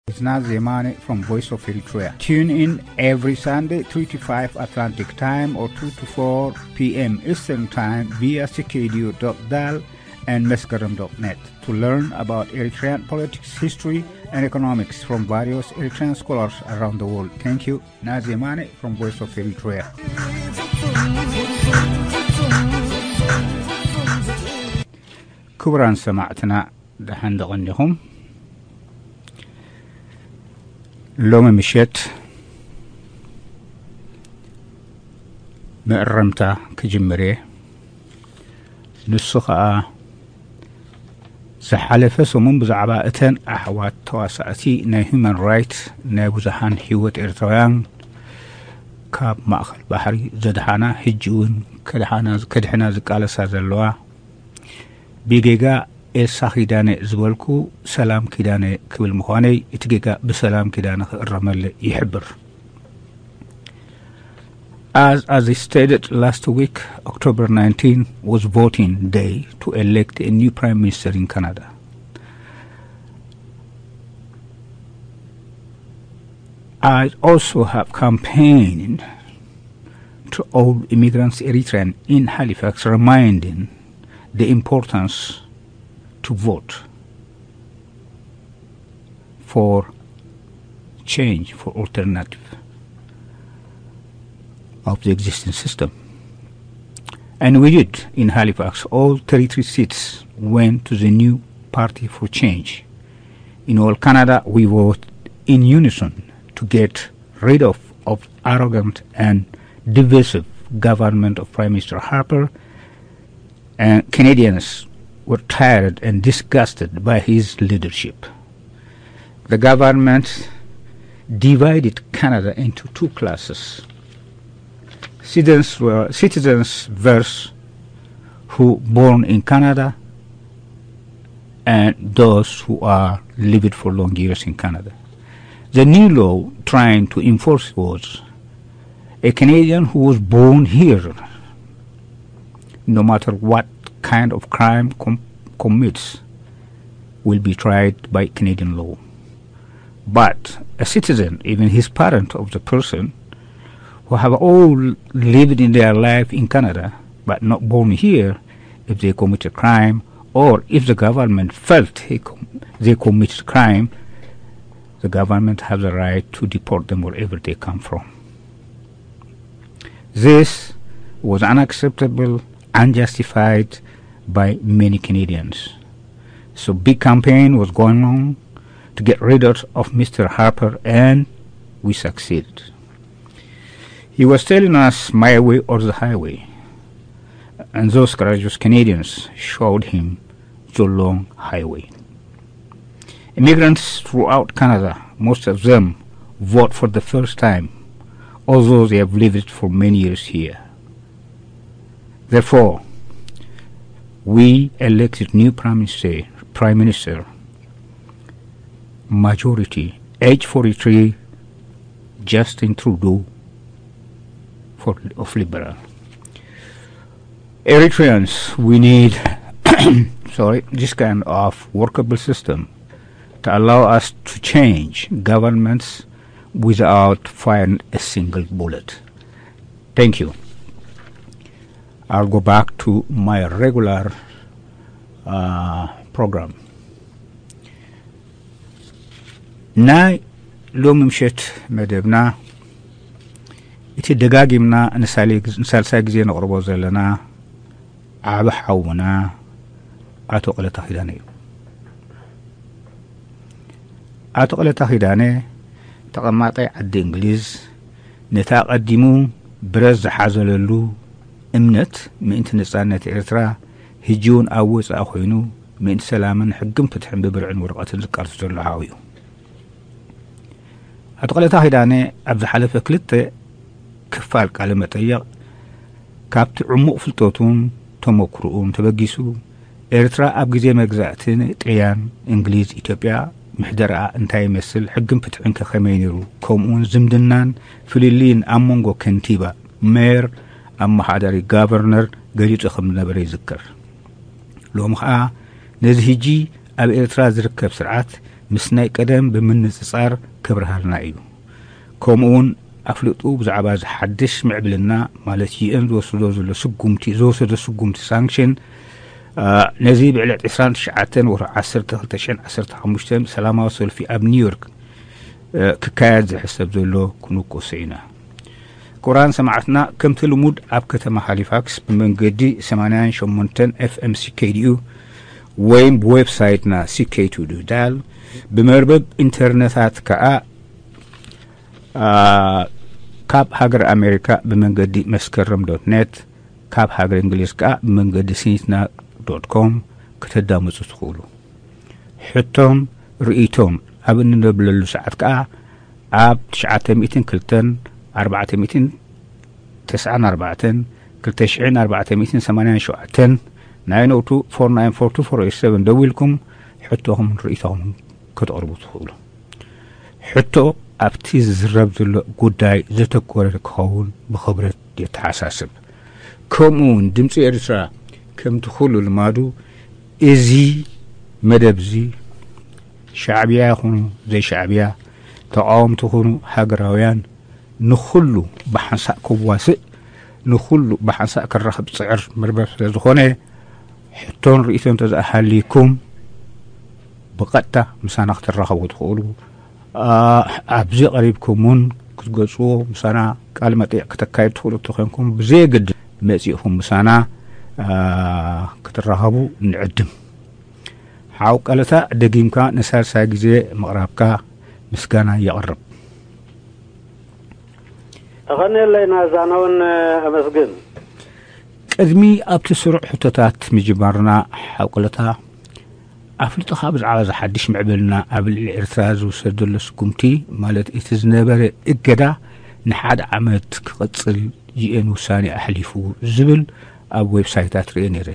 It's Nazemane from Voice of Eritrea. Tune in every Sunday, three to five Atlantic Time or two to four p.m. Eastern Time via C K D U dot dal and Meskerem dot net to learn about Eritrean politics, history, and economics from various Eritrean scholars around the world. Thank you. Nazemane from Voice of Eritrea. ክቡራን ሰማዕትና፣ ደሓን ደቐኒኹም። ሎሚ ምሸት መእረምታ ክጅምር እየ። ንሱ ኸኣ ዝሓለፈ ሰሙን ብዛዕባ እተን ኣሕዋት ተዋሳእቲ ናይ ሁማን ራይት ናይ ብዙሓን ህይወት ኤርትራውያን ካብ ማእኸል ባሕሪ ዘድሓና፣ ሕጂ እውን ከድሓና-፣ ከድሕና ዝቃለሳ ዘለዋ፣ ብጌጋ ኤልሳ ኪዳነ ዝበልኩ ሰላም ኪዳነ ክብል ምዃነይ፣ እቲ ጌጋ ብሰላም ኪዳነ ክእረመለ ይሕብር። As, as I stated last week, October nineteenth was voting day to elect a new prime minister in Canada. I also have campaigned to all immigrants Eritrean in Halifax, reminding the importance to vote for change, for alternative of the existing system. And we did in Halifax. All thirty-three seats went to the new party for change. In all Canada, we vote in unison to get rid of, of arrogant and divisive government of Prime Minister Harper, and Canadians were tired and disgusted by his leadership. The government divided Canada into two classes. Citizens were citizens versus who born in Canada and those who are lived for long years in Canada. The new law trying to enforce was a Canadian who was born here, no matter what kind of crime com-, commits, will be tried by Canadian law. But a citizen, even his parent of the person, who have all lived in their life in Canada but not born here, if they commit a crime or if the government felt he com-, they committed crime, the government have the right to deport them wherever they come from. This was unacceptable, unjustified by many Canadians. So big campaign was going on to get rid of, of Mister Harper, and we succeeded. He was telling us, "My way or the highway." And those courageous Canadians showed him the long highway. Immigrants throughout Canada, most of them vote for the first time, although they have lived for many years here. Therefore, we elected new Prime Minister, Prime Minister majority, age forty-three, Justin Trudeau for, of Liberal. Eritreans, we need, sorry, this kind of workable system to allow us to change governments without firing a single bullet. Thank you. I'll go back to my regular, uh, program. ናይ ሎሚ ምሸት መደብና፣ እቲ ደጋጊምና ንሳሌ-፣ ንሳልሳይ ግዜ ነቕርቦ ዘለና ዓቢ ሓውና ኣቶ ቀለታ ኪዳነ እዩ። ኣቶ ቀለታ ኪዳነ፣ ተቐማጣይ ዓዲ እንግሊዝ፣ ነቲ ኣቐዲሙ ብረት ዝሓዘለሉ እምነት ምእንቲ ነጻነት ኤርትራ፣ ሕጂ እውን ኣብ ወጻኢ ኮይኑ ምእንቲ ሰላምን ሕግን ፍትሕን ብብርዕን ወረቐትን ዝቃልሱ ዘሎ ሓው እዩ። ኣቶ ቀለታ ኪዳነ ኣብ ዝሓለፈ ክልተ ክፋል ቃለ መጠይቕ፣ ካብቲ ዕሙቕ ፍልጠቱን ተመክሮኡን ተበጊሱ፣ ኤርትራ ኣብ ግዜ መግዛእትን ጥልያን፣ እንግሊዝ፣ ኢትዮጵያ ምሕደራኣ እንታይ ይመስል፣ ሕግን ፍትሕን ከ ከመይ ነይሩ፣ ከምኡውን ዝምድናን ፍልልይን ኣብ መንጎ ከንቲባ፣ ሜየር፣ ኣመሓዳሪ፣ ጋቨርነር ገሊጹ ከም ዝነበረ ይዝከር። ሎሚ ኸኣ ነዚ ሕጂ ኣብ ኤርትራ ዝርከብ ስርዓት ምስ ናይ ቀደም ብምንጽጻር ከብርሃልና እዩ። ከምኡ እውን ኣፍልጡ ብዛዕባ እዚ ሓድሽ ምዕብልና፣ ማለት ዩ ኤን ዝወስዶ ዘሎ ስጉምቲ፣ ዝወሰዶ ስጉምቲ ሳንክሽን፣ አ፣ ነዚ ብዕለት ዕስራን ትሽዓተን ወርሒ ዓሰርተ ክልተ ሽሕን ዓሰርተ ሓሙሽተን ሰላማዊ ሰልፊ ኣብ ኒውዮርክ፣ አ፣ ክካየድ ዝሕሰብ ዘሎ ክንውቅሶ ኢና። ክቡራን ሰማዕትና፣ ከምቲ ልሙድ ኣብ ከተማ ሃሊፋክስ ብመንገዲ ሰማንያን ሸሞንተን ኤፍ ኤም ሲ ኬ ዲ ዩ ወይም ብዌብሳይትና ሲ ኬ ቱ ዳል፣ ብመርበብ ኢንተርነታት ከኣ፣ አ፣ ካብ ሃገር ኣሜሪካ ብመንገዲ መስከረም ዶት ኔት፣ ካብ ሃገር እንግሊዝ ከኣ ብመንገዲ ሲኒትና ዶት ኮም ከተዳምጹ ትኽእሉ። ሕቶን ርእይቶን ኣብ እንነብለሉ ሰዓት ከኣ ኣብ ትሽዓተ ሚእትን ክልተን ኣርባዕተ ሚእትን ተስዓን ኣርባዕተን ክልተ ሽሕን ኣርባዕተ ሚእትን ሰማንያን ሸውዓተን፣ ናይ ኖቱ ፎር ናይን ፎር ቱ ፎር ኤይት ሰቨን ደዊልኩም ሕቶኹምን ርእይቶኹምን ከተቕርቡ ትኽእሉ። ሕቶ ኣብቲ ዝዝረብ ዘሎ ጉዳይ ዘተኮረ ክኸውን ብኽብረት የተሓሳስብ። ከምኡ እውን ድምፂ ኤርትራ ከምቲ ኩሉ ልማዱ እዚ መደብ እዚ ሻዕብያ ይኹኑ ዘይሻዕብያ፣ ተቃወምቲ ይኹኑ ሃገራውያን፣ ንኹሉ ብሓንሳእ ከዋስእ፣ ንኹሉ ብሓንሳእ ከራኽብ ዝጽዕር መርበብ ስለ ዝኾነ፣ ሕቶን ርእይቶን እንተዝኣ ሃልይኩም ብቐጥታ ምሳና ክትራኸቡ ትኽእሉ። ኣ፣ ኣብዚ ቀሪብኩም እውን ክትገጽዎ፣ ምሳና ቃለ መጠይቕ ክተካይዱ ትኽእሉ እንተኾይንኩም፣ ብዘየግድ መጺእኹም ምሳና፣ ኣ፣ ክትራኸቡ ንዕድም። ሓው ቀለታ፣ ደጊምካ ንሳልሳይ ግዜ ምቕራብካ ምስጋና የቕርብ። ተቐንየለይ ናዛና እውን ኣመስግን። ቅድሚ ኣብቲ ስሩዕ ሕቶታት ምጅማርና፣ ሓው ቀለታ፣ ኣፍልጦኻ ብዛዕባ እዚ ሓድሽ ምዕብልና ኣብ ልዕሊ ኤርትራ ዝውሰድ ዘሎ ስጉምቲ፣ ማለት እቲ ዝነበረ እገዳ ንሓደ ዓመት ክቕጽል ዩ ኤን ውሳኔ ኣሕሊፉ ዝብል ኣብ ዌብሳይታት ርእየ ነይረ።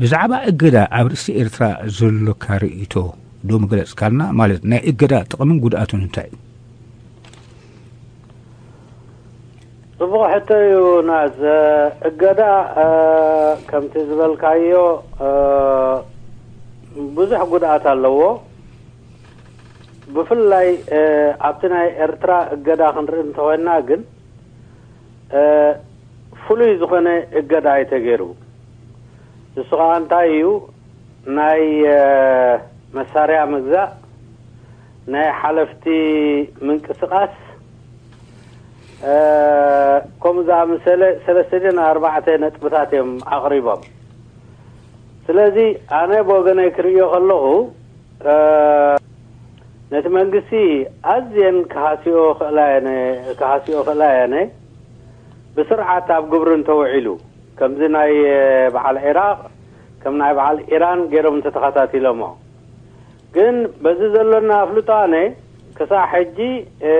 ብዛዕባ እገዳ ኣብ ርእሲ ኤርትራ ዘሎካ ርእይቶ ዶ ምገለጽካልና? ማለት ናይ እገዳ ጥቕምን ጉድኣቱን እንታይ እዩ? ጽቡቕ ሕቶ እዩ ናዝ። እገዳ፣ እ፣ ከምቲ ዝበልካዮ፣ እ፣ ብዙሕ ጉድኣት ኣለዎ። ብፍላይ፣ እ፣ ኣብቲ ናይ ኤርትራ እገዳ ክንርኢ እንተኾይንና ግን፣ እ፣ ፍሉይ ዝኾነ እገዳ እዩ ተገይሩ። ንሱ ኸኣ እንታይ እዩ? ናይ፣ እ፣ መሳርያ ምግዛእ፣ ናይ ሓለፍቲ ምንቅስቓስ፣ እ፣ ከምኡ ዝኣመሰለ ሰለስተ ድዮን ኣርባዕተ ነጥብታት እዮም ኣቕሪቦም። ስለዚ ኣነ ብወገነይ ክርእዮ ከለኹ፣ እ፣ ነቲ መንግስቲ ኣዝየን ክሃስዮ ክእላ እየን፣ ክሃስዮ ክእላ እየን፣ ብስርዓት ኣብ ግብሪ እንተውዒሉ፣ ከምዚ ናይ በዓል ዒራቕ፣ ከም ናይ በዓል ኢራን ገይሮም እንተተኸታቲሎሞ። ግን በዚ ዘሎና ኣፍልጦ ኣነ ክሳዕ ሕጂ፣ እ፣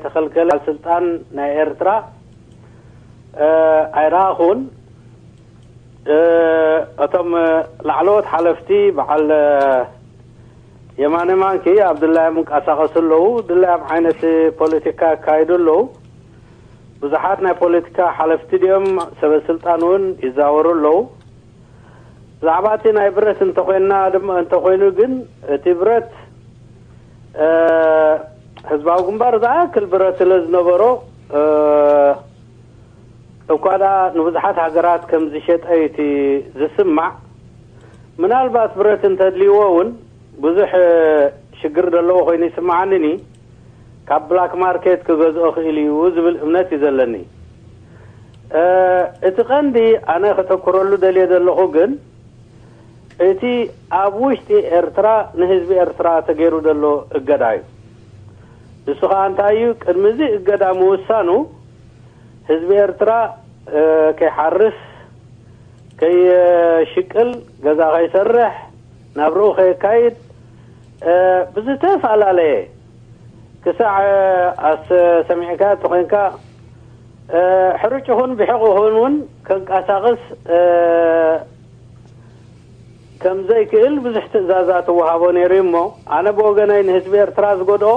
ተኸልከለ ስልጣን ናይ ኤርትራ፣ እ፣ ኣይረኣኹን። እ፣ እቶም፣ እ፣ ላዕለዎት ሓለፍቲ በዓል፣ እ፣ የማነ ማንኪ ኣብ ድላዮም ይንቀሳቐሱ ኣለዉ። ድላዮም ዓይነት ፖለቲካ የካይዱ ኣለዉ። ብዙሓት ናይ ፖለቲካ ሓለፍቲ ድዮም ሰበ ስልጣን እውን ይዛወሩ ኣለዉ። ብዛዕባ እቲ ናይ ብረት እንተኾይንና ድማ፣ እንተኾይኑ ግን እቲ ብረት፣ እ፣ ህዝባዊ ግንባር ዝኣክል ብረት ስለ ዝነበሮ፣ እ፣ እኳ ደኣ ንብዙሓት ሃገራት ከም ዝሸጠ እዩ እቲ ዝስማዕ። ምናልባት ብረት እንተድልይዎ እውን ብዙሕ፣ እ፣ ሽግር ዘለዎ ኮይኑ ይስምዓኒ። ካብ ብላክ ማርኬት ክገዝኦ ክእል እዩ ዝብል እምነት እዩ ዘለኒ። እ፣ እቲ ቀንዲ ኣነ ከተኩረሉ ደልየ ዘለኹ ግን እቲ ኣብ ውሽጢ ኤርትራ ንህዝቢ ኤርትራ ተገይሩ ዘሎ እገዳ እዩ። ንሱ ኸኣ እንታይ እዩ? ቅድሚ እዚ እገዳ ምውሳኑ ህዝቢ ኤርትራ፣ እ፣ ከይሓርስ፣ ከይሽቅል፣ ገዛ ከይሰርሕ፣ ናብርኡ ከየካይድ፣ እ፣ ብዝተፈላለየ ክሳዕ፣ እ፣ ኣስ-፣ ሰሚዕካ ተኾይንካ፣ እ፣ ሕሩጭ ይኹን ብሒቕ ይኹን እውን ከንቀሳቕስ፣ እ፣ ከም ዘይክእል ብዙሕ ትእዛዛት እወሃቦ ነይሩ እዩ። እሞ ኣነ ብወገነይ ንህዝቢ ኤርትራ ዝጎድኦ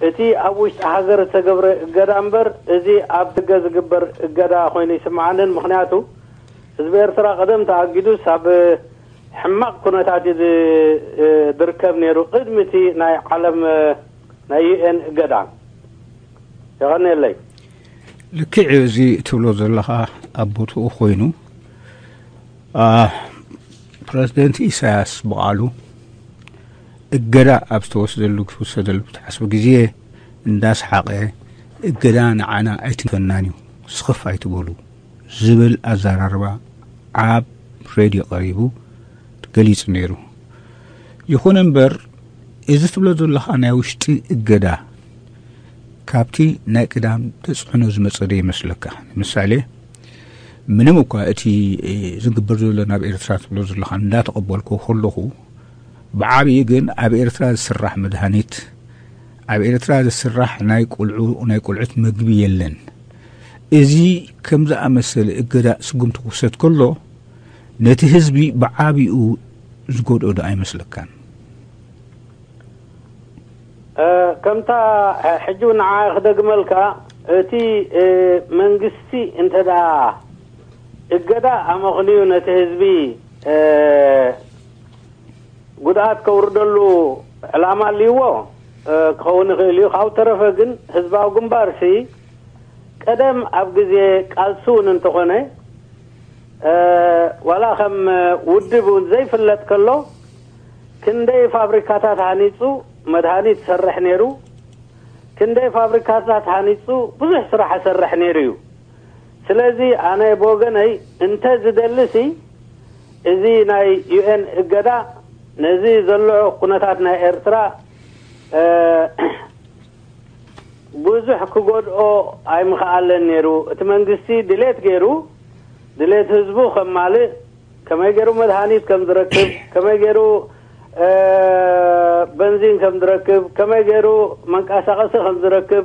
እቲ ኣብ ውሽጢ ሃገር ዝተገብረ እገዳ እምበር፣ እዚ ኣብ ደገ ዝግበር እገዳ ኮይኑ ይስምዓንን። ምኽንያቱ ህዝቢ ኤርትራ ቀደም ተኣጊዱስ ኣብ ሕማቕ ኩነታት እዩ ዝ- ዝርከብ ነይሩ፣ ቅድሚ እቲ ናይ ዓለም ናይ ዩኤን እገዳ። የቐንየለይ። ልክዕ እዩ። እዚ ትብሎ ዘለኻ ኣብ ቦትኡ ኮይኑ፣ ፕረዚደንት ኢሳያስ ብቓሉ እገዳ ኣብ ዝተወስደሉ ክትወሰደሉ ክትሓስቡ ግዜ እንዳሰሓቐ፣ እገዳ ንዓና ኣይትንፈናን እዩ፣ ስኽፍ ኣይትበሉ ዝብል ኣዘራርባ ኣብ ሬድዮ ቀሪቡ ገሊጹ ነይሩ። ይኹን እምበር፣ እዚ ትብሎ ዘለኻ ናይ ውሽጢ እገዳ ካብቲ ናይ ቅዳም ተጽዕኖ ዝመጸ ዶ ይመስለካ? ንምሳሌ፣ ምንም እኳ እቲ ዝግበር ዘሎ ናብ ኤርትራ ትብሎ ዘለኻ እንዳተቐበልኩ ከለኹ፣ ብዓብዪ ግን ኣብ ኤርትራ ዝስራሕ መድሃኒት፣ ኣብ ኤርትራ ዝስራሕ ናይ ቆልዑ ናይ ቆልዑት መግቢ የለን። እዚ ከም ዝኣመሰለ እገዳ ስጉምቲ ክውሰድ ከሎ፣ ነቲ ህዝቢ ብዓብይኡ ዝጎድኦ ዶ ኣይመስለካን? ከምታ ሕጂ ንዓ ክደግመልካ፣ እቲ መንግስቲ እንተ ደኣ እገዳ ኣመኽንዩ ነቲ ህዝቢ ጉድኣት ከውርደሉ ዕላማ ኣልይዎ ክኸውን ይኽእል እዩ። ካብ ተረፈ ግን ህዝባዊ ግንባርሲ ቀደም ኣብ ግዜ ቃልሲ እውን እንተኾነ፣ ዋላ ከም ውድብ እውን ዘይፍለጥ ከሎ፣ ክንደይ ፋብሪካታት ሃኒጹ መድሃኒት ይሰርሕ ነይሩ፣ ክንደይ ፋብሪካታት ሃኒጹ ብዙሕ ስራሕ ይሰርሕ ነይሩ እዩ። ስለዚ ኣነ ብወገነይ እንተ ዝደልሲ፣ እዚ ናይ ዩኤን እገዳ ነዚ ዘሎ ኩነታት ናይ ኤርትራ ብዙሕ ክጎድኦ ኣይምኽኣለን ነይሩ። እቲ መንግስቲ ድሌት ገይሩ፣ ድሌት ህዝቡ ከማልእ፣ ከመይ ገይሩ መድሃኒት ከም ዝረክብ፣ ከመይ ገይሩ በንዚን ከም ዝረክብ፣ ከመይ ገይሩ መንቀሳቐሲ ከም ዝረክብ፣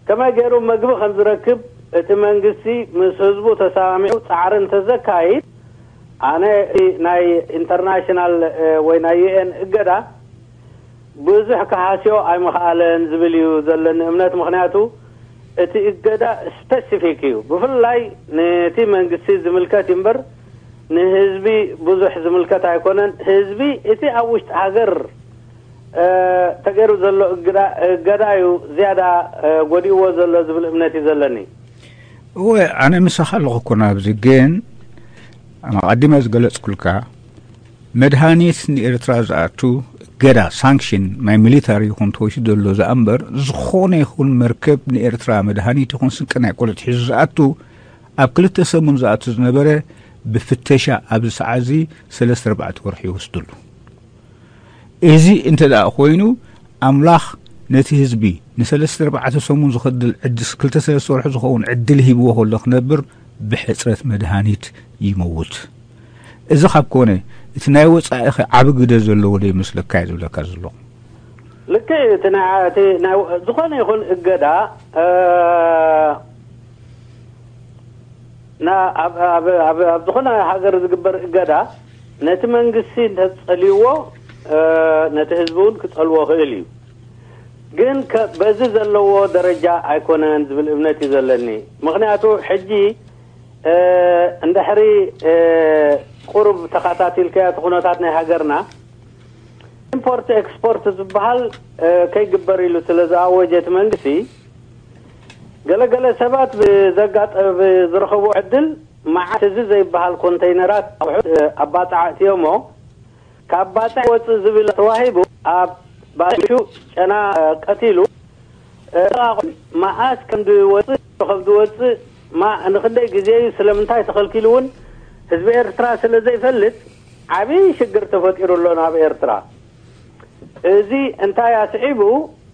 ከመይ ገይሩ መግቢ ከም ዝረክብ፣ እቲ መንግስቲ ምስ ህዝቡ ተሰማሚዑ ጻዕሪ እንተዘካይድ፣ ኣነ ናይ ኢንተርናሽናል ወይ ናይ ዩኤን እገዳ ብዙሕ ክሃስዮ ኣይምኽኣለን ዝብል እዩ ዘለኒ እምነት። ምኽንያቱ እቲ እገዳ ስፐሲፊክ እዩ፣ ብፍላይ ነቲ መንግስቲ ዝምልከት እዩ እምበር ንህዝቢ ብዙሕ ዝምልከት ኣይኮነን። ህዝቢ እቲ ኣብ ውሽጢ ሃገር ተገይሩ ዘሎ እገዳ እዩ ዝያዳ ጎዲእዎ ዘሎ ዝብል እምነት እዩ ዘለኒ። እወ፣ ኣነ ምሳኻ ኣለኹ እኮ ናብዚ። ግን ኣቐዲመ ዝገለጽኩልካ፣ መድሃኒት ንኤርትራ ዝኣቱ እገዳ፣ ሳንክሽን፣ ናይ ሚሊታሪ ይኹን ተወሲዱ ዘሎ ዝኣ እምበር፣ ዝኾነ ይኹን መርከብ ንኤርትራ መድሃኒት ይኹን ስንቂ ናይ ቆልዑት ሒዙ ዝኣቱ፣ ኣብ ክልተ ሰሙን ዝኣቱ ዝነበረ ብፍተሻ ኣብዚ ሰዓት እዚ ሰለስተ ኣርባዕተ ወርሒ ይወስደሉ። እዚ እንተ ደኣ ኮይኑ፣ ኣምላኽ ነቲ ህዝቢ ንሰለስተ ኣርባዕተ ሰሙን ዝኸድል ዕድስ፣ ክልተ ሰለስተ ወርሒ ዝኸውን ዕድል ሂብዎ ከሎ ክነብር ብሕጽረት መድሃኒት ይመውት። እዚ ካብ ኮነ፣ እቲ ናይ ወጻኢኸ ዓቢ ግደ ዘለዎ ዶ ይመስለካ እየ ዝብለካ ዘለኹ። ልክዕ እዩ። እቲ ናይ እቲ ናይ ዝኾነ ይኹን እገዳ፣ እ፣ ና-፣ ኣብ፣ ኣብ፣ ኣብ፣ ኣብ ዝኾነ ሃገር ዝግበር እገዳ ነቲ መንግስቲ እንተጸልይዎ፣ እ፣ ነቲ ህዝቢ እውን ክጸልዎ ክእል እዩ። ግን ከ-፣ በዚ ዘለዎ ደረጃ ኣይኮነን ዝብል እምነት እዩ ዘለኒ። ምኽንያቱ ሕጂ፣ እ፣ እንድሕሪ፣ እ፣ ቁሩብ ተኸታቲልካዮ እቲ ኩነታት ናይ ሃገርና፣ ኢምፖርት ኤክስፖርት ዝበሃል፣ እ፣ ከይግበር ኢሉ ስለ ዝኣወጀ እቲ መንግስቲ፣ ገለገለ ሰባት ብዘጋጠ-፣ ብዝረኸቦ ዕድል መዓት እዚ ዘይበሃል ኮንተይነራት ኣቑሑት፣ እ፣ ኣባጽዓ እትዮሞ፣ ካብ ባጽዕ ወጽእ ዝብል ተዋሂቡ ኣብ ባሹ ጨና፣ እ፣ ቀቲሉ፣ እ፣ ኣቑሑት መዓስ ከም ዝወጽእ፣ ከም ዝወጽእ፣ ማ-፣ ንኽንደይ ግዜ እዩ፣ ስለምንታይ ተኸልኪሉ እውን ህዝቢ ኤርትራ ስለ ዘይፈልጥ ዓብዪ ሽግር ተፈጢሩ ኣሎ ናብ ኤርትራ። እዚ እንታይ ኣስዒቡ?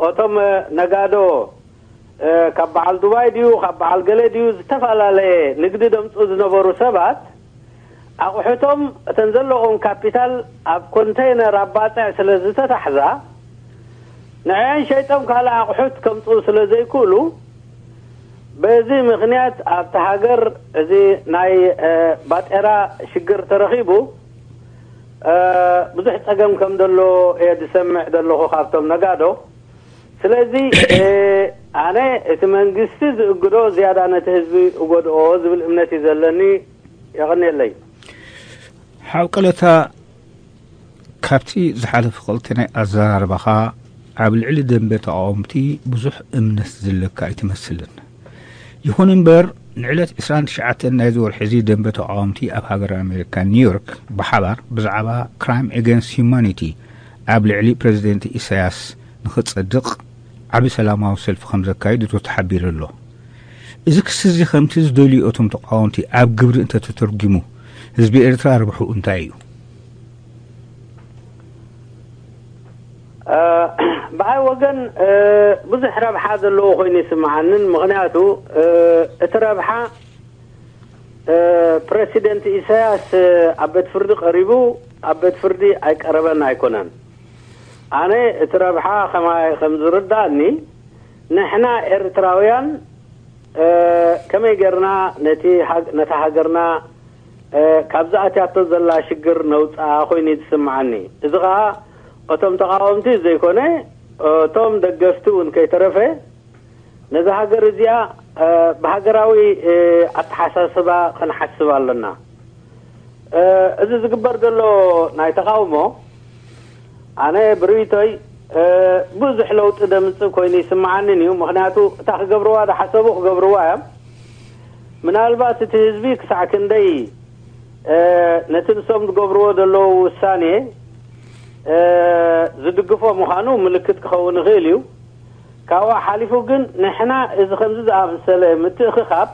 እቶም ነጋዶ፣ እ፣ ካብ በዓል ዱባይ ድዩ ካብ በዓል ገለ ድዩ ዝተፈላለየ ንግዲ ደምጹ ዝነበሩ ሰባት ኣቑሑቶም፣ እተን ዘለዎም ካፒታል ኣብ ኮንተይነር ኣብ ባጽዕ ስለ ዝተታሕዛ፣ ንዕአን ሸይጦም ካልእ ኣቑሑት ከምጽኡ ስለ ዘይክእሉ፣ በዚ ምኽንያት ኣብቲ ሃገር እዚ ናይ፣ እ፣ ባጤራ ሽግር ተረኺቡ፣ እ፣ ብዙሕ ጸገም ከም ዘሎ እየ ዝሰምዕ ዘለኹ ካብቶም ነጋዶ። ስለዚ፣ እ፣ ኣነ እቲ መንግስቲ ዝእግዶ ዝያዳ ነቲ ህዝቢ እጎድኦ ዝብል እምነት እዩ ዘለኒ። የቐንየለይ። ሓው ቀለታ፣ ካብቲ ዝሓለፈ ክልተ ናይ ኣዘራርባኻ፣ ኣብ ልዕሊ ደንበ ተቓወምቲ ብዙሕ እምነት ዘለካ ኣይትመስልን። ይኹን እምበር፣ ንዕለት ዕስራን ትሽዓተን ናይዚ ወርሒ እዚ፣ ደንበ ተቓወምቲ ኣብ ሃገረ ኣሜሪካ ኒውዮርክ ብሓባር ብዛዕባ ክራይም ኤገንስት ሂዩማኒቲ ኣብ ልዕሊ ፕረዚደንት ኢሳያስ ንኽጸድቕ ዓቢ ሰላማዊ ሰልፊ ከም ዘካይድ እቶ ተሓቢሩ ኣሎ። እዚ ክሲ እዚ ከምቲ ዝደልዩ እቶም ተቓወምቲ ኣብ ግብሪ እንተተተርጒሙ፣ ህዝቢ ኤርትራ ርብሑ እንታይ እዩ? እ፣ ብዓይ ወገን፣ እ፣ ብዙሕ ረብሓ ዘለዎ ኮይኑ ይስምዓንን፣ ምኽንያቱ፣ እ፣ እቲ ረብሓ፣ እ፣ ፕረሲደንት ኢሳያስ፣ እ፣ ኣብ ቤት ፍርዲ ቀሪቡ፣ ኣብ ቤት ፍርዲ ኣይቀረበን ኣይኮነን። ኣነ እቲ ረብሓ ከማይ ከም ዝርዳእኒ፣ ንሕና ኤርትራውያን፣ እ፣ ከመይ ጌርና ነቲ ሃግ-፣ ነታ ሃገርና፣ እ፣ ካብዚ ኣትያቶ ዘላ ሽግር ነውጽኣ ኮይኑ እዩ ዝስምዓኒ። እዚ ኸኣ እቶም ተቓወምቲ ዘይኮነ፣ እቶም ደገፍቲ እውን ከይተረፈ፣ ነዛ ሃገር እዚኣ፣ እ፣ ብሃገራዊ፣ እ፣ ኣተሓሳስባ ክንሓስብ ኣለና። እ፣ እዚ ዝግበር ዘሎ ናይ ተቓውሞ፣ ኣነ ብርእይቶይ፣ እ፣ ብዙሕ ለውጢ ደምጽእ ኮይኑ ይስምዓንን እዩ። ምኽንያቱ፣ እታ ክገብርዋ ዝሓሰቡ ክገብርዋ እዮም። ምናልባት እቲ ህዝቢ ክሳዕ ክንደይ፣ እ፣ ነቲ ንሶም ዝገብርዎ ዘለዉ ውሳኔ፣ እ፣ ዝድግፎ ምዃኑ ምልክት ክኸውን ይኽእል እዩ። ካብኡ ሓሊፉ ግን፣ ንሕና እዚ ከምዚ ዝኣመሰለ ምትእኽኻብ፣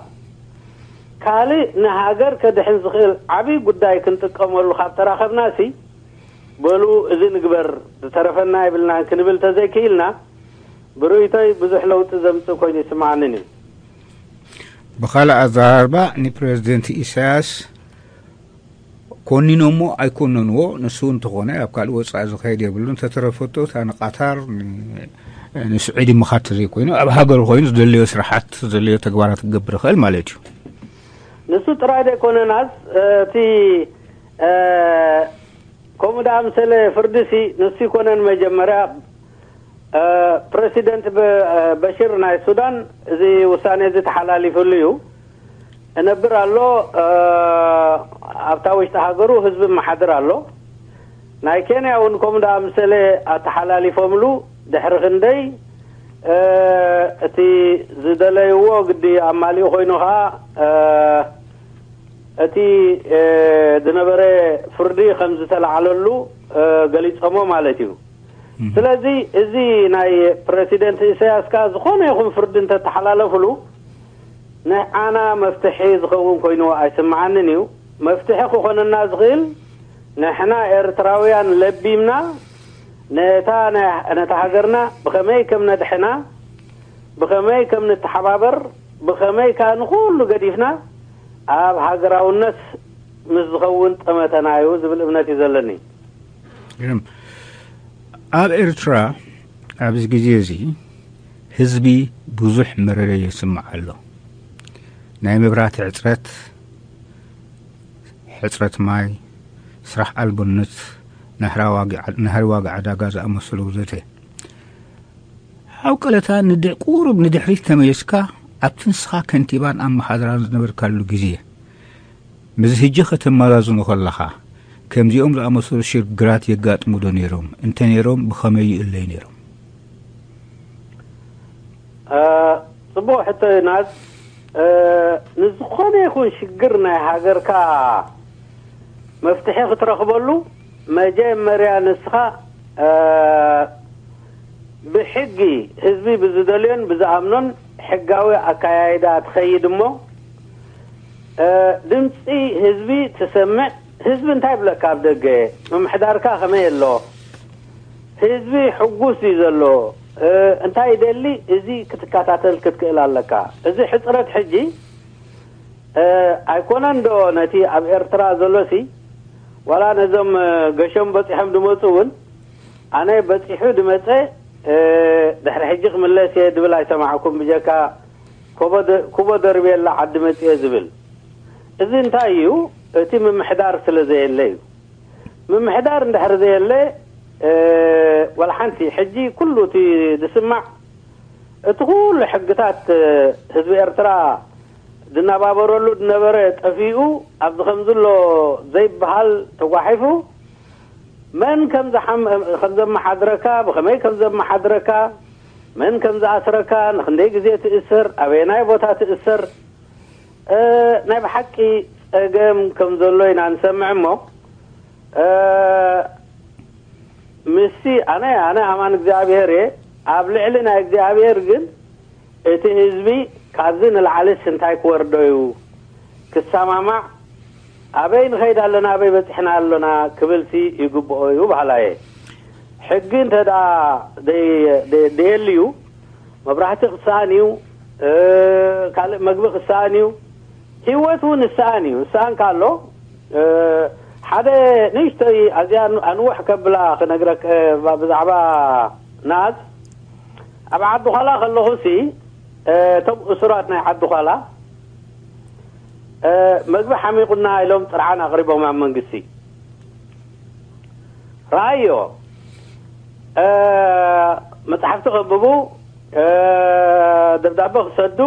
ካልእ ንሃገር ከድሕን ዝኽእል ዓብዪ ጉዳይ ክንጥቀመሉ ካብ ተራኸብናሲ፣ በሉ፣ እዚ ንግበር፣ ዝተረፈና የብልናን ክንብል ተዘይክኢልና፣ ብርእይቶይ ብዙሕ ለውጢ ዘምጽእ ኮይኑ ይስምዓንን እዩ። ብኻልእ ኣዘራርባ፣ ንፕረዚደንት ኢሳያስ ኮኒኖሞ ኣይኮነንዎ፣ ንሱ እንተኾነ ኣብ ካልእ ወጻኢ ዝኸይድ የብሉን። እንተተረፈቶ፣ እታ ንቃታር፣ ን-፣ ንስዑዲ ምኻድ ተዘይኮይኑ፣ ኣብ ሃገሩ ኮይኑ ዝደለዮ ስራሓት፣ ዝደለዮ ተግባራት ክገብር ይኽእል ማለት እዩ። ንሱ ጥራይ ዘይኮነናስ፣ እቲ፣ እ፣ ከምኡ ደኣ ምሰለ ፍርድሲ ንሱ ይኮነን መጀመርያ፣ እ፣ ፕረሲደንት በ-፣ እ፣ በሽር ናይ ሱዳን እዚ ውሳኔ እዚ ተሓላሊፍሉ እዩ። እነብር ኣሎ፣ እ፣ ኣብታ ውሽጢ ሃገሩ ህዝቢ መሓድር ኣሎ። ናይ ኬንያ እውን ከምኡ ደኣ ምሰለ ኣተሓላሊፎምሉ ድሕሪ ክንደይ፣ እ፣ እቲ ዝደለይዎ ግዲ ኣማሊኡ ኮይኑ ኸኣ፣ እ፣ እቲ፣ እ፣ ዝነበረ ፍርዲ ከም ዝተላዕለሉ፣ እ፣ ገሊጾሞ ማለት እዩ። እም። ስለዚ እዚ ናይ ፕረሲደንት ኢሳያስ ከኣ ዝኾነ ይኹን ፍርዲ እንተተሓላለፍሉ ንዓና መፍትሒ ዝኸውን ኮይኑ ኣይስምዓንን እዩ። መፍትሒ ክኾነና ዝኽእል ንሕና ኤርትራውያን ለቢምና ነታ ናይ፣ ነታ ሃገርና ብኸመይ ከም ነድሕና፣ ብኸመይ ከም ንተሓባበር፣ ብኸመይ ከኣ ንኹሉ ገዲፍና ኣብ ሃገራውነት ምስ ዝኸውን ጠመተና እዩ ዝብል እምነት እዩ ዘለኒ። ግርም። ኣብ ኤርትራ ኣብዚ ግዜ እዚ ህዝቢ ብዙሕ መረረ የስምዕ ኣሎ። ናይ መብራህቲ ሕጽረት፣ ሕጽረት ማይ፣ ስራሕ ኣልቦነት፣ ናህራ ዋጋ፣ ናህሪ ዋጋ ዕዳጋ ዝኣመሰሉ ወዘተ። ሓው ቀለታ፣ ንድ-፣ ቁሩብ ንድሕሪት ተመሊስካ፣ ኣብቲ ንስኻ ከንቲባን ኣመሓዳራን ዝነበርካሉ ግዜ፣ ምስ ህጂ ከተመዛዝኖ ከለኻ፣ ከምዚኦም ዝኣመሰሉ ሽግራት የጋጥሙ ዶ ነይሮም? እንተ ነይሮም፣ ብኸመይ ይእለዩ ነይሮም? እ፣ ጽቡቕ ሕቶ እዩ ናዝ። እ፣ ንዝኾነ ይኹን ሽግር ናይ ሃገርካ መፍትሒ ክትረኽበሉ፣ መጀመርያ ንስኻ፣ እ፣ ብሕጊ ህዝቢ ብዝደልዮን ብዝኣምኖን ሕጋዊ ኣካያይዳ ትኸይድ እሞ፣ እ፣ ድምጺ ህዝቢ ትሰምዕ። ህዝቢ እንታይ ይብለካ ኣብ ደገ? ምምሕዳርካ ከመይ ኣሎ? ህዝቢ ሕጉስ እዩ ዘሎ? እ፣ እንታይ ይደሊ? እዚ ክትከታተል ክትክእል ኣለካ። እዚ ሕጽረት ሕጂ፣ እ፣ ኣይኮነን ዶ ነቲ ኣብ ኤርትራ ዘሎሲ፣ ዋላ ነዞም፣ እ፣ ገሾም በጺሖም ድመጹ እውን፣ ኣነ በጺሑ ድመጸ፣ እ፣ ድሕሪ ሕጂ ክምለስ እየ ድብል ኣይሰማዕኩም፣ ብጀካ ኮቦ ደ-፣ ኩቦ ደርብየላ ዓዲ መጽየ ዝብል። እዚ እንታይ እዩ? እቲ ምምሕዳር ስለ ዘየለ እዩ። ምምሕዳር እንድሕር ዘየለ፣ እ፣ ወላ ሓንቲ ሕጂ ኩሉ እቲ ዝስማዕ፣ እቲ ኩሉ ሕግታት፣ እ፣ ህዝቢ ኤርትራ ዝነባበረሉ ዝነበረ ጠፊኡ፣ ኣብዚ ከምዚ ኣሎ ዘይበሃል ተጓሒፉ፣ መን ከም ዝሓም-፣ ከም ዘመሓድረካ፣ ብኸመይ ከም ዘመሓድረካ፣ መን ከም ዝኣስረካ፣ ንኽንደይ ግዜ ትእሰር፣ ኣበየናይ ቦታ ትእሰር፣ እ፣ ናይ ብሓቂ ጸገም ከም ዘሎ ኢና ንሰምዕ እሞ፣ እ፣ ምስቲ ኣነ፣ ኣነ ኣማን እግዚኣብሔር እየ። ኣብ ልዕሊ ናይ እግዚኣብሔር ግን እቲ ህዝቢ ካብዚ ንላዕሊስ እንታይ ክወርዶ እዩ? ክሰማማዕ፣ ኣበይ ንኸይድ ኣለና፣ ኣበይ በጺሕና ኣሎና ክብልሲ ይግብኦ እዩ በሃላይ እየ። ሕጊ እንተ ደኣ ደይ-፣ ደይ-፣ ደየልዩ፣ መብራህቲ ክሰኣን እዩ፣ እ፣ ካልእ መግቢ ክሰኣን እዩ፣ ህይወት እውን ይሰኣን እዩ። ይሰኣን ካሎ፣ እ፣ ሓደ ንእሽተይ ኣዝያ ኣን-፣ ኣንውሕ ከብላ ክነግረክ፣ እ፣ ብዛዕባ ናዝ ኣብ ዓዲ ዃላ ከለኹሲ፣ እ፣ እቶም እሱራት ናይ ዓዲ ዃላ፣ እ፣ መግቢ ሓሚቑና ኢሎም ጥርዓን ኣቕሪቦም ኣብ መንግስቲ። ረኣዮ፣ እ፣ መጽሓፍቲ ከንብቡ፣ እ፣ ደብዳበ ክሰዱ፣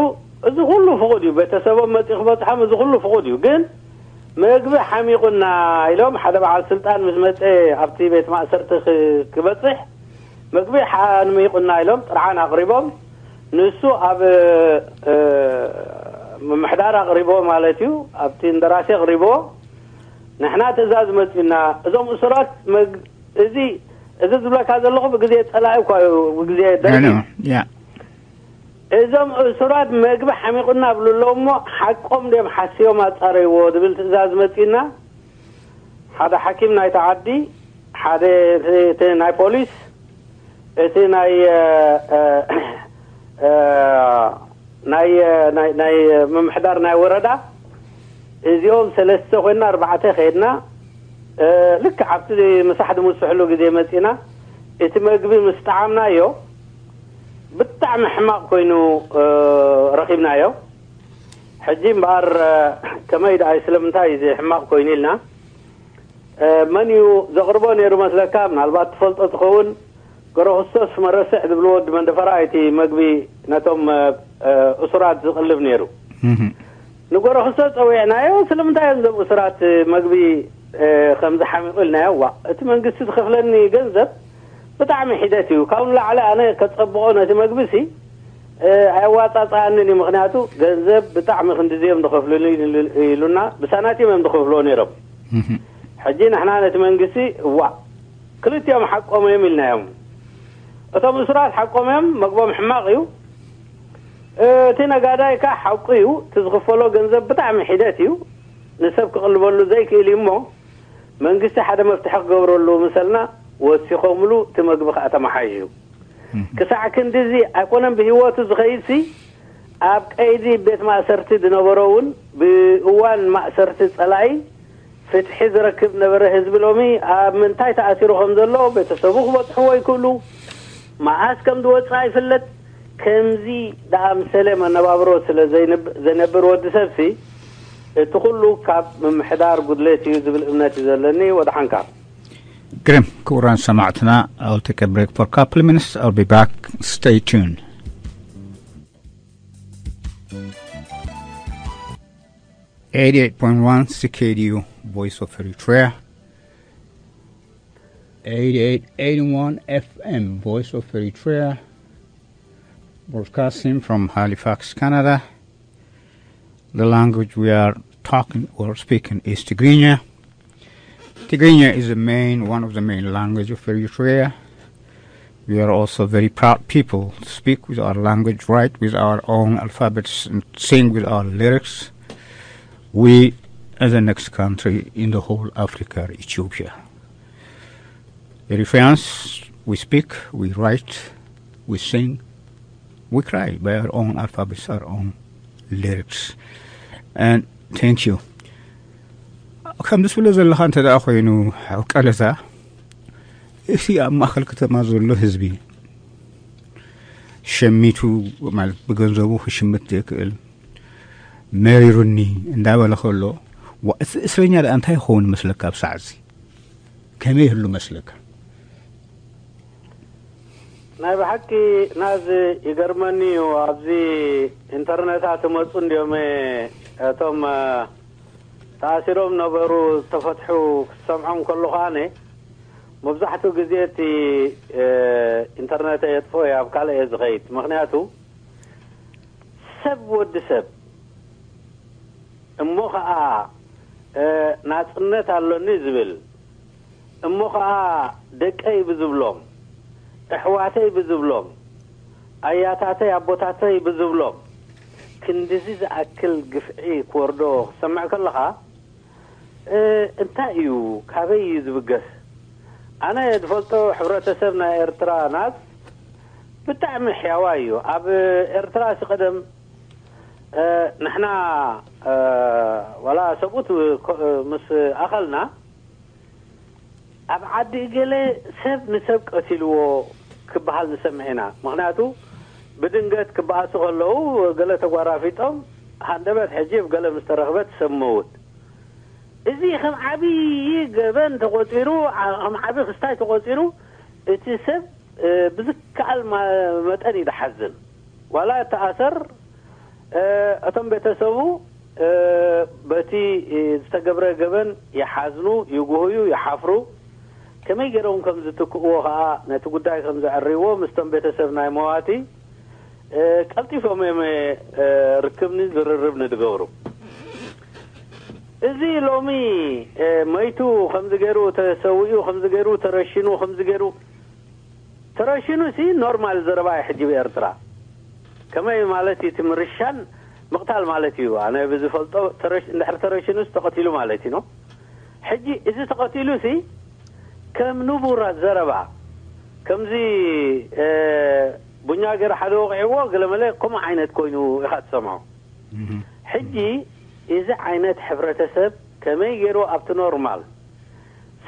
እዚ ኩሉ ፍቑድ እዩ። ቤተሰቦም መጺኡ ክበጽሖም፣ እዚ ኩሉ ፍቑድ እዩ። ግን መግቢ ሓሚቑና ኢሎም ሓደ በዓል ስልጣን ምስ መጸ ኣብቲ ቤት ማእሰርቲ ክ-፣ ክበጽሕ፣ መግቢ ሓሚቑና ኢሎም ጥርዓን ኣቕሪቦም፣ ንሱ ኣብ፣ እ፣ ምምሕዳር ኣቕሪቦ ማለት እዩ፣ ኣብቲ እንደራሴ ኣቕሪቦ፣ ንሕና ትእዛዝ መጺኡና፣ እዞም እሱራት መግ-፣ እዚ፣ እዚ ዝብለካ ዘለኹ ብግዜ ጸላኢ እኳ እዩ፣ ብግዜ ደርጊ። ያ። እዞም እሱራት መግቢ ሓሚቑና ብሉ ኣለዉ እሞ፣ ሓቆም ድዮም ሓስዮም ኣጻረይዎ ዝብል ትእዛዝ መጺኡና። ሓደ ሓኪም ናይቲ ዓዲ፣ ሓደ እቲ፣ እቲ ናይ ፖሊስ፣ እቲ ናይ፣ እ፣ እ፣ እ፣ ናይ፣ ናይ፣ ናይ ምምሕዳር ናይ ወረዳ፣ እዚኦም ሰለስተ ኮይና ኣርባዕተ ከይድና፣ እ፣ ልክዕ ኣብቲ ምሳሕ ዝምስሕሉ ግዜ መጺና፣ እቲ መግቢ ምስ ጠዓምናዮ፣ ብጣዕሚ ሕማቕ ኮይኑ፣ እ፣ ረኺብናዮ። ሕጂ እምበኣር፣ እ፣ ከመይ ደኣ እዩ፣ ስለምንታይ እዩ እዚ ሕማቕ ኮይኑ ኢልና፣ እ፣ መን እዩ ዘቕርቦ ነይሩ መስለካ? ምናልባት ትፈልጦ ትኸውን፣ ገረክስቶስ መረስዕ ዝብልዎ ወዲ መንደፈራ እቲ መግቢ ነቶም፣ እ፣ እ፣ እሱራት ዝቕልብ ነይሩ። እህ። ንገረክስቶስ ጸዊዕናዮ፣ ስለምንታይ እዮም እዞም እሱራት መግቢ፣ እ፣ ከም ዝሓሚቑ ኢልናዮ። ዋ፣ እቲ መንግስቲ ዝኸፍለኒ ገንዘብ ብጣዕሚ ሒደት እዩ። ካብኡ ንላዕሊ ኣነ ከጸብቖ ነቲ መግቢ ሲ፣ እ፣ ኣየዋጻጽኣንን እዩ። ምኽንያቱ ገንዘብ ብጣዕሚ ክንድዚ እዮም ዝኸፍሉኒ ኢሉ-፣ ኢሉና፣ ብሳናቲም እዮም ዝኸፍልዎ ነይሮም። እህ። ሕጂ ንሕና ነቲ መንግስቲ፣ እዋ፣ ክልቲኦም ሓቆም እዮም ኢልናዮም። እቶም እሱራት ሓቆም እዮም፣ መግቦም ሕማቕ እዩ። እቲ ነጋዳይ ከኣ ሓቁ እዩ፣ እቲ ዝኽፈሎ ገንዘብ ብጣዕሚ ሒደት እዩ፣ ንሰብ ክቕልበሉ ዘይክእል እዩ እሞ፣ መንግስቲ ሓደ መፍትሒ ክገብረሉ ምሰልና ወሲኾምሉ፣ እቲ መግቢ ከኣ ተመሓይሹ። እህ። ክሳዕ ክንድዚ ኣይኮነን ብህይወቱ ዝኸይድሲ፣ ኣብ ቀይዲ ቤት ማእሰርቲ ዝነበሮ እውን ብእዋን ማእሰርቲ ጸላኢ ፍትሒ ዝረክብ ነበረ። ህዝቢ ሎሚ ኣብ ምንታይ ተኣሲሩ ከም ዘሎ ቤተሰቡ ክበጽሕዎ ይክእሉ፣ መኣስ ከም ዝወጽእ ኣይፍለጥ። ከምዚ ደኣምሰለ መነባብሮ ስለ ዘይንብ-፣ ዘነብር ወዲ ሰብሲ፣ እቲ ኩሉ ካብ ምምሕዳር ጉድለት እዩ ዝብል እምነት እዩ ዘለኒ። ወድሓንካ። ግርም። ክቡራን ሰማዕትና፣ I'll take a break for couple minutes. I'll be back. Stay tuned. Eighty-eight point one C K D U, Voice of Eritrea. Eighty-eight eighty-one F M, Voice of Eritrea. Broadcasting from Halifax, Canada. The language we are talking or speaking is Tigrinya. Tigrinya is the main, one of the main language of Eritrea. We are also very proud people to speak with our language, write with our own alphabets, and sing with our lyrics. We, as the next country in the whole Africa, Ethiopia. Eritreans, we speak, we write, we sing, we cry by our own alphabets, our own lyrics. And thank you. ከም ዝብሎ ዘለኻ እንተ ደኣ ኮይኑ፣ ቀለታ፣ እቲ ኣብ ማእከል ከተማ ዘሎ ህዝቢ ሸሚቱ፣ ማለት ብገንዘቡ ክሽምት ዘይክእል፣ መሪሩኒ እንዳበለ ከሎ፣ ዋ፣ እቲ እስረኛ ደኣ እንታይ ይኸውን መስለካ? ኣብ ሰዓት እዚ ከመይ ይህሉ መስለካ? ናይ ብሓቂ ናዚ ይገርመኒ እዩ። ኣብዚ ኢንተርነታት መጹ እንድዮም እቶም፣ እ፣ ተኣሲሮም ነበሩ ዝተፈትሑ ክሰምዖም ከለኹ ኣነ መብዛሕትኡ ግዜ እቲ ኢንተርነት የጥፍኦ ኣብ ካልእ እየ ዝኸይድ። ምኽንያቱ ሰብ ወዲ ሰብ እሞ ኸዓ ናጽነት ኣሎኒ ዝብል፣ እሞ ኸዓ ደቀይ ብዝብሎም፣ ኣሕዋተይ ብዝብሎም፣ ኣያታተይ ኣቦታተይ ብዝብሎም ክንድዚ ዝኣክል ግፍዒ ክወርዶ ክትሰምዕ ከለኻ እንታይ እዩ፣ ካበይ እዩ ዝብገስ? ኣነ ዝፈልጦ ሕብረተሰብ ናይ ኤርትራ ናጽ ብጣዕሚ ሕያዋይ እዩ። ኣብ ኤርትራ ሲ ቀደም ንሕና ዋላ ሰብኡት ምስ ኣኸልና ኣብ ዓዲ እገለ ሰብ ንሰብ ቀቲልዎ ክበሃል ንሰምዕ ኢና። ምኽንያቱ ብድንገት ክበኣሱ ከለዉ ገለ ተጓራፊጦም ሃንደበት ሕጂ ብ ገለ ምስ ተረኽበት ሰብ መውት። እዚ ከም ዓብዪ ገበን ተቖጺሩ፣ ከም ዓብዪ ክስታይ ተቖጺሩ እቲ ሰብ ብዝከኣል መጠን እዩ ዝሓዝን። ዋላ እተኣሰር እቶም ቤተሰቡ በቲ ዝተገብረ ገበን ይሓዝኑ፣ ይጉህዩ፣ ይሓፍሩ። ከመይ ገይሮም ከም ዝትክእዎ ከኣ ነቲ ጉዳይ ከም ዘዕርይዎ ምስቶም ቤተሰብ ናይ መዋቲ ቀልጢፎም እዮም ርክብኒ ዝርርብ ንድገብሩ። እዚ ሎሚ መይቱ ከምዚ ገይሩ ተሰዊኡ ከምዚ ገይሩ ተረሽኑ ከምዚ ገይሩ ተረሽኑ ሲ ኖርማል ዘረባ እዩ ሕጂ ብኤርትራ። ከመይ ማለት እዩ እቲ ምርሻን ምቕታል ማለት እዩ። ኣነ ብዝፈልጦ ተረሽ-፣ እንድሕር ተረሽኑስ ተቐቲሉ ማለት እዩ ነው። ሕጂ እዚ ተቐቲሉ ሲ ከም ንቡር ዘረባ ከምዚ ቡኛ ገይሩ ሓደ ወቕዕዎ ገለመለ ከምኡ ዓይነት ኮይኑ ኢኻ ትሰምዖ። ሕጂ እዚ ዓይነት ሕብረተሰብ ከመይ ገይሩ ኣብቲ ኖርማል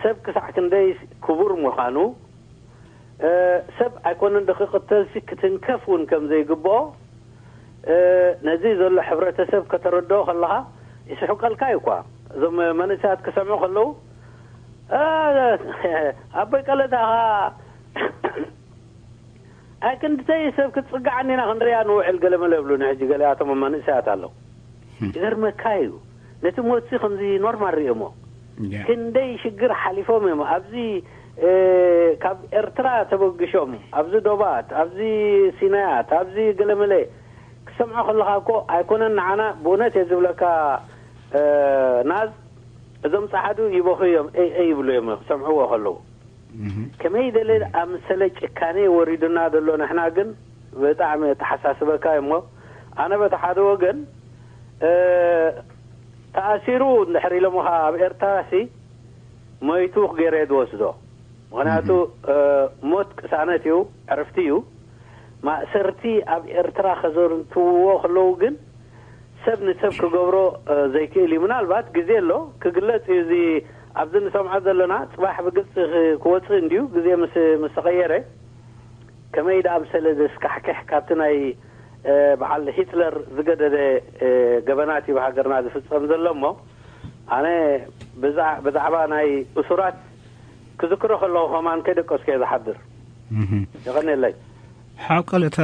ሰብ ክሳዕ ክንደይ ክቡር ምዃኑ፣ ሰብ ኣይኮነን ዶ ክቕተልሲ ክትንከፍ እውን ከም ዘይግብኦ ነዚ ዘሎ ሕብረተሰብ ከተረድኦ ከለኻ ይስሕቀልካ እዩ እኳ። እዞም መንእሰያት ክሰምዑ ከለዉ ኣቦይ ቀለታ ኣይ ክንድተይ ሰብ ክትጽጋዓኒ ኢና ክንሪኣ ንውዕል ገለመለ ይብሉኒ። ሕጂ ገሊኣቶም መንእሰያት ኣለዉ። ይገርመካ እዩ። ነቲ ሞትሲ ከምዚ ኖርማል ርእዮሞ። ክንደይ ሽግር ሓሊፎም እዮም። ኣብዚ ካብ ኤርትራ ተበግሾም ኣብዚ ዶባት፣ ኣብዚ ሲናያት፣ ኣብዚ ገለመለ ክሰምዖ ከለኻ እኮ ኣይኮነን ንዓና ብእውነት እየ ዝብለካ ናዝ እዞም ጸዓዱ ይበኹ እዮም፣ ኤይ ኤይ ይብሉ እዮም ክሰምዕዎ ከለዉ። ከመይ ደለ ኣምሰለ ጭካኔ ወሪዱና ዘሎ። ንሕና ግን ብጣዕሚ ተሓሳስበካ እሞ ኣነ በቲ ሓደ ወገን ተኣሲሩ እንድሕር ኢሎምኻ ኣብ ኤርትራሲ መይቱ ገይረ ዝወስዶ። ምኽንያቱ ሞት ቅሳነት እዩ፣ ዕርፍቲ እዩ። ማእሰርቲ ኣብ ኤርትራ ከዘንትውዎ ከለዉ ግን ሰብ ንሰብ ክገብሮ ዘይክእል እዩ። ምናልባት ግዜ ኣሎ ክግለጽ እዩ። እዚ ኣብዚ ንሰምዖ ዘለና ጽባሕ ብግልጺ ክወጽእ እንድዩ፣ ግዜ ምስ ምስ ተቐየረ። ከመይ ደኣ ምሰለ ዘስካሕክሕ ካብቲ ናይ በዓል ሂትለር ዝገደደ ገበናት እዩ ብሃገርና ዝፍጸም ዘሎ እሞ ኣነ ብዛዕባ ናይ እሱራት ክዝክሮ ከለኹ ከማን ከይደቀስኩ እየ ዝሓድር። የቐንየለይ። ሓው ቀለታ፣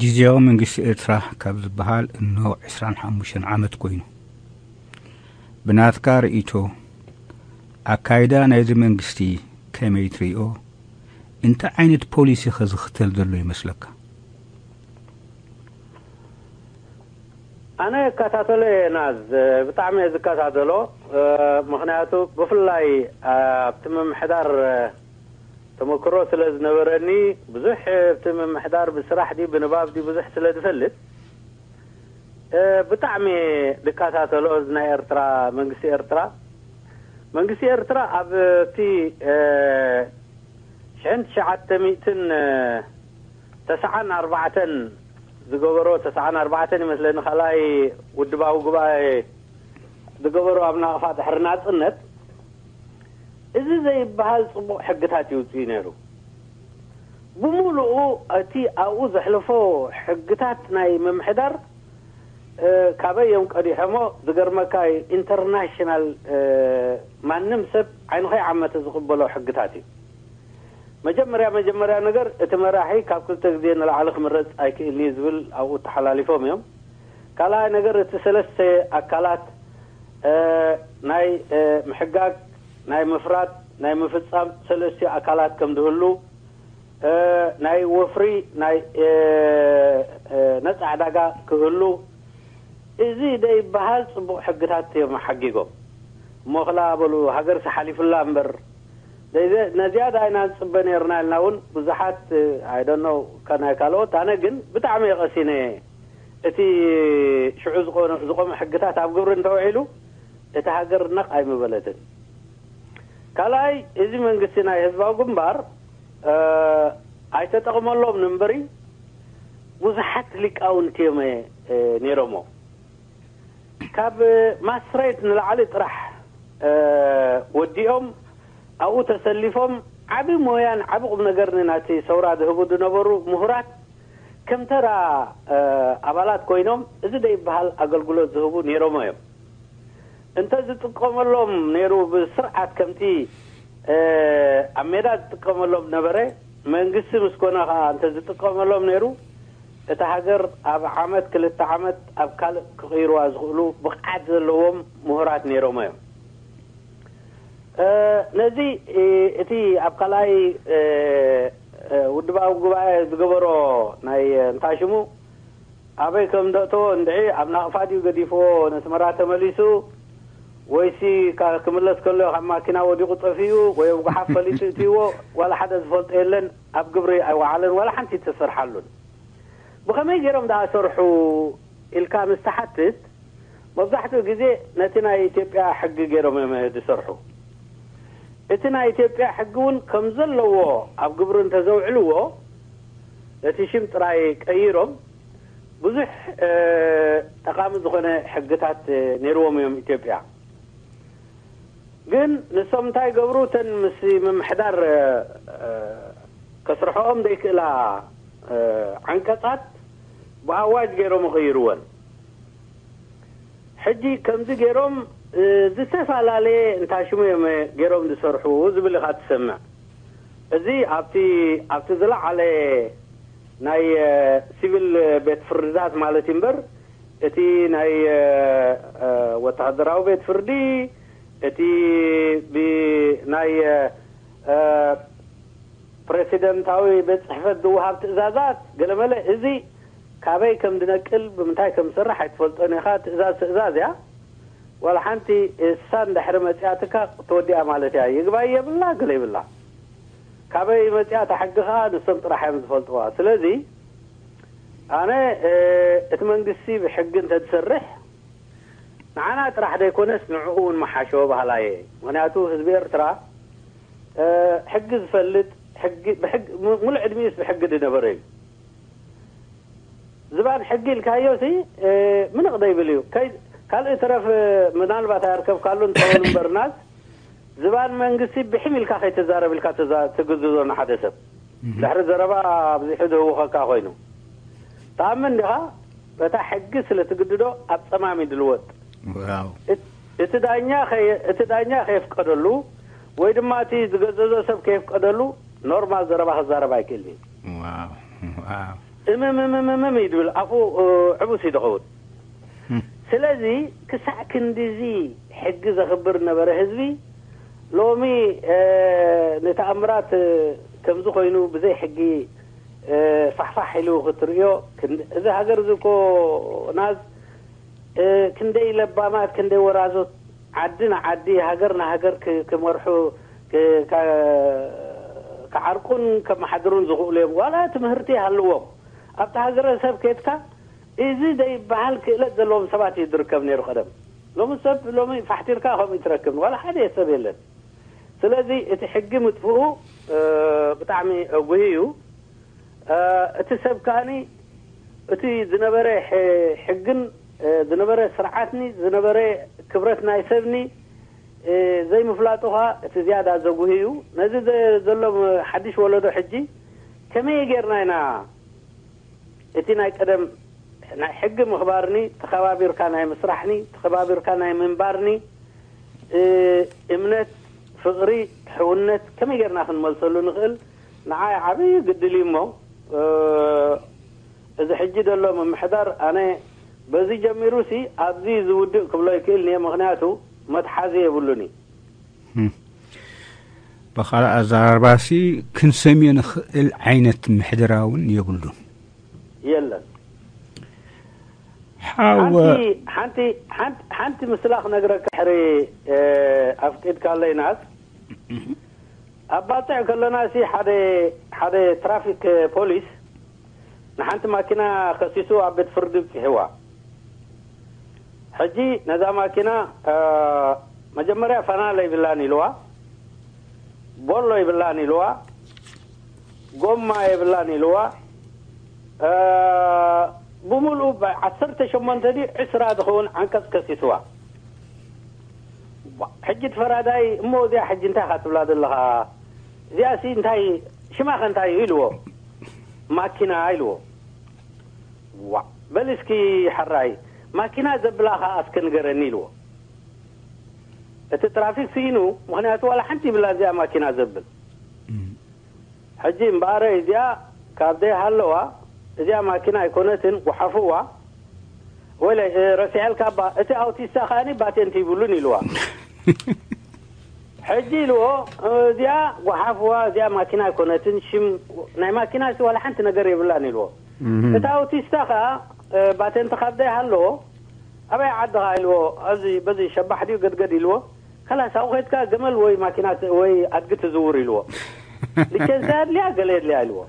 ግዜያዊ መንግስቲ ኤርትራ ካብ ዝበሃል እነሆ ዕስራን ሓሙሽተን ዓመት ኮይኑ። ብናትካ ርእይቶ ኣካይዳ ናይዚ መንግስቲ ከመይ ትርእዮ? እንታይ ዓይነት ፖሊሲ ከ ዝኽተል ዘሎ ይመስለካ? ኣነ እከታተሎ እየ ናዝ፣ ብጣዕሚ እየ ዝከታተሎ። ምኽንያቱ ብፍላይ ኣብቲ ምምሕዳር ተመክሮ ስለ ዝነበረኒ ብዙሕ ኣብቲ ምምሕዳር ብስራሕ ድዩ ብንባብ ድዩ ብዙሕ ስለ ዝፈልጥ ብጣዕሚ ዝከታተሎ እዚ ናይ ኤርትራ መንግስቲ ኤርትራ መንግስቲ ኤርትራ ኣብ እቲ ሽሕን ትሽዓተ ሚእትን ተስዓን ኣርባዕተን ዝገበሮ ተስዓን ኣርባዕተን ይመስለኒ ካልኣይ ውድባዊ ጉባኤ ዝገበሮ ኣብ ናቕፋ ድሕሪ ናጽነት እዚ ዘይበሃል ጽቡቕ ሕግታት ይውጽእ ነይሩ። ብምሉኡ እቲ ኣብኡ ዘሕለፎ ሕግታት ናይ ምምሕዳር ካበይ እዮም ቀዲሖሞ ዝገርመካ ኢንተርናሽናል ማንም ሰብ ዓይኑ ከይዓመተ ዝቕበሎ ሕግታት እዩ። መጀመርያ መጀመርያ ነገር እቲ መራሒ ካብ ክልተ ግዜ ንላዕሊ ክምረፅ ኣይክእልን እዩ ዝብል ኣብኡ ተሓላሊፎም እዮም። ካልኣይ ነገር እቲ ሰለስተ ኣካላት ናይ ምሕጋግ ናይ ምፍራድ ናይ ምፍጻም ሰለስቲኡ ኣካላት ከም ዝህሉ፣ እ፣ ናይ ወፍሪ ናይ፣ እ፣ እ፣ ነጻ ዕዳጋ ክህሉ፣ እዚ ደይበሃል ጽቡቕ ሕግታት እዮም ሓጊጎም። እሞ ክላ በሉ፣ ሃገርሲ ሓሊፉላ እምበር፣ ዘይዘ-፣ ነዚኣ ደኣ ኢና ንጽበ ነርና ኢልና እውን ብዙሓት፣ እ፣ I don't know፣ ከ-፣ ናይ ካልኦት፣ ኣነ ግን ብጣዕሚ እየ ቀሲነ። እቲ ሽዑ ዝቆነ-፣ ዝቆመ ሕግታት ኣብ ግብሪ እንተውዒሉ፣ እታ ሃገር ነቕ ኣይምበለትን። ካልኣይ፣ እዚ መንግስቲ ናይ ህዝባዊ ግንባር፣ እ፣ ኣይተጠቕመሎም እምበሪ፣ ብዙሓት ሊቃውንቲ እዮም፣ እ፣ ነይሮሞ። ካብ ማስትሬት ንላዕሊ ጥራሕ፣ እ፣ ወዲኦም ኣብኡ ተሰሊፎም ዓቢ ሞያን ዓቢ ቁም ነገርን ናቲ ሰውራ ዝህቡ ዝነበሩ ምሁራት ከም ተራ፣ እ፣ ኣባላት ኮይኖም እዚ ደይበሃል ኣገልግሎት ዝህቡ ነይሮሞ እዮም። እንተ ዝጥቀመሎም ነይሩ ብስርዓት ከምቲ፣ እ፣ ኣብ ሜዳ ዝጥቀመሎም ነበረ፣ መንግስቲ ምስ ኮነ ኸኣ እንተ ዝጥቀመሎም ነይሩ፣ እታ ሃገር ኣብ ዓመት ክልተ ዓመት ኣብ ካልእ ክቕይርዋ ዝኽእሉ ብቕዓት ዘለዎም ምሁራት ነይሮም እዮም። እ፣ ነዚ፣ እ፣ እቲ ኣብ ካልኣይ፣ እ፣ እ፣ ውድባዊ ጉባኤ ዝገበሮ ናይ፣ እ፣ እንታይ ሽሙ ኣበይ ከም ዘእተዎ እንድዒ ኣብ ናቕፋ ድዩ ገዲፍዎ ነስመራ ተመሊሱ ወይሲ ካ-፣ ክምለስ ከሎ ካብ ማኪና ወዲቑ ጠፊኡ ወይ ኣብ ጓሓፍ ፈሊጡ እትይዎ ዋላ ሓደ ዝፈልጦ የለን። ኣብ ግብሪ ኣይወዓለን ዋላ ሓንቲ ተሰርሓሉን። ብኸመይ ገይሮም ደኣ ሰርሑ ኢልካ ምስ ትሓትት መብዛሕትኡ ግዜ ነቲ ናይ ኢትዮጵያ ሕጊ ገይሮም እዮም ዝሰርሑ። እቲ ናይ ኢትዮጵያ ሕጊ እውን ከም ዘለዎ ኣብ ግብሪ እንተዘውዕልዎ ነቲ ሽም ጥራይ ቀይሮም ብዙሕ፣ እ፣ ጠቓሚ ዝኾነ ሕግታት፣ እ፣ ነይርዎም እዮም ኢትዮጵያ። ግን ንሶም እንታይ ገብሩ? እተን ምስ ምምሕዳር፣ እ፣ እ፣ ከስርሐኦም ዘይክእላ፣ እ፣ ዓንቀጻት ብኣዋጅ ገይሮም ይቕይርወን። ሕጂ ከምዚ ገይሮም፣ እ፣ ዝተፈላለየ እንታይ ሽሙ እዮም፣ እ፣ ገይሮም ዝሰርሑ ዝብል ኢኻ ትሰምዕ። እዚ ኣብቲ፣ ኣብቲ ዝለዓለ ናይ፣ እ፣ ሲቪል ቤት ፍርድታት ማለት እዩ እምበር፣ እቲ ናይ፣ እ፣ እ፣ ወተሃደራዊ ቤት ፍርዲ፣ እቲ ብ-፣ ናይ፣ እ፣ እ፣ ፕሬሲደንታዊ ቤት ጽሕፈት ዝወሃብ ትእዛዛት ገለመለ፣ እዚ ካበይ ከም ዝነቅል፣ ብምንታይ ከም ዝሰርሕ ኣይትፈልጦን ኢኻ። ትእዛዝ ትእዛዝ እያ። ዋላ ሓንቲ እሳ እንድሕሪ መጺኣትካ ተወዲኣ ማለት እያ። ይግባይ የብላ፣ ገለ ይብላ። ካበይ መጺኣ እታ ሕጊ ኸኣ ንሶም ጥራሕ እዮም ዝፈልጥዋ። ስለዚ ኣነ፣ እ፣ እቲ መንግስቲ ብሕጊ እንተ ዝሰርሕ ንዓና ጥራሕ ዘይኮነስ ንዕኡ እውን መሓሾ በሃላይ እየ። ምኽንያቱ ህዝቢ ኤርትራ፣ እ፣ ሕጊ ዝፈልጥ፣ ሕጊ፣ ብሕጊ፣ ሙ-፣ ሙሉእ ዕድሚኡስ ብሕጊ ዝነበረ እዩ። ዝባን ሕጊ ኢልካዮ ሲ፣ እ፣ ምንቕ ዘይብል እዩ። ከይ-፣ ካልእ ተረፍ፣ እ፣ ምናልባት ኣየርከብካሉ እንትኸውን እምበርናስ፣ ዝባን መንግስቲ ብሕም ኢልካ ከይትዛረብ ኢልካ ትዛ-፣ ትግዝዞ ንሓደ ሰብ። እህ። ድሕሪ ዘረባ ኣብዚሑ ዝህውኸካ ኮይኑ። ትኣምን ዲኻ? በታ ሕጊ ስለ ትግድዶ ኣብ ጸማም እዩ ዝልወጥ። ዋው። እት-፣ እቲ ዳኛ ከየ-፣ እቲ ዳኛ ከየፍቀደሉ ወይ ድማ እቲ ዝገዘዞ ሰብ ከየፍቀደሉ ኖርማል ዘረባ ክዛረብ ኣይክእልን እዩ። ዋው። ዋው። እምም፣ እምም፣ እምም እዩ ዝብል፣ ኣፉ፣ እ፣ ዕቡስ እዩ ዝኸውን። እም። ስለዚ ክሳዕ ክንድዚ ሕጊ ዘኽብር ነበረ ህዝቢ፣ ሎሚ፣ እ፣ ንተኣምራት፣ እ፣ ከምዚ ኮይኑ ብዘይ ሕጊ፣ እ፣ ፋሕፋሕ ኢሉ ክትርእዮ፣ ክን-፣ እዚ ሃገር እዚ እኮ ናዝ፣ እ፣ ክንደይ ለባማት፣ ክንደይ ወራዙት፣ ዓዲ ንዓዲ፣ ሃገር ንሃገር ክ-፣ ክመርሑ፣ ክ-፣ ካ-፣ ክዓርቁን ከመሓድሩን ዝኽእሉ እዮም። ዋላ ትምህርቲ ይሃልዎም፣ ኣብቲ ሃገረሰብ ኬድካ፣ እዚ ዘይበሃል ክእለት ዘለዎም ሰባት እዩ ዝርከብ ነይሩ ቀደም። ሎሚ ሰብ፣ ሎሚ ፋሕቲርካ ከምኡ ትረክብ፣ ዋላ ሓደ ሰብ የለን። ስለዚ እቲ ሕጊ ምጥፍኡ፣ እ፣ ብጣዕሚ ኣጉሂ እዩ። እ፣ እቲ ሰብ ከኣኒ እቲ ዝነበረ ሕ-፣ ሕግን፣ እ፣ ዝነበረ ስርዓትኒ፣ ዝነበረ ክብረት ናይ ሰብኒ፣ እ፣ ዘይምፍላጡ ኸኣ እቲ ዝያዳ ዘጉሂ እዩ። ነዚ ዘ-፣ ዘሎ ሓድሽ ወለዶ ሕጂ ከመይ ጌርና ኢና እቲ ናይ ቀደም ናይ ሕጊ ምኽባርኒ፣ ተኸባቢርካ ናይ ምስራሕኒ፣ ተኸባቢርካ ናይ ምንባርኒ፣ እ፣ እምነት፣ ፍቕሪ፣ ሕውነት ከመይ ጌርና ክንመልሰሉ ንኽእል ንዓይ ዓብዪ ግድል እዩ እሞ፣ እ፣ እዚ ሕጂ ዘሎ ምምሕዳር ኣነ በዚ ጀሚሩሲ ኣብዚ ዝውድእ ክብሎ ይክእል እየ፣ ምኽንያቱ መትሓዚ የብሉን እዩ። እም። ብኻልእ ኣዘራርባሲ ክንሰምዮ ንኽእል ዓይነት ምሕደራ እውን የብሉን። የለን። ሓወ ሓንቲ ሓንቲ ሓንቲ ሓንቲ ምስላ ክነግረካ ሕሪ ኣፍቂድካለይ ናት። ኣብ ባፅዕ ከለና ሲ ሓደ ሓደ ትራፊክ ፖሊስ ንሓንቲ ማኪና ከሲሱ ኣብ ቤት ፍርዲ ብፅሕዋ። ሕጂ ነዛ ማኪና መጀመርያ ፈናለ ይብላን ኢልዋ፣ ቦሎ ይብላን ኢልዋ፣ ጎማ የብላን ኢልዋ። ብሙሉኡ ዓሰርተ ሸሞንተ ድዩ ዕስራ ዝኸውን ዓንቀፅ ከሲስዋ። ሕጂ እቲ ፈራዳይ እሞ እዚኣ ሕጂ እንታይ ኢኻ ትብላ ዘለኻ? እዚኣ ሲ እንታይ ሽማኸ እንታይ እዩ ኢልዎ። ማኪና ኢልዎ። ዋ በል እስኪ ሓራይ ማኪና ዘብላ ኸዓ እስከ ንገረኒ ኢልዎ። እቲ ትራፊክ ስኢኑ፣ ምኽንያቱ ዋላ ሓንቲ ይብላ እዚኣ ማኪና ዘብል። ሕጂ እምበኣረ እዚኣ ካብ ደይ ሃለዋ እዚኣ ማኪና ኣይኮነትን፣ ጓሓፍዋ። ወይለ ረሲዐልካ ባ እቲ ኣውቲስታ ከኣኒ ባቴንት ይብሉን ኢልዋ። ሕጂ ኢልዎ እዚኣ ጓሓፍዋ እዚኣ ማኪና ኣይኮነትን፣ ሽም ናይ ማኪና ሲ ዋላ ሓንቲ ነገር የብላን ኢልዎ። እቲ ኣውቲስታ ከዓ ባቴንት ካብ ደይ ሃለዎ ኣበይ ዓድኻ ኢልዎ። ኣብዚ በዚ ሸባሕ ድዩ ገድገድ ኢልዎ። ከላስ ኣብኡ ከድካ ገመል ወይ ማኪና ወይ ኣድጊ ትዝውር ኢልዎ። ሊቸንሳ የድልያ ገለ የድልያ ኢልዎ።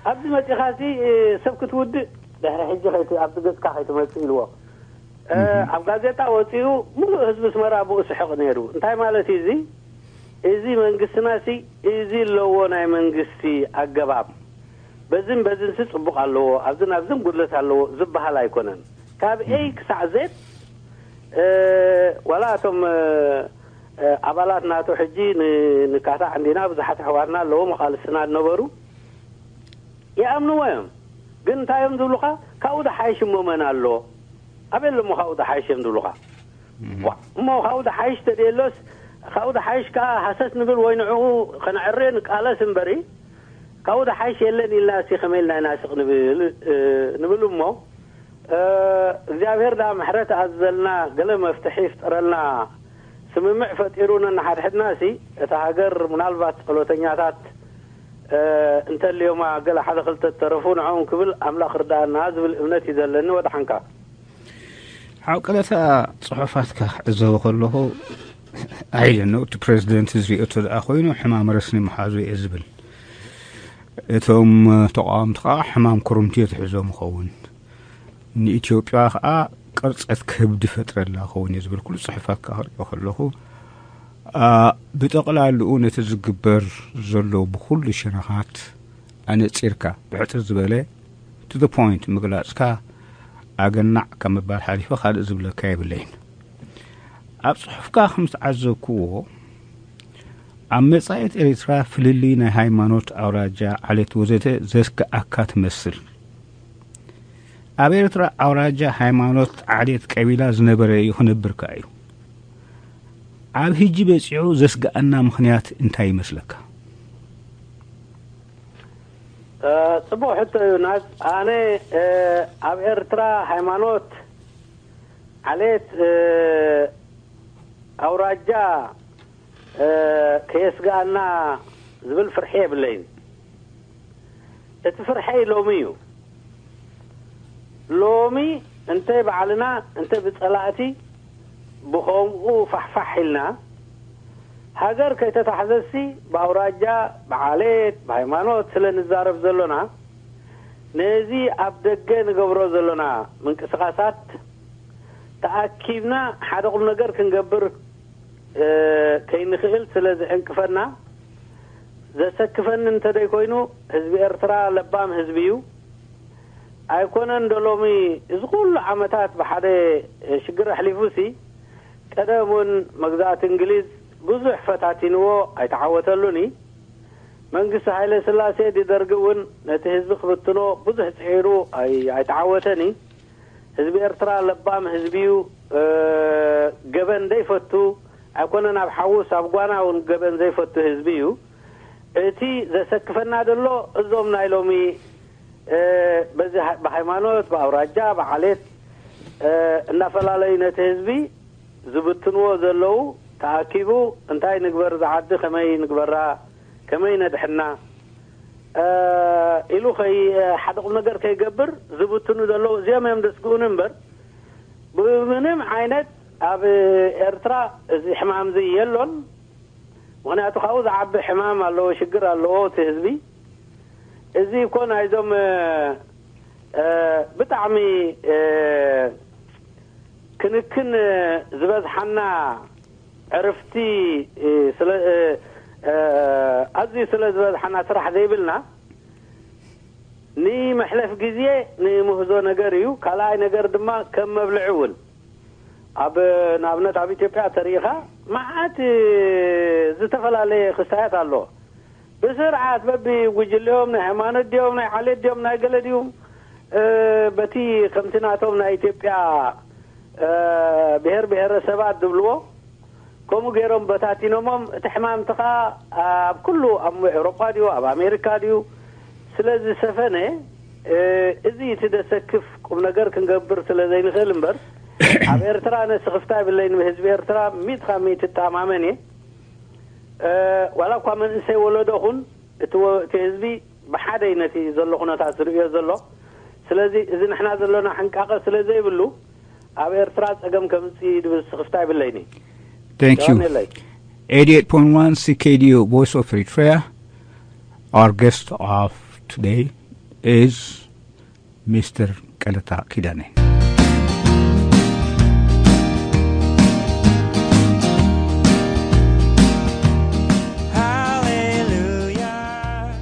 ኣብዚ መፂኻ ሲ ሰብ ክትውድእ ድሕሪ ሕጂ ከይቲ ኣብዚ ገፅካ ከይትመፅእ ኢልዎ። ኣብ ጋዜጣ ወፂኡ ሙሉእ ህዝቢ ኣስመራ ብኡ ስሕቕ ነይሩ። እንታይ ማለት እዩ እዚ? እዚ መንግስትና ሲ እዚ ኣለዎ ናይ መንግስቲ ኣገባብ። በዝን በዝን ሲ ፅቡቕ ኣለዎ፣ ኣብዝን ኣብዝን ጉድለት ኣለዎ ዝበሃል ኣይኮነን። ካብ ኤይ ክሳዕ ዜድ ዋላ እቶም ኣባላት ናቱ ሕጂ ንካታዕ እንዲና ብዙሓት ኣሕዋትና ኣለዎ መቓልስትና ዝነበሩ ይኣምንዎ እዮም። ግን እንታይ እዮም ዝብሉኻ? ካብኡ ዝሓይሽ እሞ መን ኣሎ? ኣበይ ኣሎ እሞ ካብኡ ዝሓይሽ እዮም ዝብሉኻ? እሞ ካብኡ ዝሓይሽ ተደየሎስ ካብኡ ዝሓይሽ ከዓ ሃሰስ ንብል ወይ ንዕኡ ከነዕርዮ ንቃለስ እምበሪ ካብኡ ዝሓይሽ የለን ኢልና ሲ ከመይ ኢልና ኢና ስቕ ንብል ንብል እሞ እግዚኣብሔር ደኣ ምሕረት ኣዘልና ገለ መፍትሒ ይፍጠረልና። ስምምዕ ፈጢሩ ነንሓድሕድና ሲ እታ ሃገር ምናልባት ጸሎተኛታት እንተልዮማ ገለ ሓደ ክልተ ተረፉ ንዕኦም ክብል ኣምላኽ ርዳኣና ዝብል እምነት እዩ ዘለኒ። ወድሓንካ። ሓው ቀለታ ጽሑፋትካ ክዕዘቦ ከለኹ ኣይደነው እቲ ፕሬዚደንት ዝሪኦ ተደኣ ኮይኑ ሕማም ረስኒ መሓዙ እየ ዝብል። እቶም ተቃወምቲ ከዓ ሕማም ኮሮንትዮ ትሕዞም ይኸውን። ንኢትዮጵያ ከዓ ቅርጸት ከብዲ ፈጥረላ ኸውን እየ ዝብል ኩሉ ጽሑፋትካ ክሪኦ ከለኹ ብጠቕላልኡ ነቲ ዝግበር ዘሎ ብኩሉ ሸነኻት ኣነጺርካ ብሕጽር ዝበለ to the point ምግላጽካ ኣገናዕ ካብ ምባል ሓሊፈ ካልእ ዝብለካ የብለይን። ኣብ ጽሑፍካ ከም ዝተዓዘብክዎ ኣብ መጻኢት ኤርትራ ፍልልይ ናይ ሃይማኖት፣ ኣውራጃ፣ ዓሌት ወዘተ ዘስግኣካ ትመስል። ኣብ ኤርትራ ኣውራጃ፣ ሃይማኖት፣ ዓሌት፣ ቀቢላ ዝነበረ እዩ ክነብር ከኣ እዩ። ኣብ ህጂ በጺሑ ዘስግኣና ምኽንያት እንታይ ይመስለካ? ጽቡቕ ሕቶ እዩ ናት። ኣነ ኣብ ኤርትራ ሃይማኖት፣ ዓሌት፣ ኣውራጃ ከየስግኣና ዝብል ፍርሒ የብለይን። እቲ ፍርሐይ ሎሚ እዩ። ሎሚ እንተ ባዕልና እንተ ብጸላእቲ ብኸምኡ ፋሕፋሕ ኢልና ሃገር ከይተታሕዘሲ ብኣውራጃ፣ ብዓሌት፣ ብሃይማኖት ስለ ንዛረብ ዘሎና ነዚ ኣብ ደገ ንገብሮ ዘሎና ምንቅስቃሳት ተኣኪብና ሓደ ቁም ነገር ክንገብር ከይንኽእል ስለ ዝዕንቅፈና ዘሰክፈኒ እንተደይ ኮይኑ ህዝቢ ኤርትራ ለባም ህዝቢ እዩ። ኣይኮነን ዶ ሎሚ እዚ ኩሉ ዓመታት ብሓደ ሽግር ኣሕሊፉ ሲ ቀደም እውን መግዛእቲ እንግሊዝ ብዙሕ ፈታቲንዎ ኣይተዓወተሉን እዩ። መንግስቲ ሃይለ ስላሴ ድደርጊ እውን ነቲ ህዝቢ ክብትኖ ብዙሕ ፅዒሩ ኣይተዓወተን እዩ። ህዝቢ ኤርትራ ለባም ህዝቢ እዩ። ገበን ዘይፈቱ ኣይኮነን ኣብ ሓውስ ኣብ ጓና እውን ገበን ዘይፈቱ ህዝቢ እዩ። እቲ ዘሰክፈና ዘሎ እዞም ናይ ሎሚ በዚ ብሃይማኖት ብኣውራጃ ብዓሌት እናፈላለዩ ነቲ ህዝቢ ዝብትንዎ ዘለዉ ተኣኪቡ እንታይ ንግበር፣ ዝዓዲ ከመይ ንግበራ፣ ከመይ ነድሕና ኢሉ ከይ ሓደ ቁም ነገር ከይገብር ዝብትኑ ዘለዉ እዚኦም እዮም ደስግኡኒ እምበር፣ ብምንም ዓይነት ኣብ ኤርትራ እዚ ሕማም እዚ የሎን። ምኽንያቱ ካብኡ ዝዓቢ ሕማም ኣለዎ፣ ሽግር ኣለዎ እቲ ህዝቢ። እዚ እኮ ናይዞም ብጣዕሚ ክንክን ዝበዝሓና ዕርፍቲ ኣዝዩ ስለ ዝበዝሓና፣ ስራሕ ዘይብልና፣ ንመሕለፍ ግዜ ንምህዞ ነገር እዩ። ካልኣይ ነገር ድማ ከም መብልዒ እውን ኣብ ንኣብነት ኣብ ኢትዮጵያ ተሪኢኻ መዓት ዝተፈላለየ ክስታያት ኣሎ። ብስርዓት በቢ ጉጅሌኦም፣ ናይ ሃይማኖት ድዮም፣ ናይ ዓሌት ድዮም፣ ናይ ገለ ድዩም፣ በቲ ከምቲ ናቶም ናይ ኢትዮጵያ ብሔር ብሔረሰባት ዝብልዎ፣ ከምኡ ገይሮም በታቲኖሞም። እቲ ሕማምቲ ኸኣ ኣብ ኩሉ፣ ኣብ ኤውሮጳ ድዩ፣ ኣብ ኣሜሪካ ድዩ፣ ስለ ዝሰፈነ፣ እዚ እቲ ደሰክፍ ቁም ነገር ክንገብር ስለ ዘይንኽእል እምበር፣ ኣብ ኤርትራ ነስኽፍታ የብለይን። ብህዝቢ ኤርትራ ሚእቲ ካብ ሚእቲ እተኣማመን እየ። ዋላ እኳ መንእሰይ ወለዶ ኹን፣ እቲ ወ-፣ እቲ ህዝቢ ብሓደ እዩ ነቲ ዘሎ ኩነታት ዝርእዮ ዘሎ። ስለዚ እዚ ንሕና ዘሎና ሕንቃቐ ስለ ዘይብሉ፣ ኣብ ኤርትራ ጸገም ከምጽእ ድብል ስኽፍታ ይብለይኒ። Thank you. Eighty-eight point one C K D U, Voice of Eritrea. Our guest of today is Mister ቀለታ ኪዳነ። Hallelujah,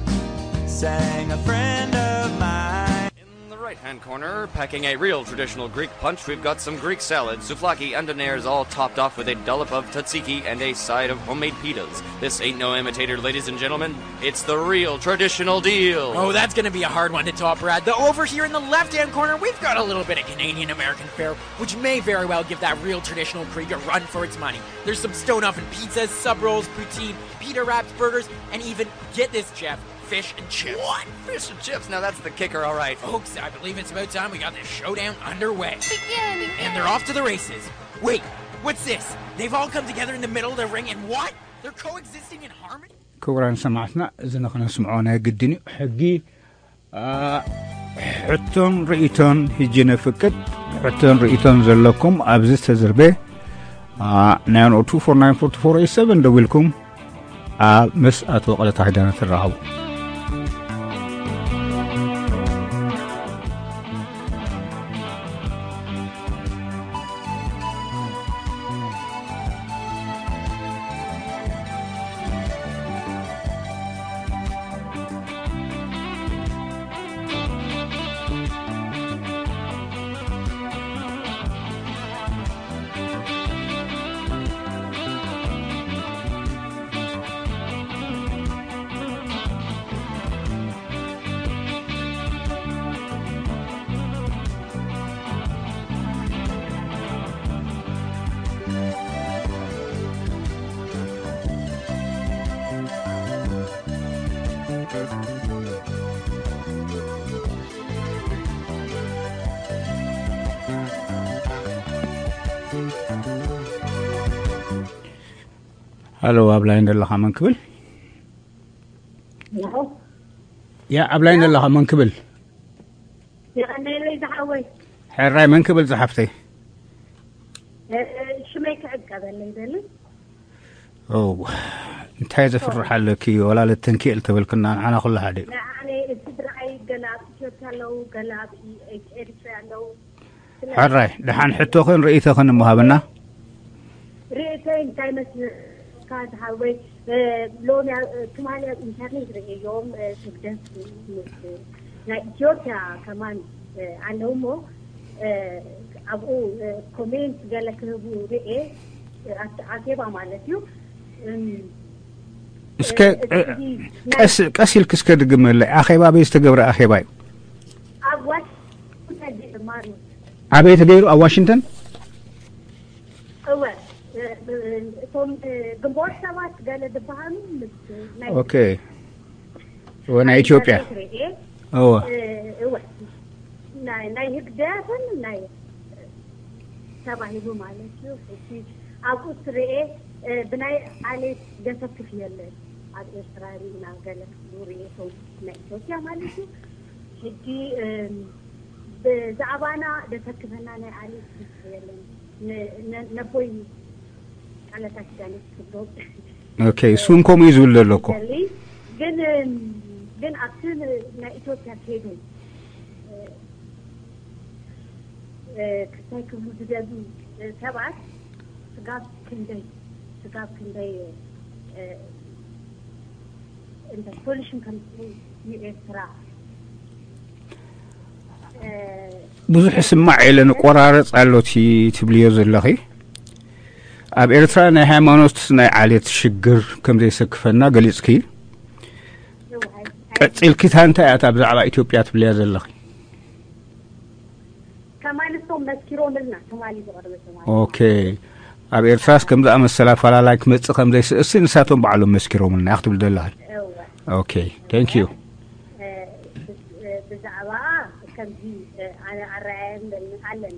sang a friend of mine. In the right-hand corner, packing a real traditional Greek punch, we've got some Greek salad, souvlaki, and diners, all topped off with a dollop of tzatziki and a side of homemade pitas. This ain't no imitator, ladies and gentlemen. It's the real traditional deal. Oh, that's gonna be a hard one to top, Brad. Though over here in the left-hand corner, we've got a little bit of Canadian-American fare, which may very well give that real traditional Greek a run for its money. There's some stone-oven pizzas, sub-rolls, poutine, pita wraps, burgers, and even, get this, Jeff, fish and chips. What? Fish and chips? Now that's the kicker, all right. Folks, I believe it's about time we got this showdown underway. Begin! And they're off to the races. Wait, what's this? They've all come together in the middle of the ring and what? They're coexisting in harmony? ክቡራን ሰማዕትና፣ እዚ ንኽነስምዖ ናይ ግድን እዩ። ሕጊ፣ አ፣ ሕቶን ርእይቶን ሕጂ ነፍቅድ። ሕቶን ርእይቶን ዘለኩም ኣብዚ ዝተዝርበ፣ አ፣ nine oh two four nine forty-four eighty-seven ደዊልኩም ኣብ ምስ ኣቶ ቀለታ ኪዳነ ትራኸቡ። ሃሎ፣ ኣብ ላይን ዘለኻ መን ክብል? ያ፣ ኣብ ላይን ዘለኻ መን ክብል? የቐነለይ ዝሓወይ። ሕራይ፣ መን ክብል ዝሓፍተይ? እ፣ ሽመይ ክዕቀበለይ በሊ። ኦ፣ እንታይ ዘፍርሕ ኣለኪ? ወላ ለተንኪኤል ተበልክና፣ ንዓና ኩሉ ሓደ እዩ። ንዓነ ስድራይ ገለ ኣብ ኢትዮጵያ ኣለዉ፣ ገለ ኣብ ኢ-፣ ኤሪትሪያ ኣለዉ። ስለ ሕራይ፣ ደሓን ሕቶኽን ርእይቶኽን እሞ ሃብና። ርእይቶይ እንታይ መስለካ ዝሓወይ? እ፣ ሎሚ ኣብ፣ እ፣ ትማሊ ኣብ ኢንተርኔት ርእየዮም፣ እ፣ ህግደፍ ምስ ናይ ኢትዮጵያ ከማን፣ እ፣ ኣለዉ እሞ፣ እ፣ ኣብኡ፣ እ፣ ኮሜንት ገለ ክህቡ ርእየ፣ እ፣ ኣት-፣ ኣኬባ ማለት እዩ። እም፣ እስከ፣ እ፣ እ፣ እዚ ናይ ቀስ፣ ቀስ ኢልክ እስከ ድግመለይ። ኣኼባ ኣበይ ዝተገብረ ኣኼባ እዩ? ኣብ ዋሽንግተን ዲሲ ማሪ። ኣበይ ተገይሩ? ኣብ ዋሽንግተን? እወ፣ እ፣ እ፣ እቶም፣ እ፣ ግንቦት ሰባት ገለ ዝበሃሉ ምስ ናይ ኦኬ። እወ፣ ናይ ኢትዮጵያ። ኢንተርኔት ርእየ። እወ። እ፣ እወ። ናይ፣ ናይ ህግደፍን ናይ ተባሂሉ ማለት እዩ። እቲ ኣብኡ ትርእየ ብናይ ዓሌት ዘተክፍ የለን ኣብ ኤርትራ ርኢና ገለ ክብሉ ርእየቶም ናይ ኢትዮጵያ ማለት እዩ። ሕጂ ብዛዕባና ዘተክፈና ናይ ዓሌት የለን። ነቦይ ቃለታ ኪዳነ ክብሎ ኦኬ እሱን ከምኡ እዩ ዝብል ዘሎ እኮ ግን ግን ኣብቲ ናይ ኢትዮጵያ ከይዱ ክታይ ክብሉ ዝደሉ ሰባት ስጋብ ክንደይ ስጋብ ክንደይ እንታይ ሶሉሽን ከምፅኡ ንኤርትራ ብዙሕ ስማዕ የለን ቆራረፅ ኣሎቲ ትብልዮ ዘለኺ ኣብ ኤርትራ ናይ ሃይማኖት ናይ ዓሌት ሽግር ከም ዘይሰክፈና ገሊፅኪ ቀፂልኪ እታ እንታይ እያ እታ ብዛዕባ ኢትዮጵያ ትብልያ ዘለኺ ከማን እሶም መስኪሮምልና ትማሊ ዝቐረበ ትማሊ ኦኬ ኣብ ኤርትራስ ከም ዝኣመሰለ ኣፈላላይ ክመፅእ ከም ዘይስእሲ ንሳቶም ባዕሎም መስኪሮምልና ክትብል ዘለሃል እወ ኦኬ thank you ብዛዕባ ከምዚ ኣነ ኣረኣየን ኣለኒ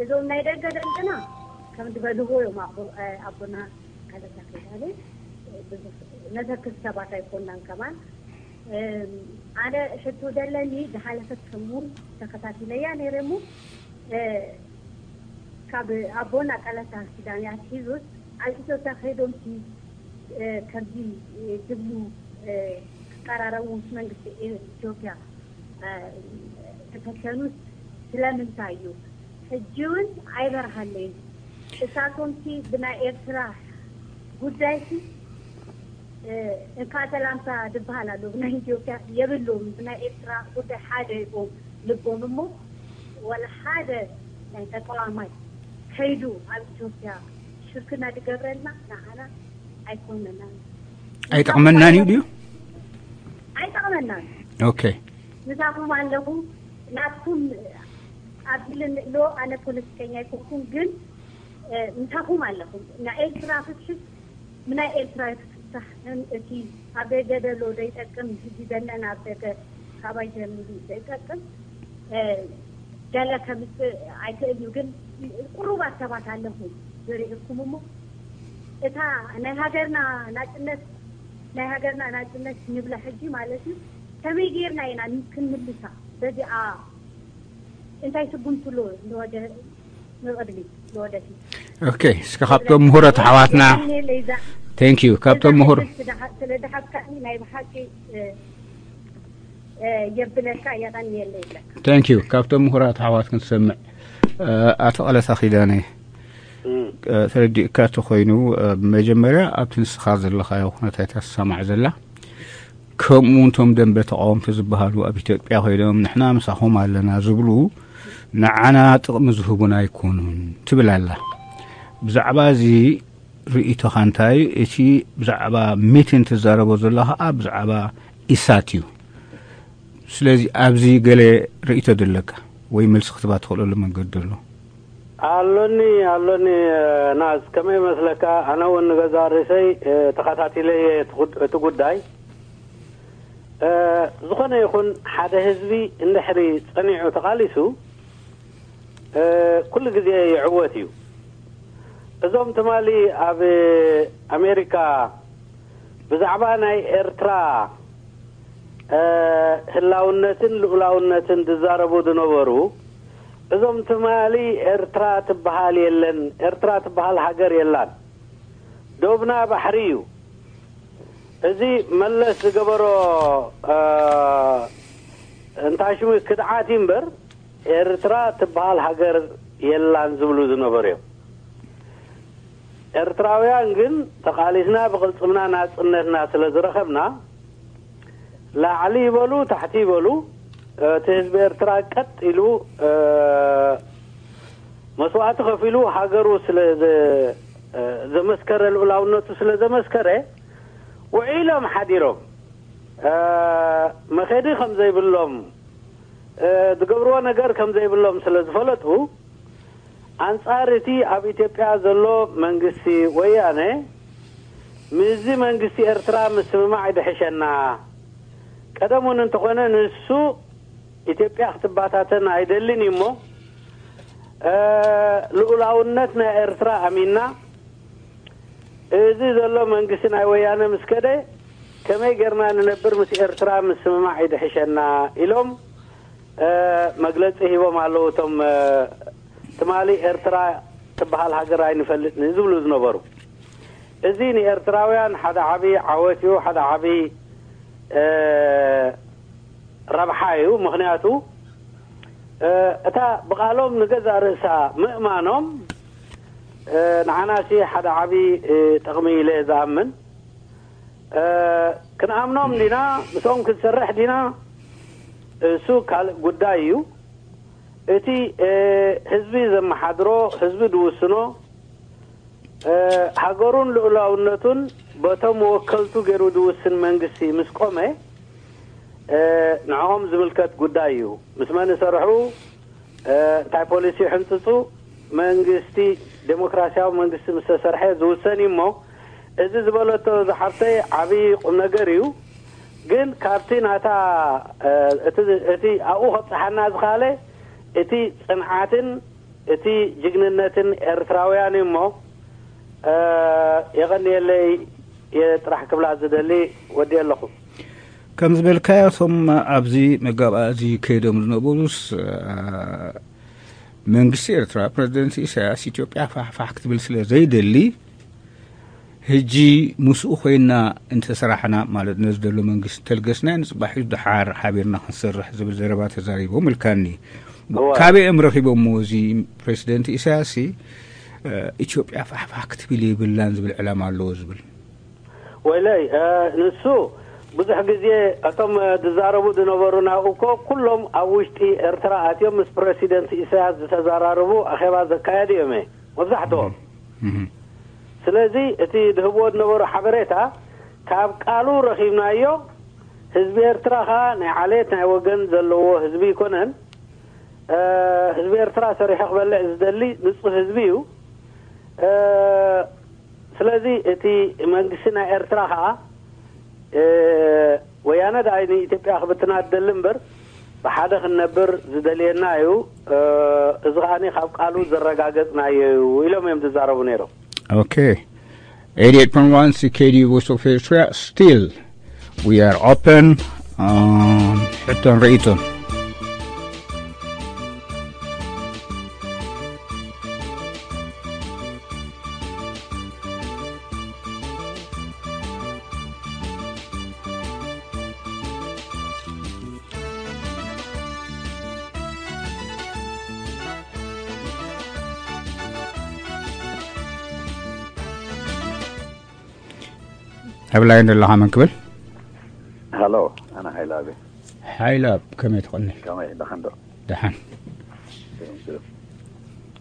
እዞም ናይ ደገ ደንቅና ከም ዝበልዎ እዮም ኣቦና ቀለታ ከይዳለ ብዙሕ ነተክስ ሰባት ኣይኮናን ከማን ኣነ ሕቶ ዘለኒ ዝሓለፈት ሰሙን ተከታቲለያ ነይረ እሞ ካብ ኣቦና ቀለታ ኪዳን ኣትሒዙስ ኣብ ኢትዮጵያ ከይዶምሲ ከምዚ ዝብሉ ክቀራረቡ ምስ መንግስቲ ኢትዮጵያ ተፈተኑስ ስለምንታይ እዩ ሕጂ እውን ኣይበርሃለይን እሳቶምሲ ብናይ ኤርትራ ጉዳይሲ እንካ ሰላምታ ድበሃል ኣሎ ብናይ ኢትዮጵያ የብሎም ብናይ ኤርትራ ጉዳይ ሓደ ይቦም ልቦም እሞ ወላ ሓደ ናይ ተቃዋማይ ከይዱ ኣብ ኢትዮጵያ ሽርክና ድገብረልና ንዓና ኣይኮነና ኣይጠቕመናን እዩ ድዩ ኣይጠቕመናን ኦኬ ምሳኹም ኣለኹ ናትኩም ኣብልንእሎ ኣነ ፖለቲከኛ ኣይኮንኩም ግን ምሳኹም ኣለኹም ናይ ኤርትራ ፍትሒ ብናይ ኤርትራ ይፍታሕ እቲ ኣብ ደገ ደሎ ዘይጠቅም ህጂ ዘለና ኣብ ደገ ካባይ ጀሚሩ ዘይጠቅም ገለ ከምፅእ ኣይክእል እዩ ግን ቁሩባት ሰባት ኣለኹም ዝርእኩም እሞ እታ ናይ ሃገርና ናፅነት ናይ ሃገርና ናፅነት ንብላ ሕጂ ማለት እዩ ከመይ ጌርና ኢና ክንምልሳ በዚኣ እንታይ ስጉምቲ ኣሎ ንወደ ንቕድሚ ንወደፊት ኦኬ እስከ ካብቶም ምሁራት ኣሕዋትና thank you ካብቶም ምሁር ስለ ዝሓብካኒ ናይ ብሓቂ የብለካ የቐንየለ ይብለካ thank you ካብቶም ምሁራት ኣሕዋት ክንሰምዕ ኣቶ ቀለታ ኪዳነ ተረዲእካ ተኮይኑ መጀመርያ ኣብቲ ንስኻ ዘለኻዮ ኩነታት ተሰማዕ ዘላ ከምኡ እውን እቶም ደንበ ተቃወምቲ ዝበሃሉ ኣብ ኢትዮጵያ ኮይኖም ንሕና ምሳኹም ኣለና ዝብሉ ንዓና ጥቕሚ ዝህቡና ኣይኮኑን ትብል ኣላ። ብዛዕባ እዚ ርእይቶኻ እንታይ እዩ? እቲ ብዛዕባ ሚትን ትዛረቦ ዘለኻ ከዓ ብዛዕባ ኢሳት እዩ። ስለዚ ኣብዚ ገለ ርእይቶ ዘለካ ወይ መልሲ ክትባ ትኽእለሉ መንገዲ ኣሎ? ኣሎኒ ኣሎኒ ናዝ ከመይ መስለካ ኣነ እውን ንገዛ ርእሰይ ተኸታቲለየ እቲ ጉዳይ ዝኾነ ይኹን ሓደ ህዝቢ እንድሕሪ ጸኒዑ ተቓሊሱ ኩሉ ግዜ ይዕወት እዩ። እዞም ትማሊ ኣብ ኣሜሪካ ብዛዕባ ናይ ኤርትራ ህላውነትን ልኡላውነትን ዝዛረቡ ዝነበሩ እዞም ትማሊ ኤርትራ ትበሃል የለን፣ ኤርትራ ትበሃል ሃገር የላን፣ ዶብና ባሕሪ እዩ። እዚ መለስ ዝገበሮ እንታይ ሽሙ ክድዓት እዩ እምበር ኤርትራ ትበሃል ሃገር የላን ዝብሉ ዝነበሩ እዮም። ኤርትራውያን ግን ተቓሊስና ብቕልጽምና ናጽነትና ስለ ዝረኸብና ላዕሊ ይበሉ ታሕቲ ይበሉ እቲ ህዝቢ ኤርትራ ቀጥ ኢሉ መስዋእቲ ከፊሉ ሃገሩ ስለ ዘመስከረ ልኡላውነቱ ስለ ዘመስከረ ውዒሎም ሓዲሮም መኸዲ ከም ዘይብሎም ዝገብርዎ ነገር ከም ዘይብሎም ስለ ዝፈለጡ ኣንጻር እቲ ኣብ ኢትዮጵያ ዘሎ መንግስቲ ወያነ ምስዚ መንግስቲ ኤርትራ ምስምማዕ ይድሕሸና። ቀደም እውን እንተኾነ ንሱ ኢትዮጵያ ክትባታተን ኣይደልን እዩ እሞ ልኡላውነት ናይ ኤርትራ ኣሚንና እዚ ዘሎ መንግስቲ ናይ ወያነ ምስ ከደ ከመይ ጌርና ንነብር ምስ ኤርትራ ምስምማዕ ይድሕሸና ኢሎም መግለፂ ሂቦም ኣለዉ። እቶም ትማሊ ኤርትራ ትበሃል ሃገር ኣይንፈልጥን ዝብሉ ዝነበሩ፣ እዚ ንኤርትራውያን ሓደ ዓብዪ ዓወት እዩ፣ ሓደ ዓብዪ ረብሓ እዩ። ምኽንያቱ እታ ብቓሎም ንገዛእ ርእሳ ምእማኖም ንዓናሲ ሓደ ዓብዪ ጥቕሚ ኢለ ዝኣምን። ክንኣምኖም ዲና፣ ምስኦም ክንሰርሕ ዲና፣ እሱ ካልእ ጉዳይ እዩ። እቲ ህዝቢ ዘመሓድሮ፣ ህዝቢ ዝውስኖ፣ ሃገሩን ልኡላውነቱን በቶም ወከልቱ ገይሩ ዝውስን መንግስቲ ምስ ቆመ፣ ንዕኦም ዝምልከት ጉዳይ እዩ። ምስ መን ይሰርሑ፣ እንታይ ፖሊሲ ይሕንፅፁ፣ መንግስቲ፣ ዴሞክራሲያዊ መንግስቲ ምስ ተሰርሐ ዝውሰን እዩ። እሞ እዚ ዝበለቶ ዝሓፍተይ ዓብዪ ቁም ነገር እዩ። ግን ካብቲ ናታ እቲ ኣብኡ ከብፅሓና ዝኸኣለ እቲ ፅንዓትን እቲ ጅግንነትን ኤርትራውያን እዩ። እሞ የቐንየለይ፣ የጥራሕ ክብላ ዝደሊ። ወዲ ኣለኹ። ከም ዝበልካዮ፣ እቶም ኣብዚ መጋባእዚ ከይዶም ዝነበሩስ መንግስቲ ኤርትራ፣ ፕረዚደንት ኢሳያስ፣ ኢትዮጵያ ፋሕፋሕ ክትብል ስለ ዘይደሊ፣ ሕጂ ምስኡ ኮይና እንተሰራሕና፣ ማለት ነዚ ዘሎ መንግስቲ እንተልገስና፣ ንፅባሕ እዩ ደሓር ሓቢርና ክንሰርሕ ዝብል ዘረባ ተዛሪቦም ኢልካኒ። እዋ። ካበይ እዮም ረኺቦምዎ? እዚ ፕሬዚደንት ኢሳያስ ኢትዮጵያ ፋሕፋሕ ክትብል የብላን ዝብል ዕላማ ኣለዎ ዝብል። ወይለይ፣ ንሱ ብዙሕ ግዜ እቶም ዝዛረቡ ዝነበሩ ናብኡ እኮ ኩሎም ኣብ ውሽጢ ኤርትራ ኣትዮም ምስ ፕረሲደንት ኢሳያስ ዝተዘራረቡ ኣኼባ ዘካየዱ እዮም፣ መብዛሕትኦም። ስለዚ እቲ ዝህብዎ ዝነበሩ ሓበሬታ ካብ ቃሉ ረኺብናዮ። ህዝቢ ኤርትራ ኸኣ ናይ ዓሌት ናይ ወገን ዘለዎ ህዝቢ ኣይኮነን። ህዝቢ ኤርትራ ሰሪሑ ክበልዕ ዝደሊ ንጹህ ህዝቢ እዩ። ስለዚ እቲ መንግስቲ ናይ ኤርትራ ኸኣ ወያነ ደኣ ንኢትዮጵያ ክብትና ትደሊ እምበር ብሓደ ክንነብር ዝደልየና እዩ። እዚ ኸኣ ካብ ቃሉ ዘረጋገጽናዮ እዩ ኢሎም እዮም ዝዛረቡ ነይሮም። Okay. Eighty-eight point one C K D U Voice of Eritrea, still we are open. ሕቶን ርእይቶን። ኣብ ላይን ዘለኻ መን ክብል? ሃሎ፣ ኣነ ሓይላብ እየ። ሓይላብ፣ ከመይ ትኾኒ? ከመይ፣ ደሓን ዶ? ደሓን።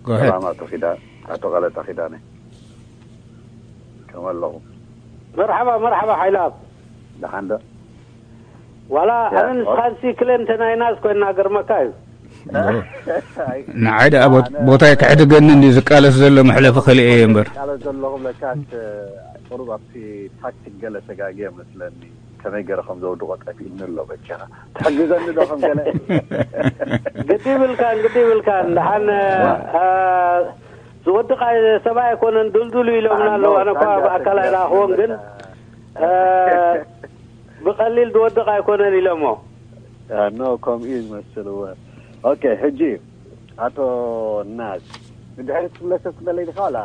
Go ahead. ሰላም ኣቶ ኪዳ-፣ ኣቶ ቀለታ ኪዳነ። ከመይ ኣለኹም? መርሓባ፣ መርሓባ ሓይላብ። ደሓን ዶ? ዋላ ኣነ ንስኻን ሲ ክሌንተን ኣይናስ ኮይና ገርመካ እዩ። ንዓይ ደኣ ቦት-፣ ቦታይ ክሕድገኒ እንዲ ዝቃለስ ዘሎ መሕለፊ ከሊኤ እየ እምበር። ዝቃለስ ዘለኹም ለካስ ቁሩብ ኣብቲ ታክቲክ ገለ ተጋግየ መስለኒ። ከመይ ገይረ ከም ዘውድቖ ጠፊእኒ ኣሎ። በጃኻ ትሕግዘኒ ዶ ከም ገለ? ግዲ ይብልካን፣ ግዲ ይብልካን። ደሓን፣ ዋ። አ፣ ዝወድቕ ኣይ-፣ ሰብ ኣይኮነን፣ ድልዱል እዩ ኢሎምና ኣለዉ። ኣነ እኳ ብኣካል ኣይረኣኽዎን፣ ግን፣ አ፣ ብቐሊል ዝወድቕ ኣይኮነን ኢሎሞ። ኖ፣ ከምኡ እዩ ዝመስል። እወ። ኦኬ፣ ሕጂ ኣቶ ናዝ፣ ንድሕሪት ክትምለሰ ትደለይ ዲኻ ዋላ?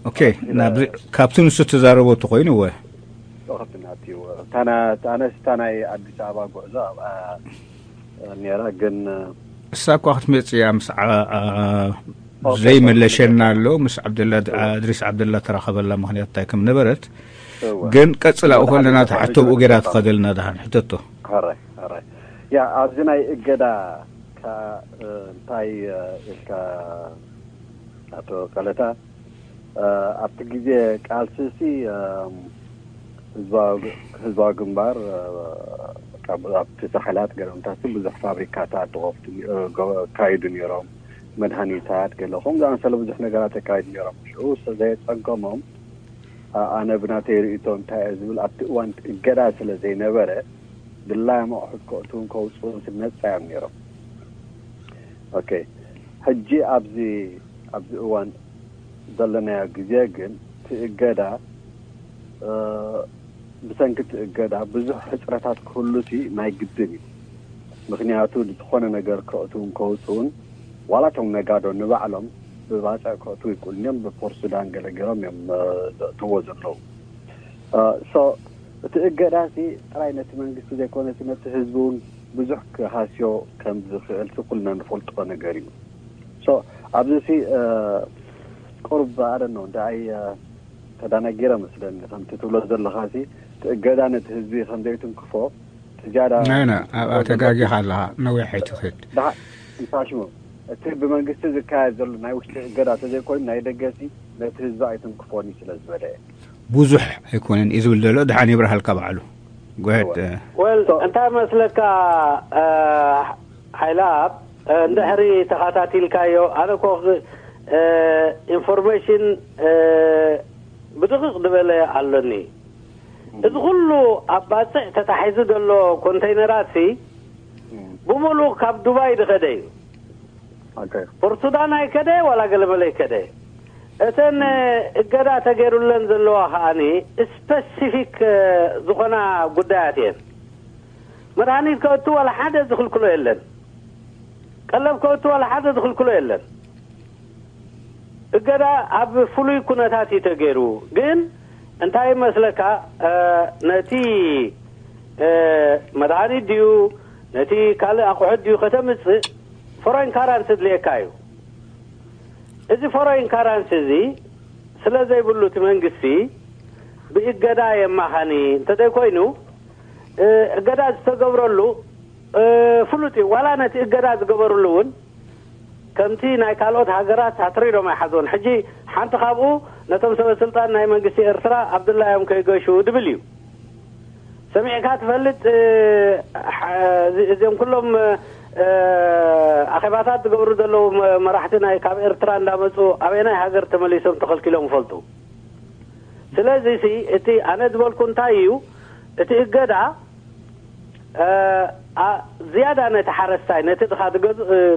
ኦኬ፣ ናብዚ፣ ካብቲ ንሱ ተዛረቦ ተኾይኑ፣ እወ። ካብቲ ናቲ፣ እወ። ታና-፣ ኣነስ እታ ናይ ኣዲስ ኣበባ ጉዕዞ ኣብኣ ነይራ፣ ግን እሳ እኳ ክትመጽእ እያ ምስ ዓ-፣ ዓ-፣ ኦኬ፣ ዘይመለሸና ኣሎ፣ ምስ ዓብደላ፣ እወ። እድሪስ ዓብደላ ተራኸበላ ምኽንያት እንታይ ከም ነበረት። እወ። ግን ቀጽል ኣብኡ ከለና እታ ሕቶ ብኡ ገይራ ትኸደልና ደሓን ሕተቶ። ሕራይ፣ ሕራይ። ያ፣ ኣብዚ ናይ እገዳ ከ-፣ እንታይ ኢልካ ኣቶ ቀለታ፣ ኣብቲ ግዜ ቃልሲ ሲ፣ ህዝባዊ፣ ህዝባዊ ግንባር፣ ካብ፣ ኣብቲ ሳሕላት ገረምታሲ ብዙሕ ፋብሪካታት ተኸፍቱ፣ ገ-፣ ኣካይዱ ነይሮም። መድሃኒታት ገለ ከምኡ ዝኣመሰለ ብዙሕ ነገራት ኣካይዱ ነይሮም። ሽዑ ዘየጸገሞም፣ ኣ-፣ ኣነ ብናተይ ርእይቶ እንታይ እየ ዝብል፣ ኣብቲ እዋን እገዳ ስለ ዘይነበረ፣ ድላዮም ኣቑሑት ከእትዉን ከውፅኡን ስነፃ እዮም ነይሮም። ኦኬ፣ ሕጂ ኣብዚ፣ ኣብዚ እዋን ዘለናዮ ግዜ ግን እቲ እገዳ ብሰንኪ እቲ እገዳ ብዙሕ ሕፅረታት ክህሉሲ ናይ ግድን እዩ። ምክንያቱ ዝኾነ ነገር ከእትውን ከውፅውን ዋላ እቶም ነጋዶ ንባዕሎም ብባፅዕ ከእትዉ ይክእሉን እዮም። ብፖርት ሱዳን ገለገሎም እዮም ዘእትዎ ዘለዉ። ሶ እቲ እገዳሲ ጥራይ ነቲ መንግስቲ ዘይኮነሲ ነቲ ህዝቢ እውን ብዙሕ ክሃስዮ ከም ዝኽእልሲ ኩልና ንፈልጦ ነገር እዩ። ሶ ኣብዚ ሲ ቁርብ ኣደን ነው እንደ ኣይ ተዳናጊረ መስለኒ ከምቲ ትብሎ ዘለኻ ሲ እቲ እገዳ ነቲ ህዝቢ ከም ዘይትንክፎ ዝያዳ ናይ ና ኣብኣ ተጋጊኻ ኣለኻ። ነዊሕ ኣይትኽድ። ደሓ ይፋሽሙ እቲ ብመንግስቲ ዝካየድ ዘሎ ናይ ውሽጢ እገዳ ተዘይኮይኑ ናይ ደገ ሲ ነቲ ህዝቢ ኣይትንክፎኒ ስለ ዝበለ እየ። ብዙሕ ኣይኮነን እዩ ዝብል ዘሎ። ደሓን ይብርሃልካ ባዕሉ ጎሄድ። ወል እንታይ መስለካ ሓይላ እንድሕሪ ተኸታቲልካዮ ኣነ ኮ ኢንፎርሜሽን ብድቕቕ ዝበለ ኣሎኒ። እዚ ኩሉ ኣብ ባፅዕ ተታሒዙ ዘሎ ኮንተይነራት ሲ ብሙሉእ ካብ ዱባይ ዝኸደ እዩ። ፖርት ሱዳን ኣይከደ ዋላ ገለመለ ይከደ። እተን እገዳ ተገይሩለን ዘለዋ ከዓኒ ስፐሲፊክ ዝኾና ጉዳያት እየን። መድሃኒት ከእቱ ዋላ ሓደ ዝኽልክሎ የለን። ቀለብ ከእቱ ዋላ ሓደ ዝኽልክሎ የለን። እገዳ ኣብ ፍሉይ ኩነታት እዩ ተገይሩ። ግን እንታይ መስለካ ነቲ መድሃኒት ድዩ ነቲ ካልእ ኣቑሑት ድዩ ከተምፅእ ፎሬን ካራንሲ ድልየካ እዩ። እዚ ፎሬን ካራንሲ እዚ ስለ ዘይብሉ እቲ መንግስቲ ብእገዳ የማኸኒ እንተዘይኮይኑ እገዳ ዝተገብረሉ ፍሉጥ እዩ። ዋላ ነቲ እገዳ ዝገበርሉ እውን ከምቲ ናይ ካልኦት ሃገራት ኣትሪሮም ኣይሓዝዎን። ሕጂ ሓንቲ ካብኡ ነቶም ሰበ ስልጣን ናይ መንግስቲ ኤርትራ ኣብድላ እዮም ከይገሹ ድብል እዩ። ሰሚዕካ ትፈልጥ? እዚኦም ኩሎም ኣኼባታት ዝገብሩ ዘለዉ መራሕቲ ናይ ካብ ኤርትራ እንዳመፁ ኣበየናይ ሃገር ተመሊሶም ተኸልኪሎም ይፈልጡ? ስለዚ እቲ ኣነ ዝበልኩ እንታይ እዩ እቲ እገዳ ዝያዳ ነቲ ሓረስታይ ነቲ ድኻ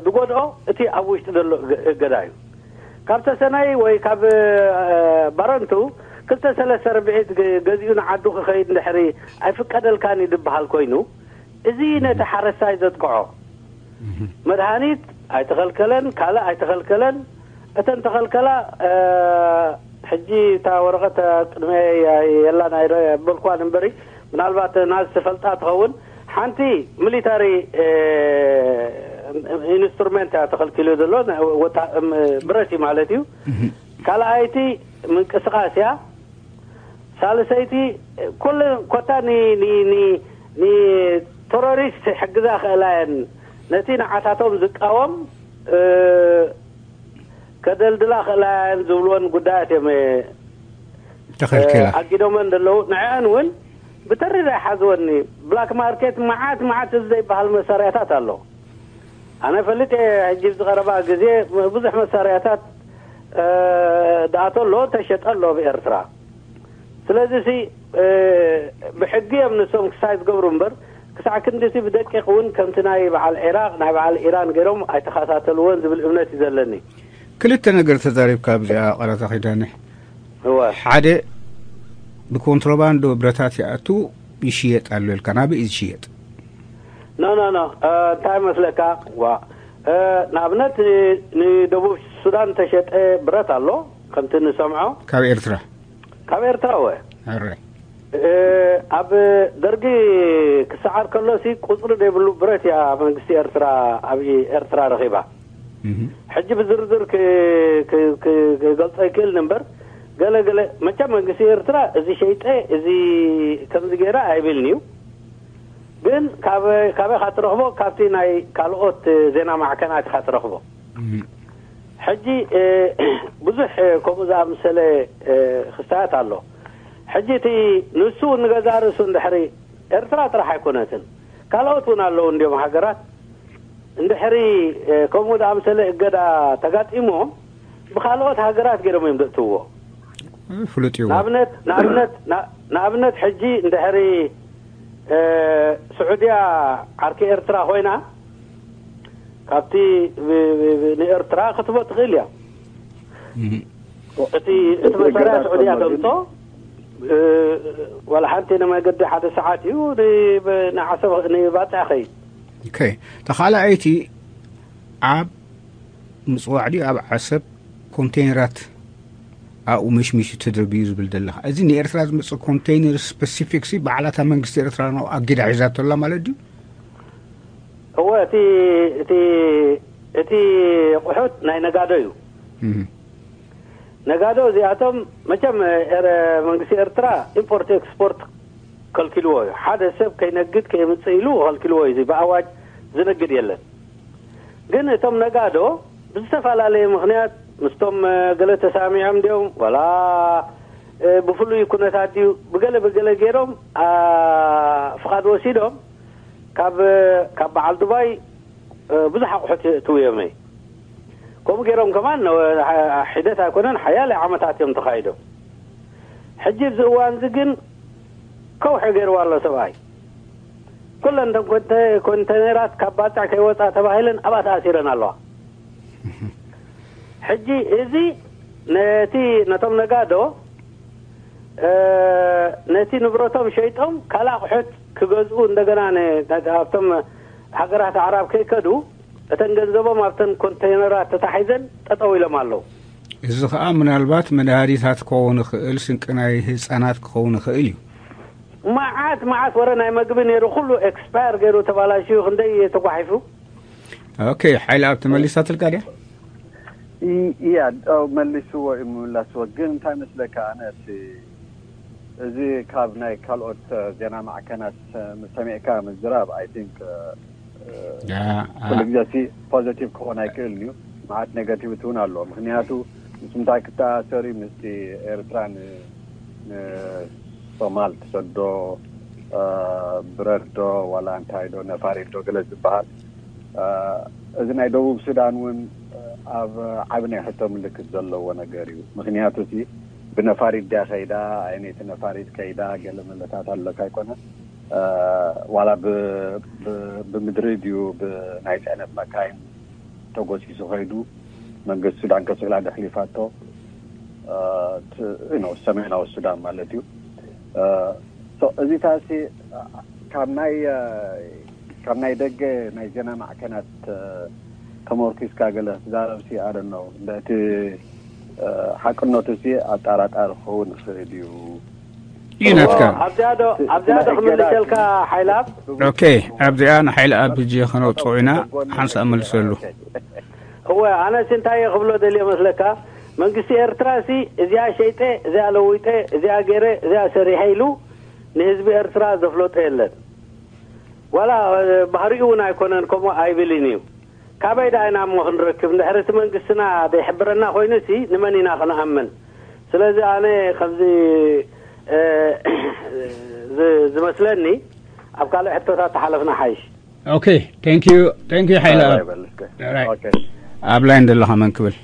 ዝጎድኦ እቲ ኣብ ውሽጢ ዘሎ እገዳ እዩ። ካብ ተሰነይ ወይ ካብ ባረንቱ ክልተ ሰለስተ ርብዒት ገዚኡ ንዓዱ ክኸይድ እንድሕሪ ኣይፍቀደልካን እዩ ዝበሃል ኮይኑ እዚ ነቲ ሓረስታይ ዘጥቅዖ። መድሃኒት ኣይተኸልከለን፣ ካልእ ኣይተኸልከለን። እተን ተኸልከላ ሕጂ እታ ወረቐት ቅድመ የላን ኣይበልኳን እምበሪ ምናልባት ናዝ ትፈልጣ ትኸውን። ሓንቲ ሚሊታሪ ኢንስትሩሜንት እያ ተኸልኪሉ ዘሎ፣ ብረት እዩ ማለት እዩ። ካልኣይቲ ምንቅስቃስ እያ። ሳልሰይቲ ኩሉ ኮታ ንቴሮሪስት ሕግዛ ክእላ እየን። ነቲ ንዓታቶም ዝቃወም ከደልድላ ክእላ እየን ዝብልወን ጉዳያት እዮም ተኸልኪላ። ኣጊዶመን ዘለዉ። ንዕአን እውን ብተሪር ኣይሓዝወኒ። ብላክ ማርኬት መዓት መዓት እዚ ዘይበሃል መሳርያታት ኣሎ። ኣነ ፈልጥ እየ። ሕጂ ኣብዚ ቀረባ ግዜ ብዙሕ መሳርያታት ዝኣቶ ኣሎ ተሸጠ ኣሎ ብኤርትራ። ስለዚ ሲ ብሕጊ እዮም ንሶም ክሳይ ዝገብሩ እምበር ክሳዕ ክንዲ ሲ ብደቂቕ እውን ከምቲ ናይ በዓል ዒራቕ ናይ በዓል ኢራን ገይሮም ኣይተኸታተልዎን ዝብል እምነት እዩ ዘለኒ። ክልተ ነገር ተዛሪብካ ኣብዚኣ ቀረታ ኪዳነ። እወ። ሓደ ብኮንትሮባንዶ ብረታት ይኣቱ ይሽየጥ ኣሎ ኢልካ ናበይ እዩ ዝሽየጥ? ኖ ኖ ኖ እ፣ እንታይ መስለካ ዋ እ፣ ንኣብነት ን- ንደቡብ ሱዳን ተሸጠ ብረት ኣሎ ከምቲ ንሰምዖ ካብ ኤርትራ ካብ ኤርትራ ወ ኣረ እ፣ ኣብ ደርጊ ክሰዓር ከሎ ሲ ቁፅሪ ዘይብሉ ብረት እያ መንግስቲ ኤርትራ ኣብ ኤርትራ ረኺባ። ሕጂ ብዝርዝር ክገልጾ ይክእል እምበር ገለ ገለ መቸም መንግስቲ ኤርትራ እዚ ሸይጠ እዚ ከምዚ ገይረ ኣይብልን እዩ። ግን ካበይ ካበይ ኢኻ ትረኽቦ? ካብቲ ናይ ካልኦት ዜና ማዕከናት ኢኻ ትረኽቦ። ሕጂ ብዙሕ ከምኡ ዝኣምሰለ ክስታያት ኣሎ። ሕጂ እቲ ንሱ ንገዛእ ርእሱ እንድሕሪ ኤርትራ ጥራሕ ኣይኮነትን ካልኦት እውን ኣለዉ እንዲዮም ሃገራት እንድሕሪ ከምኡ ዝኣምሰለ እገዳ ተጋጢሞም ብካልኦት ሃገራት ገይሮም እዮም ዘእትውዎ። ፍሉጥ እዩ። ንኣብነት ንኣብነት ንኣብነት ሕጂ እንድሕሪ ስዑድያ ዓርኪ ኤርትራ ኮይና ካብቲ ንኤርትራ ክትቦ ትኽእል እያ። እቲ እቲ መሳርያ ስዑድያ ተምጾ ዋላ ሓንቲ ንመገዲ ሓደ ሰዓት እዩ። ንዓሰብ ንባፅዕ ኸይድ። ተኻልኣይቲ ኣብ ምፅዋዕ ድዩ ኣብ ዓሰብ ኮንቴይነራት ኣብኡ መሽሚሹ ተደርብዩ ዝብል ዘለኻ? እዚ ንኤርትራ ዝመፅእ ኮንቴይነር ስፐሲፊክ ሲ ባዕላታ መንግስቲ ኤርትራ ነው ኣጊዳ ሒዛቶ ኣላ ማለት ድዩ? እወ፣ እቲ እቲ እቲ ኣቑሑት ናይ ነጋዶ እዩ። ነጋዶ እዚኣቶም መቸም መንግስቲ ኤርትራ ኢምፖርት ኤክስፖርት ከልኪልዎ እዩ። ሓደ ሰብ ከይነግድ ከየምፅእ ኢሉ ከልኪልዎ እዩ። እዚ ብኣዋጅ ዝነግድ የለን። ግን እቶም ነጋዶ ብዝተፈላለየ ምኽንያት ምስቶም ገለ ተሳሚዖም ድዮም ዋላ ብፍሉይ ኩነታት ድዩ ብገለ ብገለ ገይሮም ፍቓድ ወሲዶም ካብ ካብ በዓል ዱባይ ብዙሕ ኣቑሑት የእትው እዮም። ከምኡ ገይሮም ከማን ሒደት ኣይኮነን ሓያለ ዓመታት እዮም ተኻይዶም። ሕጂ ኣብዚ እዋን እዚ ግን ከውሒ ገይርዋ ኣሎ ሰብኣይ። ኩለን እተን ኮንተ- ኮንተይነራት ካብ ባፅዕ ከይወፃ ተባሂለን ኣብኣ ተኣሲረን ኣለዋ። ሕጂ እዚ ነቲ ነቶም ነጋዶ ነቲ ንብረቶም ሸይጦም ካልእ ኣቑሑት ክገዝኡ እንደገና ኣብቶም ሃገራት ኣዕራብ ከይከዱ እተን ገንዘቦም ኣብተን ኮንተይነራት ተታሒዘን ጠጠው ኢሎም ኣለዉ። እዚ ከዓ ምናልባት መድሃኒታት ክኸውን ይኽእል፣ ስንቂ ናይ ህፃናት ክኸውን ይኽእል እዩ። መዓት መዓት ወረ ናይ መግቢ ነይሩ ኩሉ ኤክስፓየር ገይሩ ተባላሽዩ ክንደይ ተጓሒፉ። ኦኬ፣ ሓይሊ ኣብ ተመሊሳትልካ ድያ? እያ መሊስዎ እዩ ምምላስዎ። ግን እንታይ መስለካ ኣነ እቲ እዚ ካብ ናይ ካልኦት ዜና ማዕከናት ሰሚዕካ ምዝራብ ኣይ ቲንክ ኩሉ ግዜ ሲ ፖዘቲቭ ክኾን ኣይክእልን እዩ። መዓት ኔጋቲቪቲ እውን ኣለዎ። ምክንያቱ ምስ ምንታይ ክተኣሳሰር እዩ? ምስቲ ኤርትራ ንሶማል ትሰዶ ብረድ ዶ ዋላ እንታይ ዶ ነፋሪት ዶ ገለ ዝበሃል። እዚ ናይ ደቡብ ሱዳን እውን ኣብ ዓቢ ናይ ሕቶ ምልክት ዘለዎ ነገር እዩ። ምክንያቱ ሲ ብነፋሪት ድያ ከይዳ ኣይነይቲ ነፋሪት ከይዳ ገለ መለታት ኣለካ ኣይኮነ ዋላ ብምድሪ ድዩ ብናይ ፅዕነት መካይን ተጎሲሱ ከይዱ መንግስቲ ሱዳን ከስዕላ ደሕሊፋቶ ሰሜናዊ ሱዳን ማለት እዩ። እዚታሲ ካብ ናይ ካብ ናይ ደገ ናይ ዜና ማዕከናት ተመርኪስካ ገለ ክትዛረብ ሲ ኣደነው እንደ እቲ ሓቅነቱ ሲ ኣጣራጣሪ ክኸውን ይኽእል እዩ። እዩ ናትካ። ኣብዚኣ ዶ ኣብዚኣ ዶ ክምልሰልካ ሓይላብ? ኦኬ፣ ኣብዚኣ ንሓይሊ ኣብ ህጂ ከነውፅኦ ኢና። ሓንሳእ መልሰሉ። እወ ኣነስ እንታይ እየ ክብሎ ደልየ መስለካ? መንግስቲ ኤርትራ ሲ እዚኣ ሸይጠ እዚኣ ለዊጠ እዚኣ ገይረ እዚኣ ሰሪሐ ኢሉ ንህዝቢ ኤርትራ ዘፍለጦ የለን። ዋላ ባህሪኡ እውን ኣይኮነን ከምኡ ኣይብልን እዩ። ካበይ ደኣ ኢና እሞ ክንረክብ? እንድሕር እቲ መንግስትና ዘይሕብረና ኮይኑ ሲ ንመን ኢና ክንኣምን? ስለዚ ኣነ ከምዚ እ፣ ዝ- ዝመስለኒ ኣብ ካልእ ሕቶታት ተሓለፍና ሓይሽ። ኦኬ፣ thank you thank you ሓይለ ኣብ በልስከ Right. ኦኬ ኣብ ላይን ዘለኻ መን ክብል?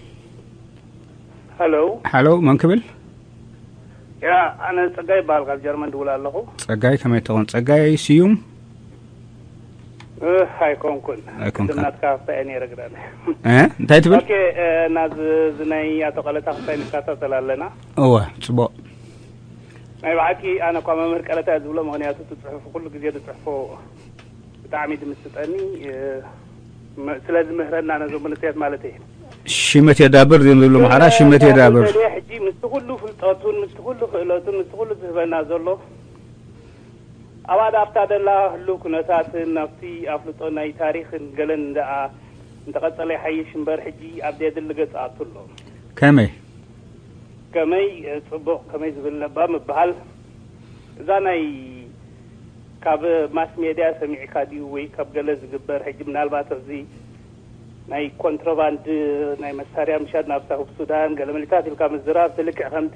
ሄሎ ሃሎ፣ መን ክብል? ያ ኣነ ጸጋይ ይበሃል ካብ ጀርመን ድውል ኣለኹ። ጸጋይ ከመይ ትኾን? ጸጋይ ስዩም እህ ኣይኮንኩን። ኣይኮንካ። ስምናትካ ኣብታ እየ ነይረ ግዳነ። እ እንታይ ትብል? ኦኬ እ፣ ናዚ እዚ ናይ ኣቶ ቀለታ ክሳይ ንከታተል ኣለና። እወ፣ ጽቡቕ። ናይ ብሓቂ ኣነ እኳ መምህር ቀለታ እየ ዝብሎ፣ ምኽንያቱ እቲ ጽሑፍ ኩሉ ግዜ ዝጽሕፎ ብጣዕሚ ድምስጠኒ እ፣ መ- ስለ ዝምህረና ነዞም መንእሰያት ማለት እየ። ሽመት የዳብር ዝብል ዝብሉ ማሕራ ሽመት የዳብር። ሕጂ ምስቲ ኩሉ ፍልጠቱን ምስቲ ኩሉ ክእለቱን ምስቲ ኩሉ ዝህበና ዘሎ ኣብ ኣዳብታ ደላ ህሉ ኩነታትን ናብቲ ኣፍልጦ ናይ ታሪኽን ገለን ደኣ እንተቐጸለ ይሓይሽ እምበር ሕጂ ኣብ ዘየድሊ ገጽ ኣቱ ኣሎ። ከመይ? ከመይ ጽቡቕ ከመይ ዝብል ነባ ምብሃል እዛ ናይ ካብ ማስ ሜድያ ሰሚዕካ ድዩ ወይ ካብ ገለ ዝግበር ሕጂ ምናልባት ኣብዚ ናይ ኮንትሮባንድ ናይ መሳርያ ምሻድ ናብ ሳሁብ ሱዳን ገለ መሊታት ኢልካ ምዝራብ ትልክዕ ከምቲ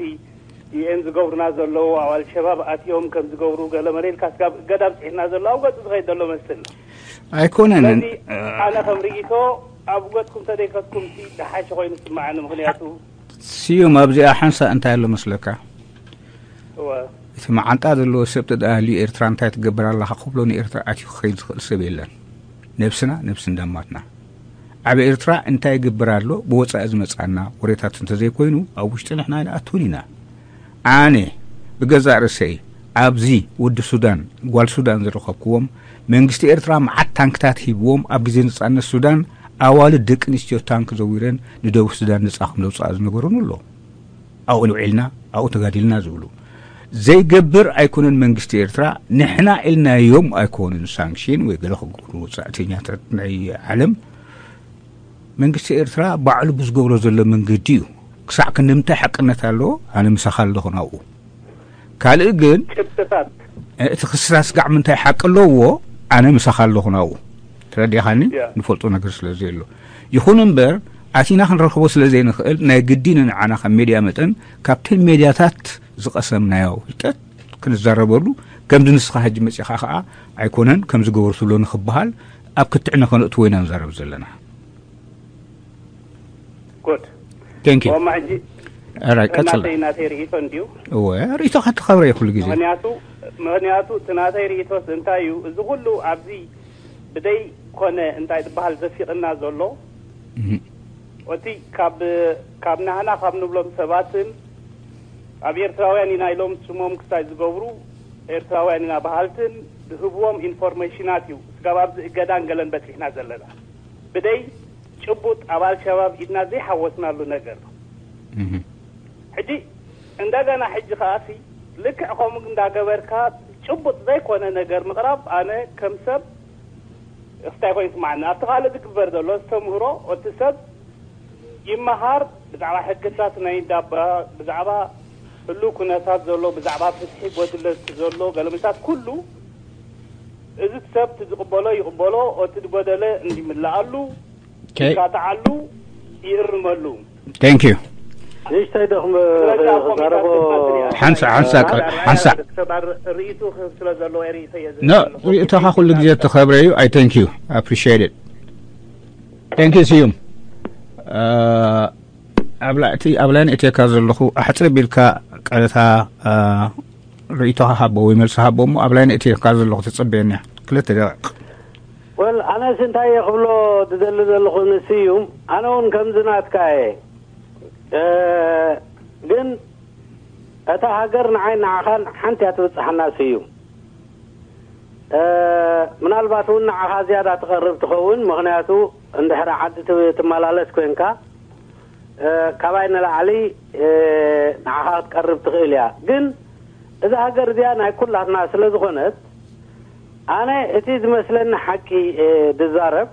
ዩኤን ዝገብሩና ዘለዉ ኣብ ኣልሸባብ ኣትዮም ከም ዝገብሩ ገለ መለ ኢልካ ስጋብ እገዳ ብፅሒትና ዘሎ ኣብ ገፁ ዝኸይድ ዘሎ መስል ኣይኮነን። ስለዚ ኣነ ከም ርእይቶ ኣብ ገፅኩም ተደይከትኩም ሲ ዝሓሸ ኮይኑ ዝስማዓኒ ምክንያቱ ስዩም ኣብዚኣ ሓንሳ እንታይ ኣሎ መስለካ? እወ እቲ መዓንጣ ዘለዎ ሰብ ተዳህልዩ ኤርትራ እንታይ ትገብር ኣለኻ ክብሎ ንኤርትራ ኣትዩ ክኸይድ ዝኽእል ሰብ የለን። ነብስና ነብሲ እንዳማትና ኣብ ኤርትራ እንታይ ይግብር ኣሎ ብወፃኢ ዝመፃና ወሬታት እንተዘይኮይኑ ኣብ ውሽጢ ንሕና ኣይንኣትውን ኢና። ኣነ ብገዛእ ርእሰይ ኣብዚ ወዲ ሱዳን፣ ጓል ሱዳን ዝረኸብክዎም፣ መንግስቲ ኤርትራ መዓት ታንክታት ሂብዎም ኣብ ግዜ ነጻነት ሱዳን ኣዋልድ ደቂ ኣንስትዮ ታንክ ዘዊረን ንደቡብ ሱዳን ነጻ ከም ዘውጽኣ ዝነገሩን ኣሎ። ኣብኡ ውዒልና ኣብኡ ተጋዲልና ዝብሉ ዘይገብር ኣይኮነን መንግስቲ ኤርትራ። ንሕና ኢልናዮም ኣይኮኑን ሳንክሽን ወይ ገለ ክገብሩ ወጻእተኛታት ናይ ዓለም። መንግስቲ ኤርትራ ባዕሉ ብዝገብሮ ዘሎ መንገዲ እዩ። ክሳዕ ክንዲ ምንታይ ሓቅነት ኣለዎ? ኣነ ምሳኻ ኣለኹ ናብኡ። ካልእ ግን ጭብጥታት እቲ ክስታስ ጋዕ ምንታይ ሓቂ ኣለዎ? ኣነ ምሳኻ ኣለኹ ናብኡ። ተረዲኻኒ? ንፈልጦ ነገር ስለ ዘየሎ። ይኹን እምበር ኣቲና ክንረኽቦ ስለ ዘይንኽእል ናይ ግዲ ንንዓና ከም ሜድያ መጠን ካብተን ሜድያታት ዝቐሰምናዮ ፍልጠት ክንዛረበሉ፣ ከምዚ ንስኻ ሕጂ መጺኻ ኸኣ ኣይኮነን ከምዚ ገበሩ ትብሎ ንኽበሃል ኣብ ክትዕ ንኸነእትዎ ኢና ንዛረብ ዘለና። good thank you ኦማ ሕጂ ራይ ቀጽል ናተይ ናተይ ርእይቶ እንድዩ እወ ርእይቶኻ ተኸብረ ኩሉ ግዜ ምክንያቱ ምክንያቱ እቲ ናተይ ርእይቶስ እንታይ እዩ እዚ ኩሉ ኣብዚ ብደይ ኮነ እንታይ ዝበሃል ዘፊቕና ዘሎ እህ፣ እቲ ካብ ካብ ናህና ካብ ንብሎም ሰባትን ኣብ ኤርትራውያን ኢና ኢሎም ስሞም ክሳይ ዝገብሩ ኤርትራውያን ኢና በሃልትን ዝህብዎም ኢንፎርሜሽናት እዩ ስጋብ ኣብዚ እገዳን ገለን በፂሕና ዘለና ብደይ ጭቡጥ ኣብ ኣልሸባብ ኢድና ዘይሓወስናሉ ነገር እህ፣ ሕጂ እንደገና ሕጂ ከኣሲ ልክዕ ከምኡ እንዳገበርካ ጭቡጥ ዘይኮነ ነገር ምቕራብ ኣነ ከም ሰብ እንታይ ኮይኑ ስማዕኒ ኣብቲ ካልእ ዝግበር ዘሎ ዝተምህሮ እቲ ሰብ ይመሃር ብዛዕባ ሕግታት ናይ ዳባ ብዛዕባ ህሉ ኩነታት ዘሎ ብዛዕባ ፍትሒ ጎድለት ዘሎ ገለመታት ኩሉ እዚ ሰብ ዝቕበሎ ይቕበሎ እቲ ዝጎደለ እንዲምልኣሉ ይካትዓሉ ይእርመሉ thank you ንእሽተይ ዶ ስለዚ ኣብ ኮሚታት ክዛረቦ ክትመጽእ እያ። ሓንሳ ሓንሳ ቀ- ሓንሳ ክተባር ርእይቱ ክህብ ስለ ዘለዎ ርእይቶ እየ ዝህብ no ዘለኹ። ርእይቶኻ ኩሉ ግዜ ተኸብረ እዩ I thank you I appreciate it thank you ስዩም ኣብ ላዕቲ ኣብ ላይን እትየካ ዘለኹ ኣሕፅር ቢልካ ቀረታ ርእይቶኻ ሃቦ ወይ መልሲ ሃቦ እሞ ኣብ ላይን እትየካ ዘለኹ ትፅበየኒ እያ ክልተ ደቂቕ ወል ኣነስ እንታይ እየ ክብሎ ዝደሊ ዘለኹ ንስዩም ኣነ እውን ከምዚ ናትካ እየ እ፣ ግን እታ ሃገር ንዓይ ንዓኻን ሓንቲ እያ ትብፅሓና ስዩም እ፣ ምናልባት እውን ንዓኻ ዝያዳ ትቐርብ ትኸውን ምክንያቱ እንድሕሪ ዓዲ ት- ትመላለስ ኮንካ እ፣ ካባይ ንላዕሊ እ፣ ንዓኻ ክትቀርብ ትኽእል እያ ግን እዛ ሃገር እዚኣ ናይ ኩላትና ስለ ዝኾነት ኣነ እቲ ዝመስለኒ ሓቂ እ፣ ድዛረብ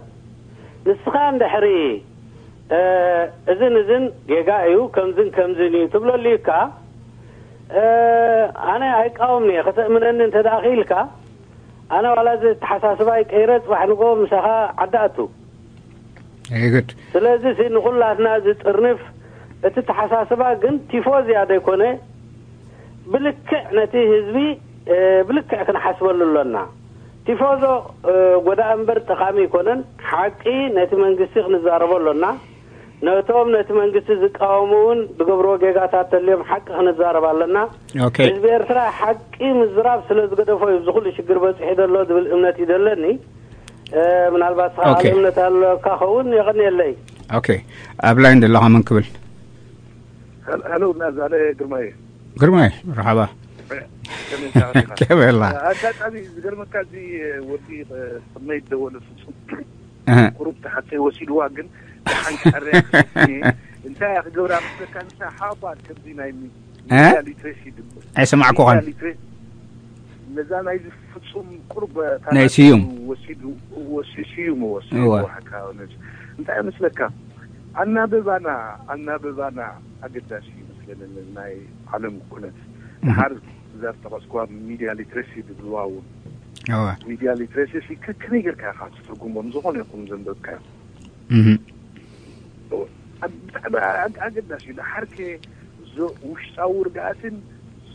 ንስኻ እንድሕሪ እ፣ እዝን እዝን ጌጋ እዩ ከምዝን ከምዝን እዩ ትብለሉ እካ እ፣ ኣነ ኣይቃወምን እየ ከተእምነኒ እንተ ደኣ ክኢልካ ኣነ ዋላ እዚ ተሓሳስባይ ቀይረ ፅባሕ ንጎ ምሳኻ ዓዲ ኣቱ ይግድ ስለዚ ሲ ንኹላትና ዝጥርንፍ እቲ ተሓሳስባ ግን ቲፎዚ እያ ዘይኮነ ብልክዕ ነቲ ህዝቢ እ፣ ብልክዕ ክንሓስበሉ ኣሎና ቲፎዞ እ፣ ጎዳእ እምበር ጠቓሚ ኣይኮነን ሓቂ ነቲ መንግስቲ ክንዛረቦ ኣሎና ነቶም ነቲ መንግስቲ ዝቃወሙ እውን ዝገብርዎ ጌጋታት ተልዮም ሓቂ ክንዛረብ ኣለና ኦኬ ህዝቢ ኤርትራ ሓቂ ምዝራብ ስለ ዝገደፎ እዩ እዚ ኩሉ ሽግር በፂሑ ዘሎ ዝብል እምነት እዩ ዘለኒ እ፣ ምናልባት ኦኬ። ካልእ እምነት ኣለካ ኸውን የቐንየለይ ኦኬ ኣብ ላይን ዘለኻ መን ክብል ሀሎ ናዛ ግርማየ ግርማይ መርሓባ ከመይ ኢኻ? ከመይ ኣላ ኣጋጣሚ ዝገርመካ እዚ ወዲ ጥመይ ደወለ ፍጹም እህ፣ ቁሩብ ተሓተይ ወሲድዋ ግን ሓንቀርያ እንታይ እያ ክገብራ መስለካ ንሳ ሓባር ከምዚ ናይ እ? ሚዲያ ሊትሬሲ ድብል ኣይሰማዕኩኻን ነዛ ናይ ፍጹም ቁሩብ ናይ ስዩም። ወሲዱ ወሲ- ስዩም ወሲዱ እወ። ሓካ ነዚ እንታይ መስለካ ኣናበባና ኣናበባና ኣገዳሲ ይመስለኒ ናይ ዓለም ኩነት ድሓር እዛ ዝተቐስኳ ሚዲያ ሊትሬሲ ዝብልዋ እውን እወ ሚዲያ ሊትሬሲ ሲ ከ- ከመይ ጌርካ ኢኻ ትትርጉሞም ዝኾነ ይኹን ዘንበብካዮ እህ፣ ኣብ- ብጣዕሚ ኣግ- ኣገዳሲ እዩ ድሓር ከ ዞ- ውሽጣዊ ርግኣትን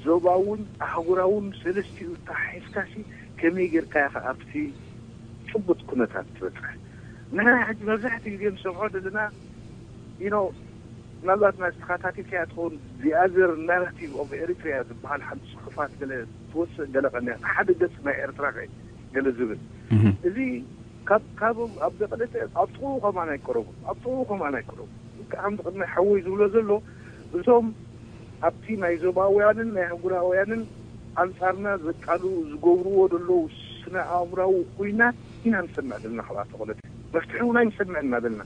ዞባውን ኣህጉራውን ሰለስቲኡ ተሓሒዝካሲ ከመይ ጌርካ ኢኻ ኣብቲ ጭቡጥ ኩነታት ትበፅሕ ንሕና ሕጂ መብዛሕትኡ ግዜ ንሰምዖ ዘለና you know ምናልባት ናይ ተኸታቲልካያ ትኸውን the other narrative of Eritrea ዝበሃል ሓንቲ ፅሑፋት ገለ ትወፅእ ገለ ቀኒያ ሓደ ገፅ ናይ ኤርትራ ከ ገለ ዝብል እህ፣ እዚ ካብ ካብም ኣብ ደቀደተ ኣብ ጥቕኡ ከማን ኣይቀረቡ ኣብ ጥቕኡ ከማን ኣይቀረቡ ልክዕ ከምዚ ቅድሚ ሓወይ ዝብሎ ዘሎ እዞም ኣብቲ ናይ ዞባውያንን ናይ ኣህጉራውያንን ኣንጻርና ዘቃሉ ዝገብርዎ ዘለዉ ስነ ኣእምራዊ ኩናት ኢና ንሰምዕ ዘለና። ካብ ኣቶ ቆለተ መፍትሒ እውን ኣይንሰምዕን እናበልና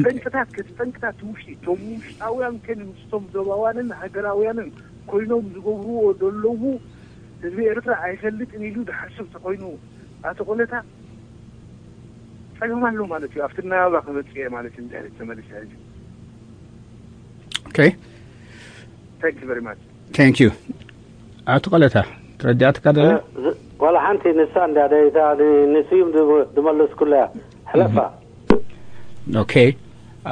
ጠንቅታት ከቲ ጠንቅታት ውሽጢ እቶም ውሽጣውያን ከን ምስቶም ዞባውያንን ሃገራውያንን ኮይኖም ዝገብርዎ ዘለዉ ህዝቢ ኤርትራ ኣይፈልጥን ኢሉ ዝሓስብ ተኮይኑ ኣቶ ቆለታ ጸገም ኣሎ ማለት እዩ። ኣብቲ ናባባ ክመጽእ እየ ማለት እዩ። እንታይ ተመሊሰ ሕጂ። Okay. Thank you very much. Thank you. ኣቶ ቀለታ ትረዳትካ ደለ? ዋላ ሓንቲ ንሳ እንዳ ደይታ ንስዩም ድመለስኩላ ሕለፋ። Okay.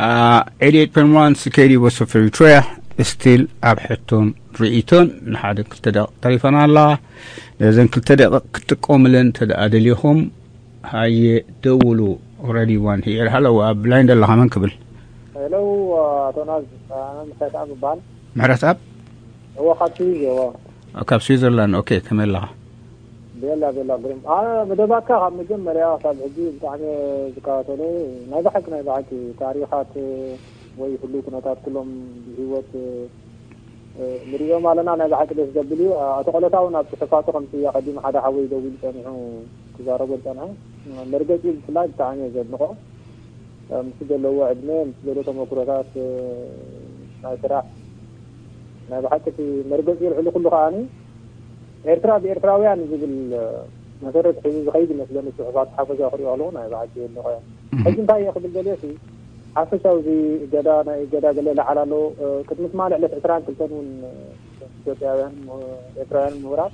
Uh, eighty-eight point one C K D Voice of Eritrea. Still ኣብ ሕቶን ርእይቶን ንሓደ ክልተ ደቂቕ ተሪፈና ኣለዋ። ነዘን ክልተ ደቂቕ ክትጥቀሙለን እንተ ደኣ ደሊኹም ሃየ ደውሉ። Already one here. Hello, ኣብ ላይን ዘለኻ መን ክብል? Hello, ኣቶ ናዝ፣ ኣነ ምሕረተኣብ እበሃል። ምሕረተኣብ? እወ፣ ካብ ስዊዝ እየ፣ እወ። ካብ ስዊዘርላንድ። ኦኬ፣ ከመይ ኣለኻ? ቤላ፣ ቤላ፣ ግሩም። ኣነ መደባትካ ካብ መጀመርያ ክሳብ ሕጂ ብጣዕሚ ዝከታተሎ፣ ናይ ብሓቂ፣ ናይ ብሓቂ ታሪኻት ወይ ህሉው ኩነታት ኩሎም ብህይወት ንሪኦም ኣለና። ናይ ብሓቂ ደስ ዘብል እዩ። ኣቶ ቆለታ እውን ኣብ ጽሑፋቱ ከምቲ ኣቐዲሙ ሓደ ሓወይ ደዊሉ ጸኒሑ ክዛረቦ ዝጸንሐ መርገጺ ብፍላይ ብጣዕሚ እየ ዘድንቖ። ምስ ዘለዎ ዕድመ፣ ምስ ዘለዎ ተመኩሮታት ናይ ስራሕ ናይ ብሓቂ እቲ መርገጺ ልዕሊ ኩሉ ከዓኒ ኤርትራ ብኤርትራውያን ዝብል መሰረት ሒዙ ዝኸይድ ይመስለኒ። ጽሑፋት ሓፈሻ ክሪኦ ከለኹ ናይ ብሓቂ የድንቖ እየ። ሕጂ እንታይ እየ ክብል ደልየ ሲ ሓፈሻዊ እዚ እገዳ ናይ እገዳ ገለ ይለዓል ኣሎ። ቅድሚ ትማሊ ዕለት ዕስራን ክልተን እውን ኢትዮጵያውያን ኤርትራውያን ምሁራት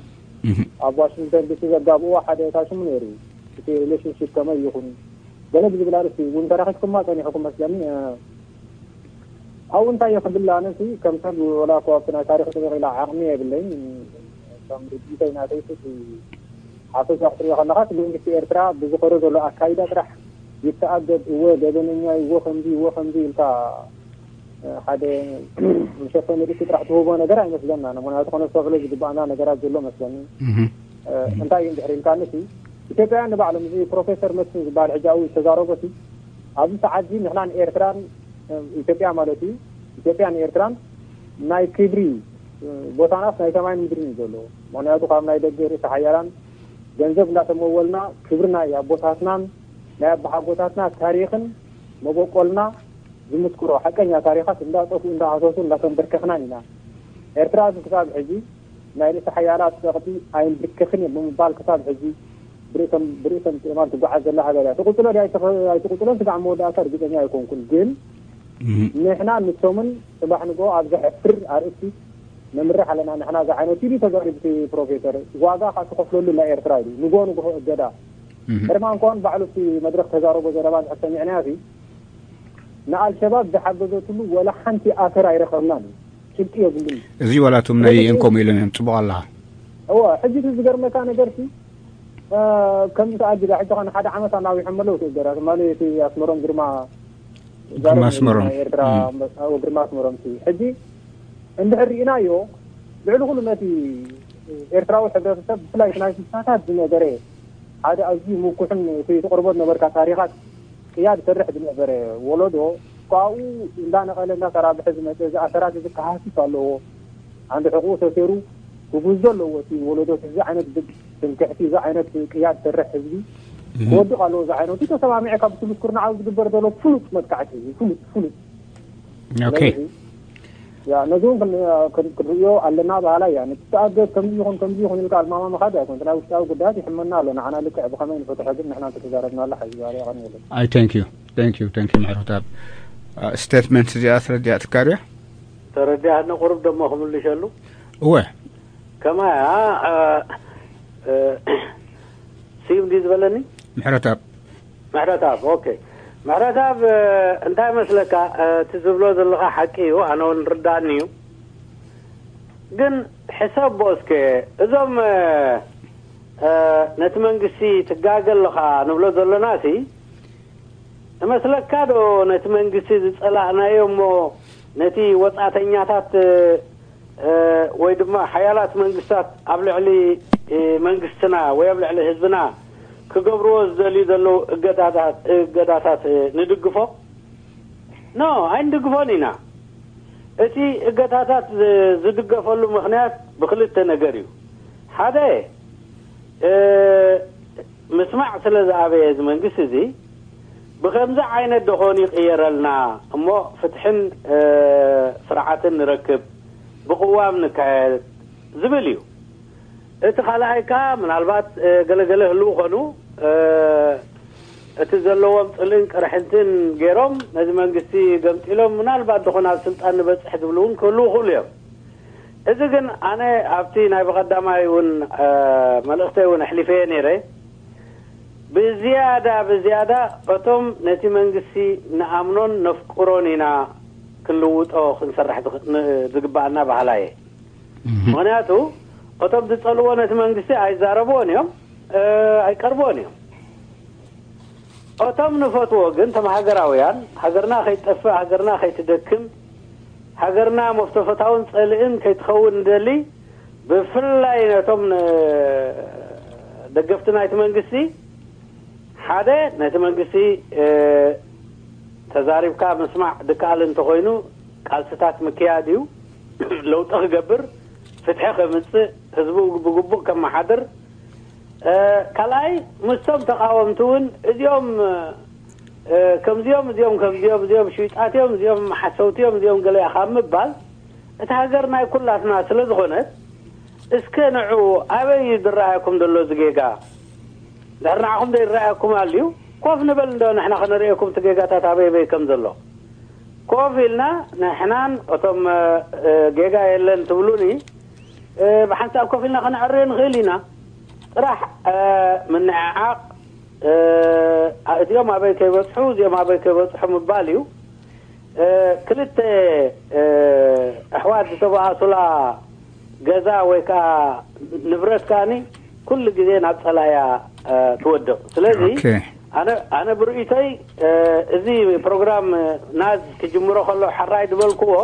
ኣብ ዋሽንግተን ዲሲ ዘጋብእዎ ሓደ እታ ሽሙ ነይሩ። እቲ ሪሌሽንሺፕ ከመይ ይኹን ገለ ብዝብል ኣርእስቲ እውን ተራኺብኩማ ጸኒሕኩም መስለኒ። ኣብኡ እንታይ እየ ክብል ኣነ ሲ ከም ሰብ ወላ እኮ ኣብቲ ናይ ታሪኽ ጥንቕ ኢላ ዓቕሚ የብለይን። ከም ርድኢተይ ናተይ ሲ ሓፈሻ ክትሪኦ ከለኻ እቲ መንግስቲ ኤርትራ ብዝኸዶ ዘሎ ኣካይዳ ጥራሕ ይተኣገድ። እወ ገበነኛ እዩ፣ እወ ከምዚ እወ ከምዚ ኢልካ ሓደ መሸፈኒ ርእሲ ጥራሕ ትህቦ ነገር ኣይመስለና። ምክንያቱ ከነስተውዕሎ ዝግባኣና ነገራት ዘሎ መስለኒ። እንታይ እዩ እንድሕር ኢልካኒ ሲ ኢትዮጵያውያን ንባዕሎም እዚ ፕሮፌሰር መስፍን ዝበሃል ሕጂ ኣብኡ ዝተዛረቦ ሲ ኣብዚ ሰዓት እዚ ንሕና ንኤርትራን ኢትዮጵያ ማለት እዩ ኢትዮጵያ ንኤርትራን ናይ ክብሪ ቦታናስ ናይ ሰማይን ምድርን እዩ ዘለዎ። ምክንያቱ ካብ ናይ ደገ ርእሰ ሓያላን ገንዘብ እንዳተመወልና ክብሪ ናይ ኣቦታትናን ናይ ኣቦሓጎታትና ታሪኽን መበቆልና ዝምስክሮ ሓቀኛ ታሪኻት እንዳጠፍኡ እንዳሃሰሱ እንዳተንበርከኽናን ኢና። ኤርትራ ግን ክሳብ ሕጂ ናይ ርእሰ ሓያላት ጸቕጢ ኣይንብርከኽን እየ ብምባል ክሳብ ሕጂ ብርእሰን ብርእሰን ጥማር ትጓዓዝ ዘላ ሃገር እያ። ትቕጽሎ ድያ ኣይትቕ- ኣይትቕጽሎን ስጋዕ መወዳእታ ርግጸኛ ኣይኮንኩን። ግን ንሕና ንሶምን ጽባሕ ንግሆ ኣብ ዘሕፍር ኣርእስቲ ነምርሕ ኣለና። ንሕና ዝዓይነቱ ኢሉ ተዛሪቡ እቲ ፕሮፌሰር። ዋጋ ካብ ትኸፍለሉ ላ ኤርትራ ኢሉ ንግሆ ንግሆ እገዳ። በርማን ኮን ባዕሉ እቲ መድረኽ ተዛረቦ ዘረባ እንድሕር ሰሚዕናዮ ሲ ንኣልሸባብ ዝሓገዘትሉ ወላ ሓንቲ ኣሰር ኣይረኸብናን እዩ። ስልጢ የብሉን። እዚ ዋላ እቶም ናይ ዩኤን ከምኡ ኢሎም እዮም። ጽቡቕ ኣለኻ። እወ፣ ሕጂ እቲ ዝገርመካ ነገር ሲ ከምዚ ተኣጊዳ ሕጂ ኸን ሓደ ዓመት ኣናዊሖም ኣለዉ እቲ እገዳ ትማሊ እቲ ኣስመሮም ግርማ ግርማ ኣስመሮም። ናይ ኤርትራ ኣንበሳ፣ እወ፣ ግርማ ኣስመሮም ሲ ሕጂ እንድሕር ርኢናዮ ልዕሊ ኩሉ ነቲ ኤርትራዊ ሕብረተሰብ ብፍላይ እቲ ናይ ስሳታት ዝነበረ ሓደ ኣዝዩ ምኩሕን እቲ ትቕርቦ ዝነበርካ ታሪኻት ቅያ ዝሰርሕ ዝነበረ ወለዶ ካብኡ እንዳነቐለ እንዳተራብሐ ዝመፀ እዚ ኣሰራት እዚ ክሃስስ ኣለዎ። ዓንዲ ሕቑኡ ተሰይሩ ክጉዞ ኣለዎ። እቲ ወለዶ እዚ ዓይነት ትምክሕቲ እዚ ዓይነት ቅያ ዝሰርሕ ህዝቢ ክወድቕ ኣለዎ። እዚ ዓይነቱ ተሰማሚዐ ካብ ትምስክር ንዓው ዝግበር ዘሎ ፍሉጥ መጥቃዕቲ እዩ። ፍሉጥ ፍሉጥ ኦኬ። ስለዚ ያ ነዚ እውን ክን- ክን- ክንርእዮ ኣለና በሃላይ እያ። ነቲ ተኣገድ ከምዚ ይኹን ከምዚ ይኹን ኢልካ ኣልማማ ምኻድ ኣይኮን። እቲ ናይ ውሽጣዊ ጉዳያት ይሕመና ኣሎ። ንዓና ልክዕ ብኸመይ ንፈትሖ ግን ንሕና እንተተዛረብናሉ ሓይሽ ይባል ይቐንየለን። I thank you. Thank you. Thank you ምሕረተኣብ። ስቴትመንት እዚኣ ኣስረዲኣትካ ድያ? ተረዲኣኒ ቁሩብ ደሞ ክምልሸሉ እወ ከማያ ስዩም ድዩ ዝበለኒ? ምሕረተኣብ ምሕረተኣብ ኦኬ። ምሕረተኣብ እንታይ መስለካ፣ እቲ ዝብሎ ዘለኻ ሓቂ እዩ። ኣነ እውን ርዳእኒ እዩ። ግን ሕሰቦ እስከ እዞም ነቲ መንግስቲ ትጋገ ኣለኻ ንብሎ ዘለና ሲ እመስለካ ዶ ነቲ መንግስቲ ዝጸላእናዮ እሞ ነቲ ወጻእተኛታት ወይ ድማ ሓያላት መንግስታት ኣብ ልዕሊ መንግስትና ወይ ኣብ ልዕሊ ህዝብና ክገብርዎ ዝደልዩ ዘለዉ እገዳታት እገዳታት ንድግፎ? ኖ ኣይንድግፎን ኢና። እቲ እገታታት ዝድገፈሉ ምኽንያት ብክልተ ነገር እዩ። ሓደ ምስማዕ ስለ ዝኣበየ እዚ መንግስቲ እዚ ብኸምዚ ዓይነት ደኾን ይቕየረልና እሞ ፍትሕን ስርዓትን ንረክብ፣ ብቕዋም ንካየድ ዝብል እዩ። እቲ ካልኣይ ከኣ ምናልባት ገለገለ ህልው ኾኑ እቲ ዘለዎም ጽልእን ቅርሕንትን ገይሮም ነዚ መንግስቲ ገምጢሎም ምናልባት ደኾን ኣብ ስልጣን ንበጽሕ ዝብሉ እውን ክህልው ይኽእሉ እዮም። እዚ ግን ኣነ ኣብቲ ናይ ብቐዳማይ እውን መልእኽተይ እውን ኣሕሊፈየ ነይረ። ብዝያዳ ብዝያዳ እቶም ነቲ መንግስቲ ንኣምኖን ነፍቅሮን ኢና ክንልውጦ ክንሰርሕ ዝግባኣና በሃላየ። ምኽንያቱ እቶም ዝጸልዎ ነቲ መንግስቲ ኣይዛረብዎን እዮም፣ ኣይቀርብዎን እዮም። እቶም ንፈትዎ ግን እቶም ሃገራውያን፣ ሃገርና ከይትጠፍእ፣ ሃገርና ከይትደክም፣ ሃገርና መፍተፈታውን ጸልእን ከይትኸውን ንደሊ፣ ብፍላይ ነቶም ደገፍቲ ናይቲ መንግስቲ ሓደ ነቲ መንግስቲ ተዛሪብካ ምስማዕ ድከኣል እንተኾይኑ ቃልስታት ምክያድ እዩ። ለውጢ ክገብር፣ ፍትሒ ከምጽእ፣ ህዝቡ ብግቡእ ከመሓድር፣ ካልኣይ ምስቶም ተቃወምቲ እውን እዚኦም ከምዚኦም እዚኦም ከምዚኦም እዚኦም ሽይጣት እዮም እዚኦም ሓሰውቲ እዮም እዚኦም ገለ ካብ ምባል፣ እቲ ሃገር ናይ ኩላትና ስለ ዝኾነት እስከ ንዑ ኣበይ እዩ ዝረኣየኩም ዘሎ እዚ ጌጋ? ድሕሪ ንዓኹም ዘይረኣየኩም ኣልዩ ኮፍ ንበል እንዶ ንሕና ከነርእየኩም እቲ ጌጋታት ኣበይ ኣበይ ከም ዘሎ። ኮፍ ኢልና ንሕናን እቶም ጌጋ የለን ትብሉኒ ብሓንሳብ ኮፍ ኢልና ከነዕርዮ ንኽእል ኢና። ጥራሕ ምንዕዓቕ እዚኦም ኣበይ ከይበፅሑ እዚኦም ኣበይ ከይበፅሑ ምባል እዩ። ክልተ ኣሕዋት ዝተባኣሱላ ገዛ ወይ ከዓ ንብረት ከኣኒ ኩሉ ግዜ ናብ ፀላእያ ትወድቕ። ስለዚ ኣነ ብርእይቶይ እዚ ፕሮግራም ናዝ ክጅምሮ ከሎ ሓራይ ዝበልክዎ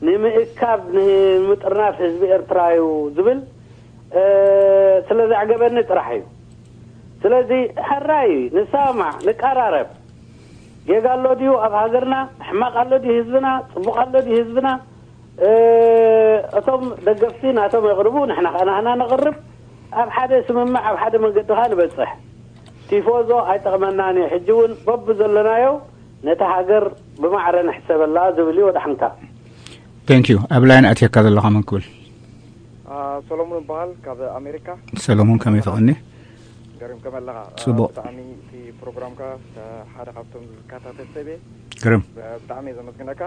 ንምእካብ ንምጥርናፍ ህዝቢ ኤርትራ እዩ ዝብል ስለ ዘዕገበኒ ጥራሕ እዩ። ስለዚ ሕራይ ንሰማማዕ ንቀራረብ። ጌጋ ኣሎ ድዩ ኣብ ሃገርና? ሕማቕ ኣሎ ድዩ ህዝብና? ጽቡቕ ኣሎ ድዩ ህዝብና? እቶም ደገፍቲ ናቶም የቕርቡ፣ ንሕና ከኣ ናህና ነቕርብ። ኣብ ሓደ ስምምዕ ኣብ ሓደ መንገዲ ከኣ ንበጽሕ። ቲፎዞ ኣይጠቕመናን እዩ። ሕጂ እውን በብዘለናዮ ነታ ሃገር ብማዕረ ንሕሰበላ ዝብል እዩ። ወዳሕንካ። Thank you። ኣብ ላይን ኣትየካ ዘለኻ መን ክብል? ሰሎሙን ይበሃል ካብ ኣሜሪካ። ሰሎሙን ከመይ ትቐኒ? ገሪም ከመለኻ ጽቡቕ። ብጣዕሚ እቲ ፕሮግራምካ ሓደ ካብቶም ዝከታተል ሰብ እየ። ግርም። ብጣዕሚ እየ ዘመስግነካ።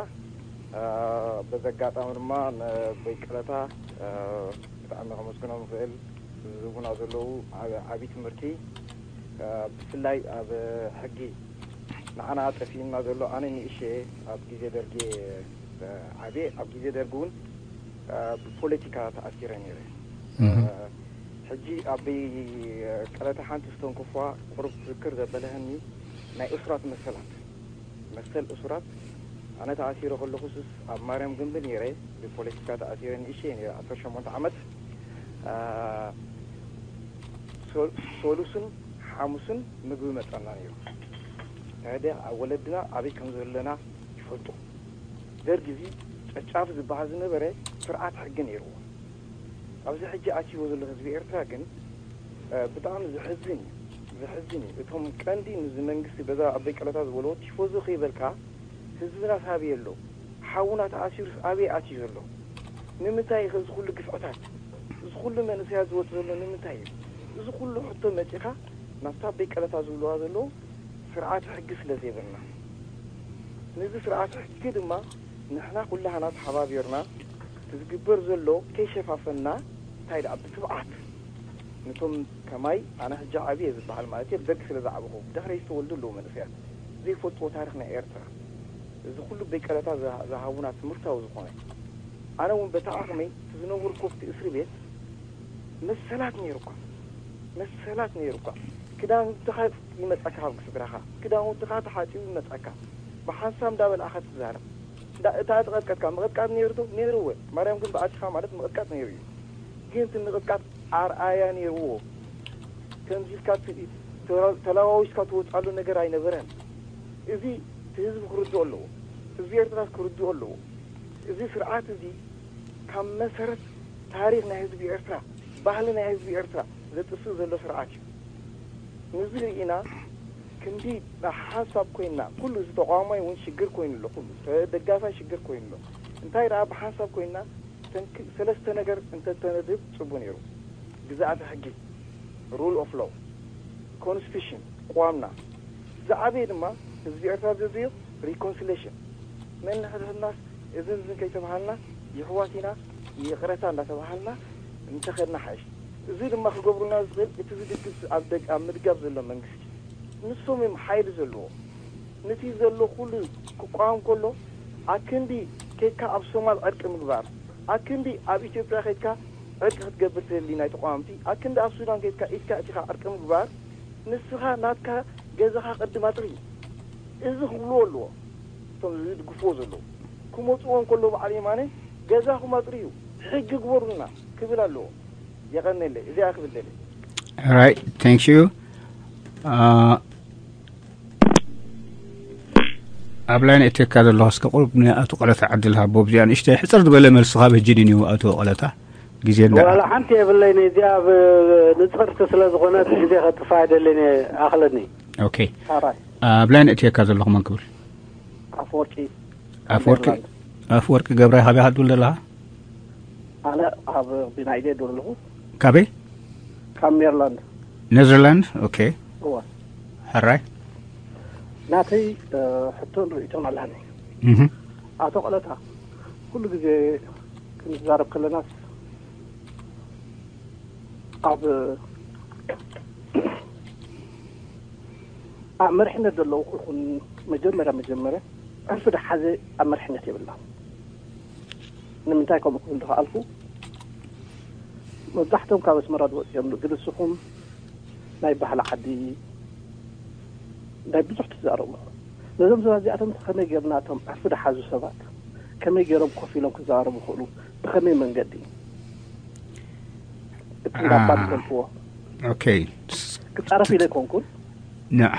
በዚ ኣጋጣሚ ድማ ንበይቀለታ ብጣዕሚ ከመስግኖም ይኽእል ዝህቡና ዘለዉ ዓብ- ዓብዪ ትምህርቲ ብፍላይ ኣብ ሕጊ ንዓና ጠፊኡና ዘሎ ኣነ ንእሸ ኣብ ግዜ ደርጊ ዓብየ ኣብ ግዜ ደርጊ እውን ብፖለቲካ ተኣሲረ ነይረ። ሕጂ ኣበይ ቀለታ ሓንቲ ዝተንከፍዋ ቁሩብ ትዝክር ዘበለሀኒ ናይ እሱራት መሰላት መሰል እሱራት ኣነ ተኣሲረ ከለኹ ሱስ ኣብ ማርያም ግንቢ ነይረ ብፖለቲካ ተኣሲረ ንእሸ ነይረ ዓሰርተ ሸሞንተ ዓመት ሰሉስን ሓሙስን ምግቢ መፀና ነይሩ። ታዲያ ወለድና ኣበይ ከም ዘለና ይፈልጡ። ደርግ እዚ ጨጫፍ ዝበሃል ዝነበረ ስርዓት ሕጊ ነይርዎ። ኣብዚ ሕጂ ኣትይዎ ዘሎ ህዝቢ ኤርትራ ግን ብጣዕሚ ዘሕዝን እዩ። ዘሕዝን እዩ። እቶም ቀንዲ ንዚ መንግስቲ በዛ ኣበይ ቀለታ ዝበልዎ ቲፎዞ ከይበልካ ህዝብና ሳበይ ኣሎ? ሓውና ተኣሲሩስ ኣበይ ኣትዩ ዘሎ? ንምንታይ ኢኸ እዚ ኩሉ ግፍዕታት? እዚ ኩሉ መንእሰያት ዝወጽእ ዘሎ ንምንታይ እዩ? እዚ ኩሉ ሕቶ መጺኻ ናብታ ኣበይ ቀለታ ዝብልዋ ዘለዉ ስርዓት ሕጊ ስለ ዘይብልና። ነዚ ስርዓት ሕጊ ድማ ንሕና ኩላህና ተሓባቢርና እቲ ዝግበር ዘሎ ከይሸፋፈንና እንታይ ደኣ ብትብዓት ነቶም ከማይ ኣነ ሕጂ ዓብየ ዝበሃል ማለት እየ ብደቂ ስለ ዝዓበኹ ብድሕረይ ዝተወልዱ ኣለዉ መንእሰያት ዘይፈልጥዎ ታሪኽ ናይ ኤርትራ እዚ ኩሉ በይቀለታ ዝሃቡና ትምህርታዊ ዝኾነ ኣነ እውን በታ ዓቕመይ እቲ ዝነበርኩ ኣብቲ እስሪ ቤት መሰላት ነይሩ እኳ መሰላት ነይሩ እኳ ክዳውንትኻ ይመጻካ ካብ ስድራኻ ክዳውንትኻ ተሓጺቡ ይመጻካ ብሓንሳብ እንዳበላዕኻ ትዛረብ እታ ተቐጥቀጥካ ምቕጥቃጥ ነይሩ ዶ ነይሩ እወ ማርያም ግን ብኣቲኻ ማለት ምቕጥቃጥ ነይሩ እዩ ግን እቲ ምቕጥቃጥ ኣርኣያ ነይርዎ ከምዚ ኢልካ ተላዋዊስካ ትወፅኣሉ ነገር ኣይነበረን እዚ እቲ ህዝቢ ክርድኦ ኣለዎ ህዝቢ ኤርትራ ክርድኦ ኣለዎ እዚ ስርዓት እዚ ካብ መሰረት ታሪኽ ናይ ህዝቢ ኤርትራ፣ ባህሊ ናይ ህዝቢ ኤርትራ ዘጥፍእ ዘሎ ስርዓት እዩ። ነዚ ርኢና ክንዲ ብሓንሳብ ኮይንና፣ ኩሉ እዚ ተቃዋማይ እውን ሽግር ኮይኑ ኣሎ፣ ኩሉ ደጋፋይ ሽግር ኮይኑ ኣሎ። እንታይ ደኣ ብሓንሳብ ኮይንና ሰለስተ ነገር እንተተነድብ ጽቡቅ ነይሩ። ግዝኣተ ሕጊ፣ rule of law፣ constitution፣ ቅዋምና፣ ዝዓበየ ድማ ህዝቢ ኤርትራ ዘድልዮ reconciliation፣ ነንሕድሕድናስ እዝን እዝን ከይተባሃልና፣ የሕዋት ኢና፣ ይቕረታ እንዳተባሃልና እንተኸድና ሓይሽ። እዚ ድማ ክገብሩልና ዝኽእል እቲ ዝድግፍ ኣብ ደግ-፣ ኣብ ምድጋፍ ዘሎ መንግስቲ። ንሶም እዮም ሓይሊ ዘለዎ። ነቲ ዘሎ ኩሉ ክቋወም ከሎ፣ ኣክንዲ ከይድካ ኣብ ሶማል ዕርቂ ምግባር፣ ኣክንዲ ኣብ ኢትዮጵያ ከይድካ ዕርቂ ክትገብር ትደሊ ናይ ተቃዋምቲ፣ ኣክንዲ ኣብ ሱዳን ከይድካ ኢድካ እቲኻ ዕርቂ ምግባር፣ ንስኻ ናትካ ገዛኻ ቅድም ኣጥሪ እዩ። እዚ ክብልዎ ኣለዎ። እቶም ዝድግፍዎ ዘለዉ ክመጽዎ እንከሎ በዓል የማነ ገዛኹም ኣጥርዩ፣ ሕጊ ግበሩልና ክብል ኣለዎ። የቐነለይ፣ እዚኣ ክብል ደልየ። Right, thank you. Uh, ኣብ ላይን እትካ ዘለኹ እስከ ቁሩብ ንኣቶ ቀለታ ዕድል ሃቦ። ብዚኣ ንእሽተይ ሕፅር ዝበለ መልስኻ በጅድን እዩ ኣቶ ቀለታ። ግዜ እንዳ ዋላ ሓንቲ የብለይን። እዚኣ ብ-፣ ንፅርቲ ስለ ዝኾነት ግዜ ከጥፋ ኣይደልን እየ። ኣኽለኒ። ኦኬ። ኣብ ላይን እትካ ዘለኹ መን ክብል? ኣፈወርቂ ኣፈወርቂ ኣፈወርቂ ገብራይ ካበይ ትብል ዘለኻ? ኣነ ኣብ ቢናይደ ዶ ኣለኹ። ካበይ? ካብ ሜርላንድ። ኔዘርላንድ። ኦኬ። እወ። ሕራይ። ናተይ ሕቶን ርእይቶን ኣላኒ። ኣቶ ቀለታ፣ ኩሉ ግዜ ክንዛረብ ከለናስ ኣብ ኣብ መሪሕነት ዘለዉ ኩልኹን መጀመርያ መጀመርያ ዕርፊ ደሓዘ ኣብ መሪሕነት የብልና። ንምንታይ ከምኡ ክብል ዝኸኣልኩ፣ መብዛሕቶም ካብ ኣስመራ ዝወፅኡ እዮም። ግን ንስኹም ናይ ባህሊ ዓዲ፣ ናይ ብዙሕ ትዛረቡ። ነዞም ሰባት እዚኣቶም ከመይ ጌርና እቶም ዕርፊ ደሓዙ ሰባት ከመይ ጌሮም ኮፍ ኢሎም ክዘራረቡ ይኽእሉ? ብኸመይ መንገዲ? እቲ እንዳባ ትፈልጥዎ። ኦኬ። ክጻረፍ ኢለ ኣይኮንኩን።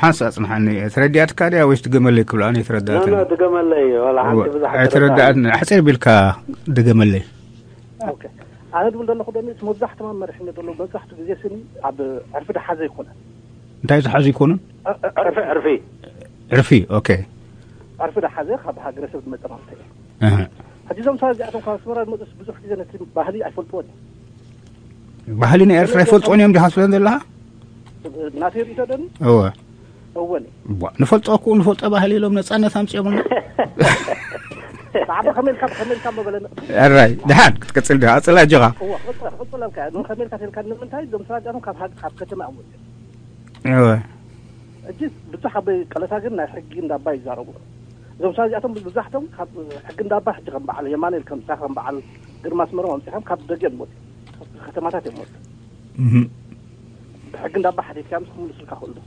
ሓንሳ ኣጽንሓኒ። ተረዲኣትካ ድያ ወይስ ድገመለይ ክብላ? ኣነ ኖ፣ ኖ፣ የተረዳእትኒ። ድገመለይ። ዋላ ሓንቲ ብዙሕ ኣይተረዳእትኒ። ሕጽር ቢልካ ድገመለይ። ኦኬ። ኣነ ድብል ዘለኹ ደሚ፣ መብዛሕትኦም ኣብ መሪሕነት ዘለዉ፣ መብዛሕትኡ ግዜ ስኒ ኣብ ዕርፊ ደሓዘ ይኮነ። እንታይ ዝሓዙ ይኮኑን? ዕርፊ፣ ዕርፊ። ዕርፊ፣ ኦኬ። ዕርፊ ደሓዘ ካብ ሃገረሰብ ዝመጸ ማለት እዩ። ኣህ። ሕጂ እዞም ሰባት እዚኣቶም ካብ ኣስመራ ዝመጹስ ብዙሕ ግዜ ነቲ ባህሊ ኣይፈልጥዎን። ባህሊ ናይ ኤርትራ ይፈልጥዎን እዮም ዲኻ ትብለን ዘለኻ? ናተይ ርእይቶ ደኒ? እወ። እወን። ቧ፣ ንፈልጦ እኮ ንፈልጦ ባህሊ ኢሎም ነጻነት ኣምጺኦምና። ብዓባ ከመልካ ከመልካ መበለና። ኣራይ፣ ድሓን ክትቅጽል ዲኻ? ቀጽል ኣጆኻ። እወ፣ ቅጽል፣ ቅጽል ኣልካ። ከመልካ ተልካ ንምንታይ እዞም ሰባት እዚኣቶም ካብ ሃግ-፣ ካብ ከተማ እዮም ወጺኦም? እወ። እጅግ ብዙሕ ኣብ ቀለታ ግን ናይ ሕጊ እንዳባ ይዛረቡ። እዞም ሰባት እዚኣቶም ብዙሓቶም ካብ ሕጊ እንዳባ ሕጂ ከም በዓል የማነ ኢልከም፣ ንሳ ከም በዓል ግርማ ኣስመሮም ኣምጺኻም ካብ ደገ እዮም ዝመጹ። ካብ ከተማታት እዮም ዝመጹ። እህ። ብሕጊ እንዳባ ሓቲትካዮም ክምልሱልካ ክእሉ ዶ?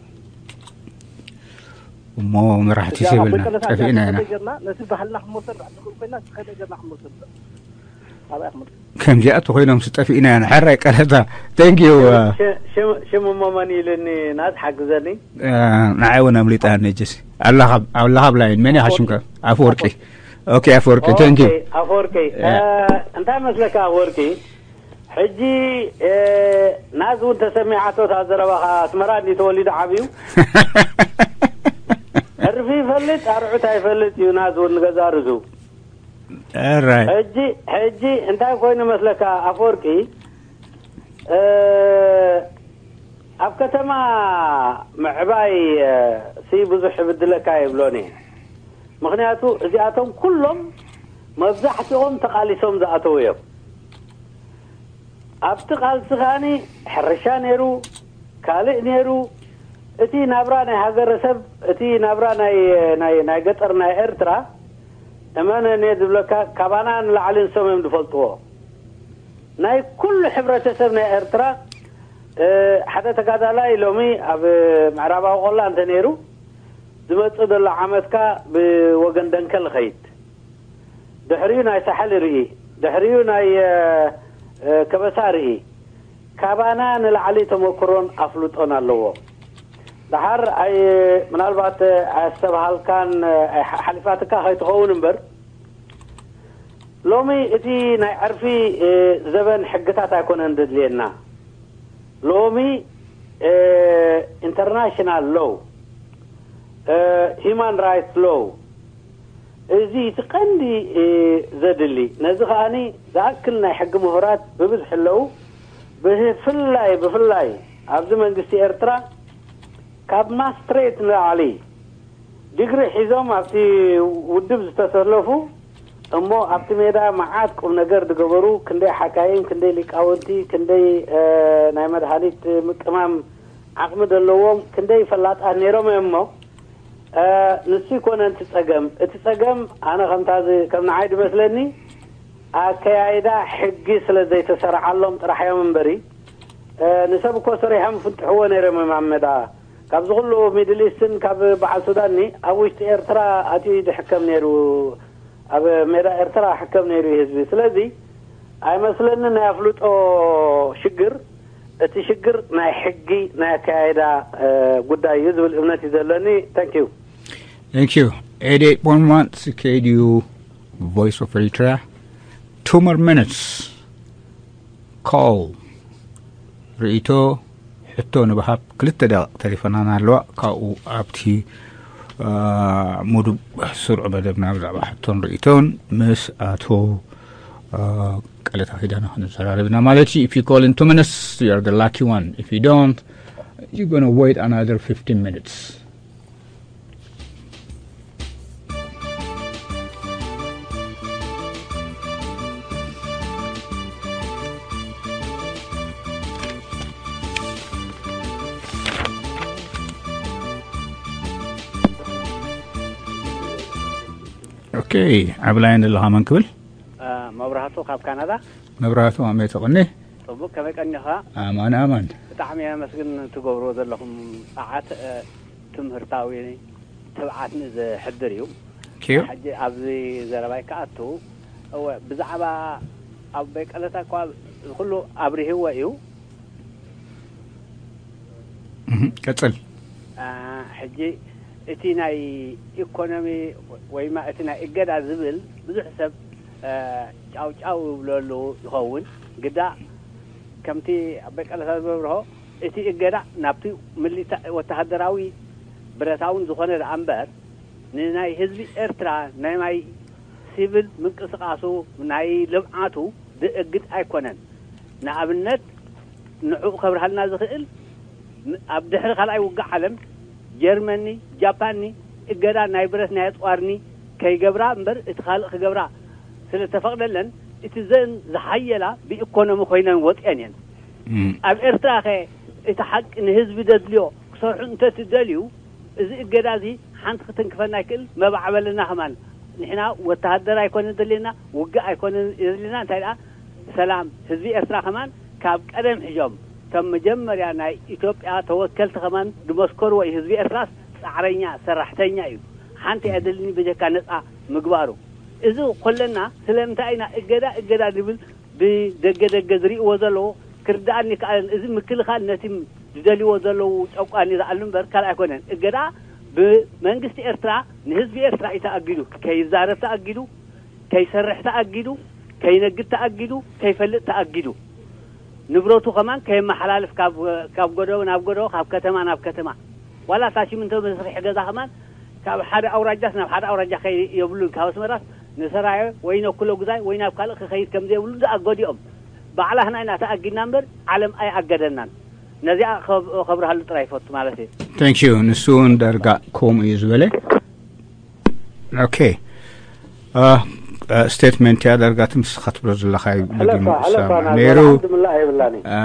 እሞ መራሕቲ እዚኣ ሰብልና ኣብ ቀለታ ጠፊእና ኢና። ከመይ ጌርና ነቲ ባህልና ክንመልሶ ንሕዝክር ኮይና ከመይ ጌርና ክንመልሶ ንኽእል? ኣብኣ ክንመልሶ። ከምዚኣ ተኮይኖም ስጠፊእና ኢና። ሕራይ ቀለታ። Thank you. ሽም እሞ መን ኢሉኒ ናት ሓግዘኒ። ንዓይ እውን ኣምሊጣ ነጅስ። ኣላኻ ኣላኻ ብላይን መን ኢኻ ሽምካ? ኣፈወርቂ። ኦኬ ኣፈወርቂ። Thank you. ኣፈወርቂ። እንታይ መስለካ ኣፈወርቂ? ሕጂ ናዝ እውን ተሰሚዓቶ እታ ዘረባኻ። ኣስመራ እንዲ ተወሊዱ ዓብዩ። ዕርፊ ይፈልጥ ኣርዑት ኣይፈልጥ እዩ። ናዝ እውን ንገዛ ርዙ። Alright. ሕጂ ሕጂ እንታይ ኮይኑ መስለካ ኣፈወርቂ? ኣብ ከተማ ምዕባይ ሲ ብዙሕ ይብድለካ ይብሎን እየ። ምኽንያቱ እዚኣቶም ኩሎም መብዛሕትኦም ተቓሊሶም ዝኣተው እዮም። ኣብቲ ቃልሲ ከኣኒ ሕርሻ ነይሩ፣ ካልእ ነይሩ። እቲ ናብራ ናይ ሃገረሰብ፣ እቲ ናብራ ናይ ናይ ናይ ገጠር ናይ ኤርትራ እመነኒ ዝብለካ ካባና ንላዕሊ ንሶም እዮም ዝፈልጥዎ። ናይ ኩሉ ሕብረተሰብ ናይ ኤርትራ ሓደ ተጋዳላይ ሎሚ ኣብ ምዕራባዊ ቆላ እንተ ነይሩ ዝመጽእ ዘሎ ዓመትካ ብወገን ደንከል ኸይድ ድሕሪኡ ናይ ሳሕል ርኢ፣ ድሕሪኡ ናይ ከበሳ ርኢ። ካባና ንላዕሊ ተመክሮን ኣፍልጦን ኣለዎ። ደሓር ኣይ ምናልባት ኣስተብሃልካን ሓሊፋትካ ከይትኸውን እምበር ሎሚ እቲ ናይ ዕርፊ ዘበን ሕግታት ኣይኮነን ዘድልየና። ሎሚ ኢንተርናሽናል ሎው፣ ሂማን ራይትስ ሎው፣ እዚ እቲ ቀንዲ ዘድሊ። ነዚ ከኣኒ ዝኣክል ናይ ሕጊ ምሁራት ብብዝሒ ኣለዉ። ብፍላይ ብፍላይ ኣብዚ መንግስቲ ኤርትራ ካብ ማስትሬት ንላዕሊ ዲግሪ ሒዞም ኣብቲ ውድብ ዝተሰለፉ፣ እሞ ኣብቲ ሜዳ መዓት ቁም ነገር ዝገበሩ፣ ክንደይ ሓካይም፣ ክንደይ ሊቃውንቲ፣ ክንደይ ናይ መድሃኒት ምቅማም ዓቕሚ ዘለዎም፣ ክንደይ ፈላጣት ነይሮም እዮም። እሞ ንሱ ይኮነን እቲ ጸገም። እቲ ጸገም ኣነ ከምታ ከም ንዓይ ዝመስለኒ ኣከያይዳ ሕጊ ስለ ዘይተሰርዓሎም ጥራሕ እዮም እምበሪ፣ ንሰብ እኮ ሰሪሖም ፍንጥሕዎ ነይሮም እዮም ኣብ ሜዳ። ካብዚ ኩሉ ሚድል ኢስትን ካብ በዓል ሱዳን ኣብ ውሽጢ ኤርትራ ኣትዩ ድሕከም ነይሩ፣ ኣብ ሜዳ ኤርትራ ሕከም ነይሩ ህዝቢ። ስለዚ ኣይመስለኒ ናይ ኣፍልጦ ሽግር፣ እቲ ሽግር ናይ ሕጊ ናይ ኣከያይዳ ጉዳይ እዩ ዝብል እምነት እዩ ዘለኒ። Thank you. Thank you. Eighty-eight point one C K D U, Voice of Eritrea. Two more minutes. Call. ርእይቶ፣ ሕቶ ንብሃብ ክልተ ደቂቕ ተሪፈናና ኣለዋ። ካብኡ ኣብቲ ሙዱብ ስሩዕ መደብና ብዛዕባ ሕቶን ርእይቶን ምስ ኣቶ ቀለታ ኪዳነ ክንዘራረብ ኢና ማለት እዩ። If you call in two minutes, you are the lucky one. If you don't, you're gonna wait another fifteen minutes. ኦኬ፣ ዓብላይን ዘለኻ መን ክብል? መብራህቱ ካብ ካናዳ። መብራህቱ ኣመይ ተቕኒ? ጽቡቅ፣ ከመይ ቀኒኻ? ኣማን ኣማን። ብጣዕሚ የመስግን ትገብርዎ ዘለኹም ጸዓት ትምህርታዊ ትብዓት ንዝሕድር እዩ። ሕጂ ኣብዚ ዘረባይ ክኣቱ፣ እወ፣ ብዛዕባ ኣብ በቀለታ እኳ ኩሉ ኣብሪህዎ እዩ። ቀጽል። ሕጂ እቲ ናይ ኢኮኖሚ ወይማ እቲ ናይ እገዳ ዝብል ብዙሕ ሰብ ጫው ጫው ይብለሉ ይኸውን። ግዳ ከምቲ ኣብ በቀለታ ዝበርሆ እቲ እገዳ ናብቲ ሚሊታ-፣ ወተሃደራዊ ብረታውን ዝኾነ ደኣ እምበር፣ ንናይ ህዝቢ ኤርትራ ናይ ማይ ሲቪል ምንቅስቃሱ ናይ ልምዓቱ ዝእግድ ኣይኮነን። ንኣብነት ንዕኡ ከብርሃልና ዝኽእል፣ ኣብ ድሕሪ ካልኣይ ውግእ ዓለም ጀርመኒ ጃፓኒ እገዳ ናይ ብረት ናይ ኣጽዋርኒ ከይገብራ እምበር እቲ ካልእ ክገብራ ስለ ተፈቕደለን፣ እቲ ዘን ዝሓየላ ብኢኮኖሚ ኮይነን ወጽኤን እየን። ኣብ ኤርትራ ኸ እቲ ሓቂ ንህዝቢ ደድልዮ ክሰርሑ እንተትደልዩ፣ እዚ እገዳ እዚ ሓንቲ ክትንክፈና ኣይክእል። መባዕበልና ከማን ንሕና ወተሃደር ኣይኮነ ደልየና፣ ውግእ ኣይኮነ የድልየና። እንታይ ደኣ ሰላም፣ ህዝቢ ኤርትራ ከማን ካብ ቀደም ሒዞም ከም መጀመርያ ናይ ኢትዮጵያ ተወከልቲ ከማን ዝመስከርዎ እዩ። ህዝቢ ኤርትራስ ጻዕረኛ ሰራሕተኛ እዩ። ሓንቲ እያ ደልኒ በጀካ ነጻ ምግባሩ። እዚ ኮለና ስለምንታይ ኢና እገዳ እገዳ ንብል? ብደገ ደገ ዝርእይዎ ዘለዉ ክርድኣኒ ይከኣልን። እዚ ምክልኻል ነቲ ዝደልይዎ ዘለዉ ጨቋኒ ዝኣሉ እምበር ካልእ ኣይኮነን። እገዳ ብመንግስቲ ኤርትራ ንህዝቢ ኤርትራ እዩ ተኣጊዱ። ከይዛረብ ተኣጊዱ፣ ከይሰርሕ ተኣጊዱ፣ ከይነግድ ተኣጊዱ፣ ከይፈልጥ ተኣጊዱ። ንብረቱ ከማን ከየመሓላልፍ ካብ፣ ካብ ጎደቦ ናብ ጎደቦ፣ ካብ ከተማ ናብ ከተማ። ዋላ እታ ሲሚንቶ መስርሒ ገዛ ከማን ካብ ሓደ ኣውራጃስ ናብ ሓደ ኣውራጃ ከይ-፣ የብሉን። ካብ ኣስመራስ ንሰራየ ወይ ነኩሎ ጉዛይ ወይ ናብ ካልእ ክኸይድ ከም ዘይብሉ ዝኣገዱ እዮም። ባዕላህና ኢና ተኣጊድና እምበር ዓለም ኣይኣገደናን። ነዚኣ ከብ-፣ ከብርሃሉ ጥራይ ይፈቱ ማለት እዩ። Thank you። ንሱ እውን ዳርጋ ከምኡ እዩ ዝበለ። ኦኬ። አ፣ አ፣ ስቴትመንት እያ ዳርጋ እቲ ንስኻ ትብሎ ዘለኻ እዩ። ሕለፋ፣ ደጊሙ ሕለፋ፣ ዝሰማዕ ናት ነይሩ። ዋላ ሓንቲ ምላእ የብላን እዩ። አ፣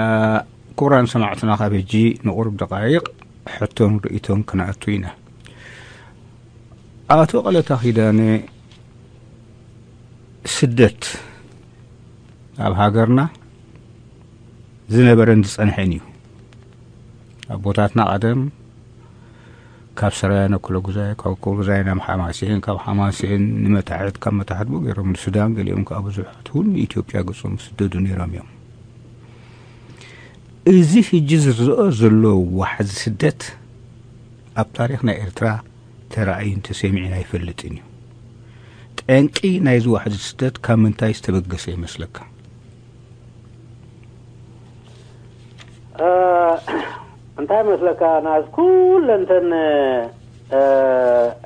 ክቡራን ሰማዕትና፣ ካብ ሕጂ ንቁሩብ ደቃይቕ ሕቶን ርእይቶን ክነኣቱ ኢና። ኣቶ ቀለታ ኪዳነ፣ ስደት ኣብ ሃገርና ዝነበረን ዝጸንሐን እዩ። ኣቦታትና ቀደም ካብ ሰራየ ነኩለጉዛይ፣ ካብ ነኩለጉዛይ ናብ ሓማሴን፣ ካብ ሓማሴን ንመታሕት፣ ካብ መታሕት ብኡ ገይሮም ንሱዳን፣ ገሊኦም ከኣ ብዙሓት እውን ንኢትዮጵያ ገጾም ዝስደዱ ነይሮም እዮም። እዚ ሕጂ ዝረአ ዘሎ ዋሕዚ ስደት ኣብ ታሪኽ ናይ ኤርትራ ተራእዩን ተሰሚዑን ኣይፈልጥን እዩ። እቲ ጠንቂ ናይዚ ዋሕዚ ስደት ካብ ምንታይ ዝተበገሰ ይመስለካ? እ፣ እንታይ መስለካ፣ ናዝ ኩለንተን እ፣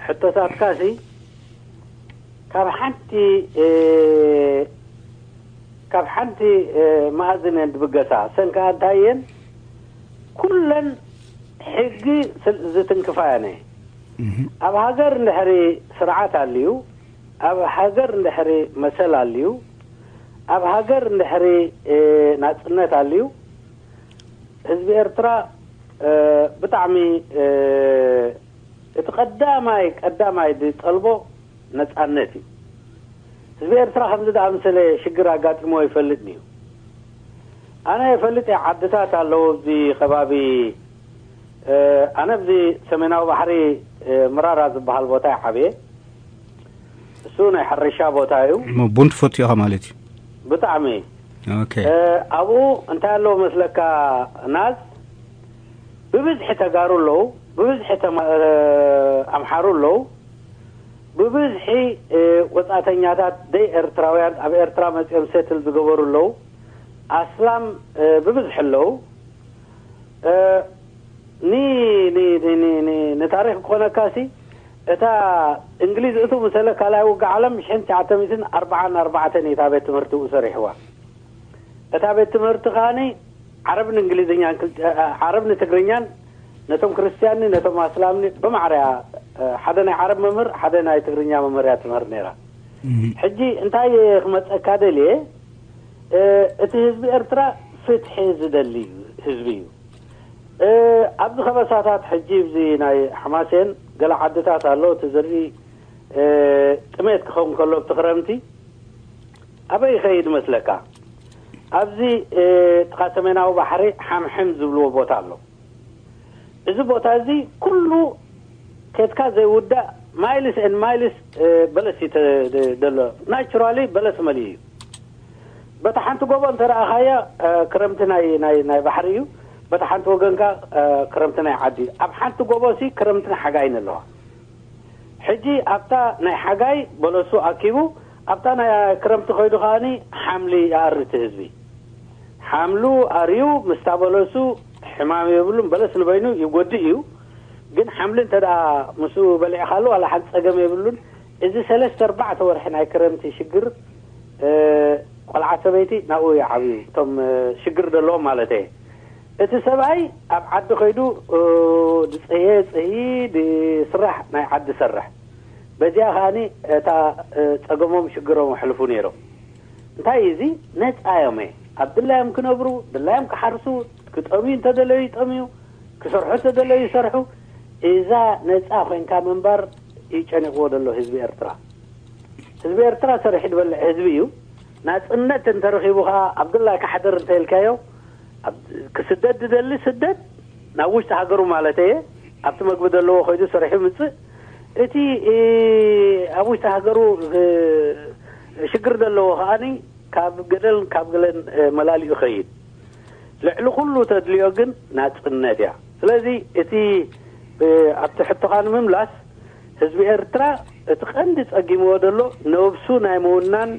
ሕቶታትካሲ ካብ ሓንቲ እ፣ ካብ ሓንቲ እ፣ መኣዝን እየን ዝብገሳ። ሰን ከኣ እንታይ እየን? ኩለን ሕጊ ስል- ዝትንክፋ እየን። ኣብ ሃገር እንድሕሪ ስርዓት ኣልዩ፣ ኣብ ሃገር እንድሕሪ መሰል ኣልዩ፣ ኣብ ሃገር እንድሕሪ እ፣ ናጽነት ኣልዩ፣ ህዝቢ ኤርትራ እ፣ ብጣዕሚ እ፣ እቲ ቀዳማይ ቀዳማይ ዝጠልቦ ነጻነት እዩ። ህዝቢ ኤርትራ ከምዚ ዝኣምሰለ ሽግር ኣጋጢሞ ይፈልጥን እዩ። ኣነ ይፈልጥ እየ፣ ዓድታት ኣለዉ ኣብዚ ከባቢ እ፣ ኣነ ኣብዚ ሰሜናዊ ባሕሪ እ፣ ምራራ ዝበሃል ቦታ ይዓብየ። እሱ ናይ ሕርሻ ቦታ እዩ። እሞ ቡን ትፈቱ ኢኻ ማለት እዩ። ብጣዕሚ ኦኬ። እ፣ ኣብኡ እንታይ ኣለዎ መስለካ፣ ናዝ ብብዝሒ ተጋሩ ኣለዉ፣ ብብዝሒ ተማ- እ፣ ኣምሓሩ ኣለዉ፣ ብብዝሒ እ፣ ወጻእተኛታት ደይ ኤርትራውያን ኣብ ኤርትራ መጺኦም ሴትል ዝገበሩ ኣለዉ። ኣስላም እ፣ ብብዝሒ ኣለዉ። እ፣ ኒ ኒ ኒ ኒ ኒ ንታሪኽ ክኾነካ ሲ፣ እታ እንግሊዝ እቱ ምሰለ ካልኣይ ውግእ ዓለም ሽሕን ትሽዓተ ሚእትን ኣርባዓን ኣርባዕተን እዩ እታ ቤት ትምህርቲ ብኡ ሰሪሕዋ። እታ ቤት ትምህርቲ ከኣኒ ዓረብ ንእንግሊዝኛን ክል- እ፣ ዓረብ ንትግርኛን ነቶም ክርስትያንኒ ነቶም ኣስላምኒ ብማዕረያ እ፣ ሓደ ናይ ዓረብ መምህር ሓደ ናይ ትግርኛ መምህር እያ ትምህር ነይራ። ሕጂ እንታይ ክመፀካ ደልየ እ፣ እቲ ህዝቢ ኤርትራ ፍትሒ ዝደሊ ህዝቢ እዩ። እ፣ ኣብዚ ከበሳታት ሕጂ እዚ ናይ ሓማሴን ገለ ዓድታት ኣሎ እቲ ዝርኢ እ፣ ጥሜት ክኸውን ከሎ ኣብቲ ክረምቲ ኣበይ ይኸይድ መስለካ? ኣብዚ እ፣ ጥቓ ሰሜናዊ ባሕሪ ሓምሕም ዝብልዎ ቦታ ኣሎ። እዚ ቦታ እዚ ኩሉ ከድካ ዘይውዳእ ማይልስ ን ማይልስ እ፣ በለስ እዩ ተ- ደ- ደሎ ናቹራሊ በለስ መሊኡ እዩ። በታ ሓንቲ ጎቦ እንተ ረኣኻያ እ፣ ክረምቲ ናይ ናይ ናይ ባሕሪ እዩ። በታ ሓንቲ ወገንካ እ፣ ክረምቲ ናይ ዓዲ እዩ። ኣብ ሓንቲ ጎቦ ሲ ክረምትን ሓጋይን ኣለዋ። ሕጂ ኣብታ ናይ ሓጋይ በለሱ ኣኪቡ ኣብታ ናይ ክረምቲ ከይዱ ከኣኒ ሓምሊ ይኣሪ እቲ ህዝቢ። ሓምሉ ኣርዩ ምስታ በለሱ ሕማም የብሉን። በለስ ንበይኑ ይጎድእ እዩ፣ ግን ሓምሊ እንተ ደኣ ምስኡ በሊዕካሉ ዋላ ሓንቲ ጸገም የብሉን። እዚ ሰለስተ ኣርባዕተ ወርሒ ናይ ክረምቲ ሽግር እ፣ ቆልዓ ሰበይቲ ናብኡ ይዓብዩ እቶም እ፣ ሽግር ዘለዎም ማለት እየ። እቲ ሰብኣይ ኣብ ዓዲ ከይዱ እ፣ ዝጸየ ጸሂ ዝስራሕ ናይ ዓዲ ሰርሕ። በዚኣ ከኣኒ እታ እ፣ ጸገሞም ሽግሮም ኣሕልፉ ነይሮም። እንታይ እዩ እዚ? ነጻ እዮም እየ። ኣብ ድላዮም ክነብሩ፣ ድላዮም ክሓርሱ፣ ክጠምዩ እንተደለዩ ይጠምዩ፣ ክሰርሑ እንተደለዩ ይሰርሑ። እዛ ነጻ ኮይንካ ምንባር እዩ ጨኒቕዎ ዘሎ ህዝቢ ኤርትራ። ህዝቢ ኤርትራ ሰሪሑ ዝበልዕ ህዝቢ እዩ። ናጽነት እንተረኺቡ ከኣ ኣብ ድላይካ ሕደር እንተኢልካዮ ኣብ ክስደድ ዝደሊ ስደድ ናብ ውሽጢ ሃገሩ ማለት እየ ኣብቲ መግቢ ዘለዎ ከይዱ ሰሪሑ ምጽእ። እቲ እ፣ ኣብ ውሽጢ ሃገሩ እ፣ ሽግር ዘለዎ ከኣኒ ካብ ገደል ካብ ገለን እ፣ መላሊኡ ይኸይድ። ልዕሊ ኩሉ ተድልዮ ግን ናጽነት እያ። ስለዚ እቲ እ፣ ኣብቲ ሕቶኻ ንምምላስ ህዝቢ ኤርትራ እቲ ቀንዲ ጸጊምዎ ዘሎ ነብሱ ናይ ምውናን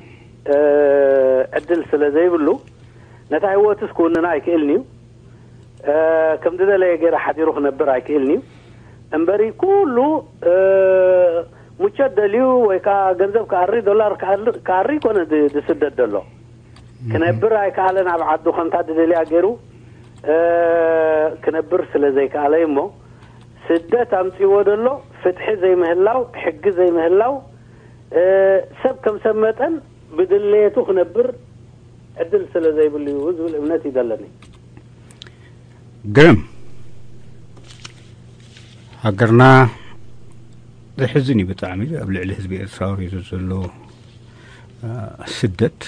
እ፣ ዕድል ስለ ዘይብሉ ነታ ህይወትስ ክውንና ኣይክእልን እዩ። እ፣ ከም ዝደለየ ገይረ ሓዲሩ ክነብር ኣይክእልን እዩ። እምበሪ ኩሉ እ፣ ምቾት ደልዩ ወይ ከዓ ገንዘብ ክኣሪ ዶላር ክኣሪ ክኣሪ ይኮነ ዝ- ዝስደድ ዘሎ። ክነብር ኣይከኣለን። ኣብ ዓዱ ከምታ ዝደልያ ገይሩ እ፣ ክነብር ስለ ዘይከኣለ እሞ ስደት ኣምፅዎ ዘሎ ፍትሒ ዘይምህላው፣ ሕጊ ዘይምህላው፣ እ፣ ሰብ ከም ሰብ መጠን ብድሌቱ ክነብር ዕድል ስለ ዘይብሉ እዩ ዝብል እምነት እዩ ዘለኒ። ግርም። ሃገርና ዘሕዝን እዩ ብጣዕሚ ኣብ ልዕሊ ህዝቢ ኤርትራ ወሪዱ ዘሎ እ፣ ስደት።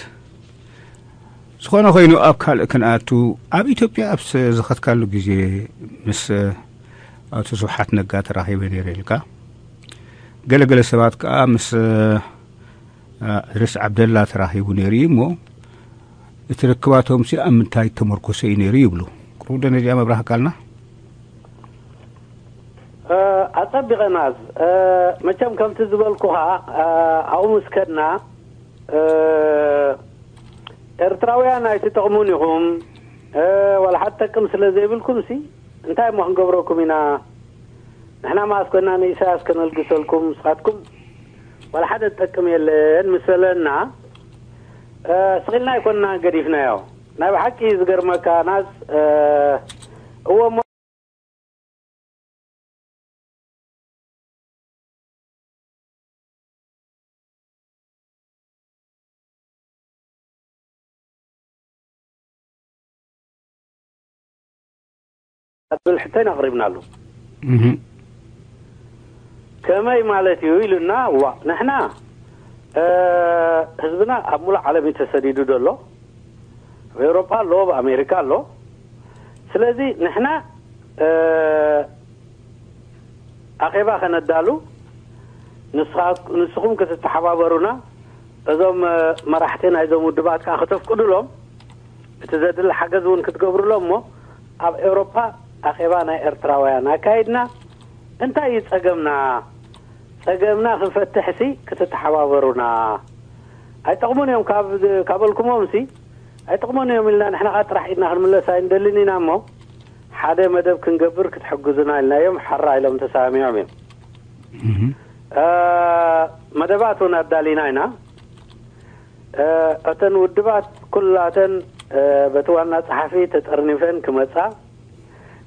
ዝኾነ ኮይኑ ኣብ ካልእ ክንኣቱ ኣብ ኢትዮጵያ ኣብ ስ- ዝኸድካሉ ግዜ ምስ እ፣ ኣቶ ስብሓት ነጋ ተራኺበ ነይረ ኢልካ። ገለገለ ሰባት ከዓ ምስ እ፣ እ፣ እድሪስ ዓብደላ ተራኺቡ ነይሩ እዩ እሞ እቲ ርክባቶም ሲ ኣብ ምንታይ ተመርኮሰ እዩ ነይሩ ይብሉ። ቅሩብ ዶ ነዚኣ መብራህ ካልና? እ፣ ኣጸቢቐ ናዝ፣ እ፣ መቸም ከምቲ ዝበልኩኻ፣ እ፣ ኣብኡ ምስ ከድና፣ እ፣ ኤርትራውያን ኣይትጠቕሙን ኢኹም፣ እ፣ ዋላ ሓንቲ ጠቅም ስለ ዘይብልኩም ሲ እንታይ እሞ ክንገብረኩም ኢና? ንሕና መኣስ ኮና ንኢሳያስ ከነልግሰልኩም፣ ንስኻትኩም ዋላ ሓደ ትጠቅም የለን ምስ በለና፣ እ፣ ስቕ ኢልና ኣይኮንና ገዲፍናዮ። ናይ ብሓቂ ዝገርመካ ናዝ፣ እ፣ እዎ እሞ ዝብል ሕቶን ኣቕሪብናሉ። እህ። ከመይ ማለት እዩ ኢሉና፣ ዋ፣ ንሕና፣ እ፣ ህዝብና ኣብ ሙሉእ ዓለም እዩ ተሰዲዱ ዘሎ። ኣብ ኤውሮጳ ኣሎ፣ ኣብ ኣሜሪካ ኣሎ። ስለዚ ንሕና፣ እ፣ ኣኼባ ከነዳሉ፣ ንስኻ-፣ ንስኹም ክትተሓባበሩና፣ እዞም፣ እ፣ መራሕቲ ናይዞም ውድባት ከኣ ከተፍቅዱሎም፣ እቲ ዘድሊ ሓገዝ እውን ክትገብሩሎም እሞ፣ ኣብ ኤውሮጳ ኣኼባ ናይ ኤርትራውያን ኣካይድና፣ እንታይ እዩ ጸገምና? ጸገምና ክንፈትሕሲ ክትተሓባበሩና። ኣይጠቕሙን እዮም ካብ-፣ ካበልኩሞምሲ፣ ኣይጠቕሙን እዮም ኢልና ንሕና ኸኣ ጥራሕ ኢድና ክንምለስ ኣይንደልን ኢና እሞ፣ ሓደ መደብ ክንገብር ክትሕግዙና ኢልናዮም፣ ሓራ ኢሎም ተሰማሚዖም እዮም። እህ። እ፣ መደባት እውን ኣዳሊና ኢና። እ፣ እተን ውድባት ኩላተን፣ እ፣ በቲ ዋና ጸሓፊ ተጠርኒፈን ክመጻ፣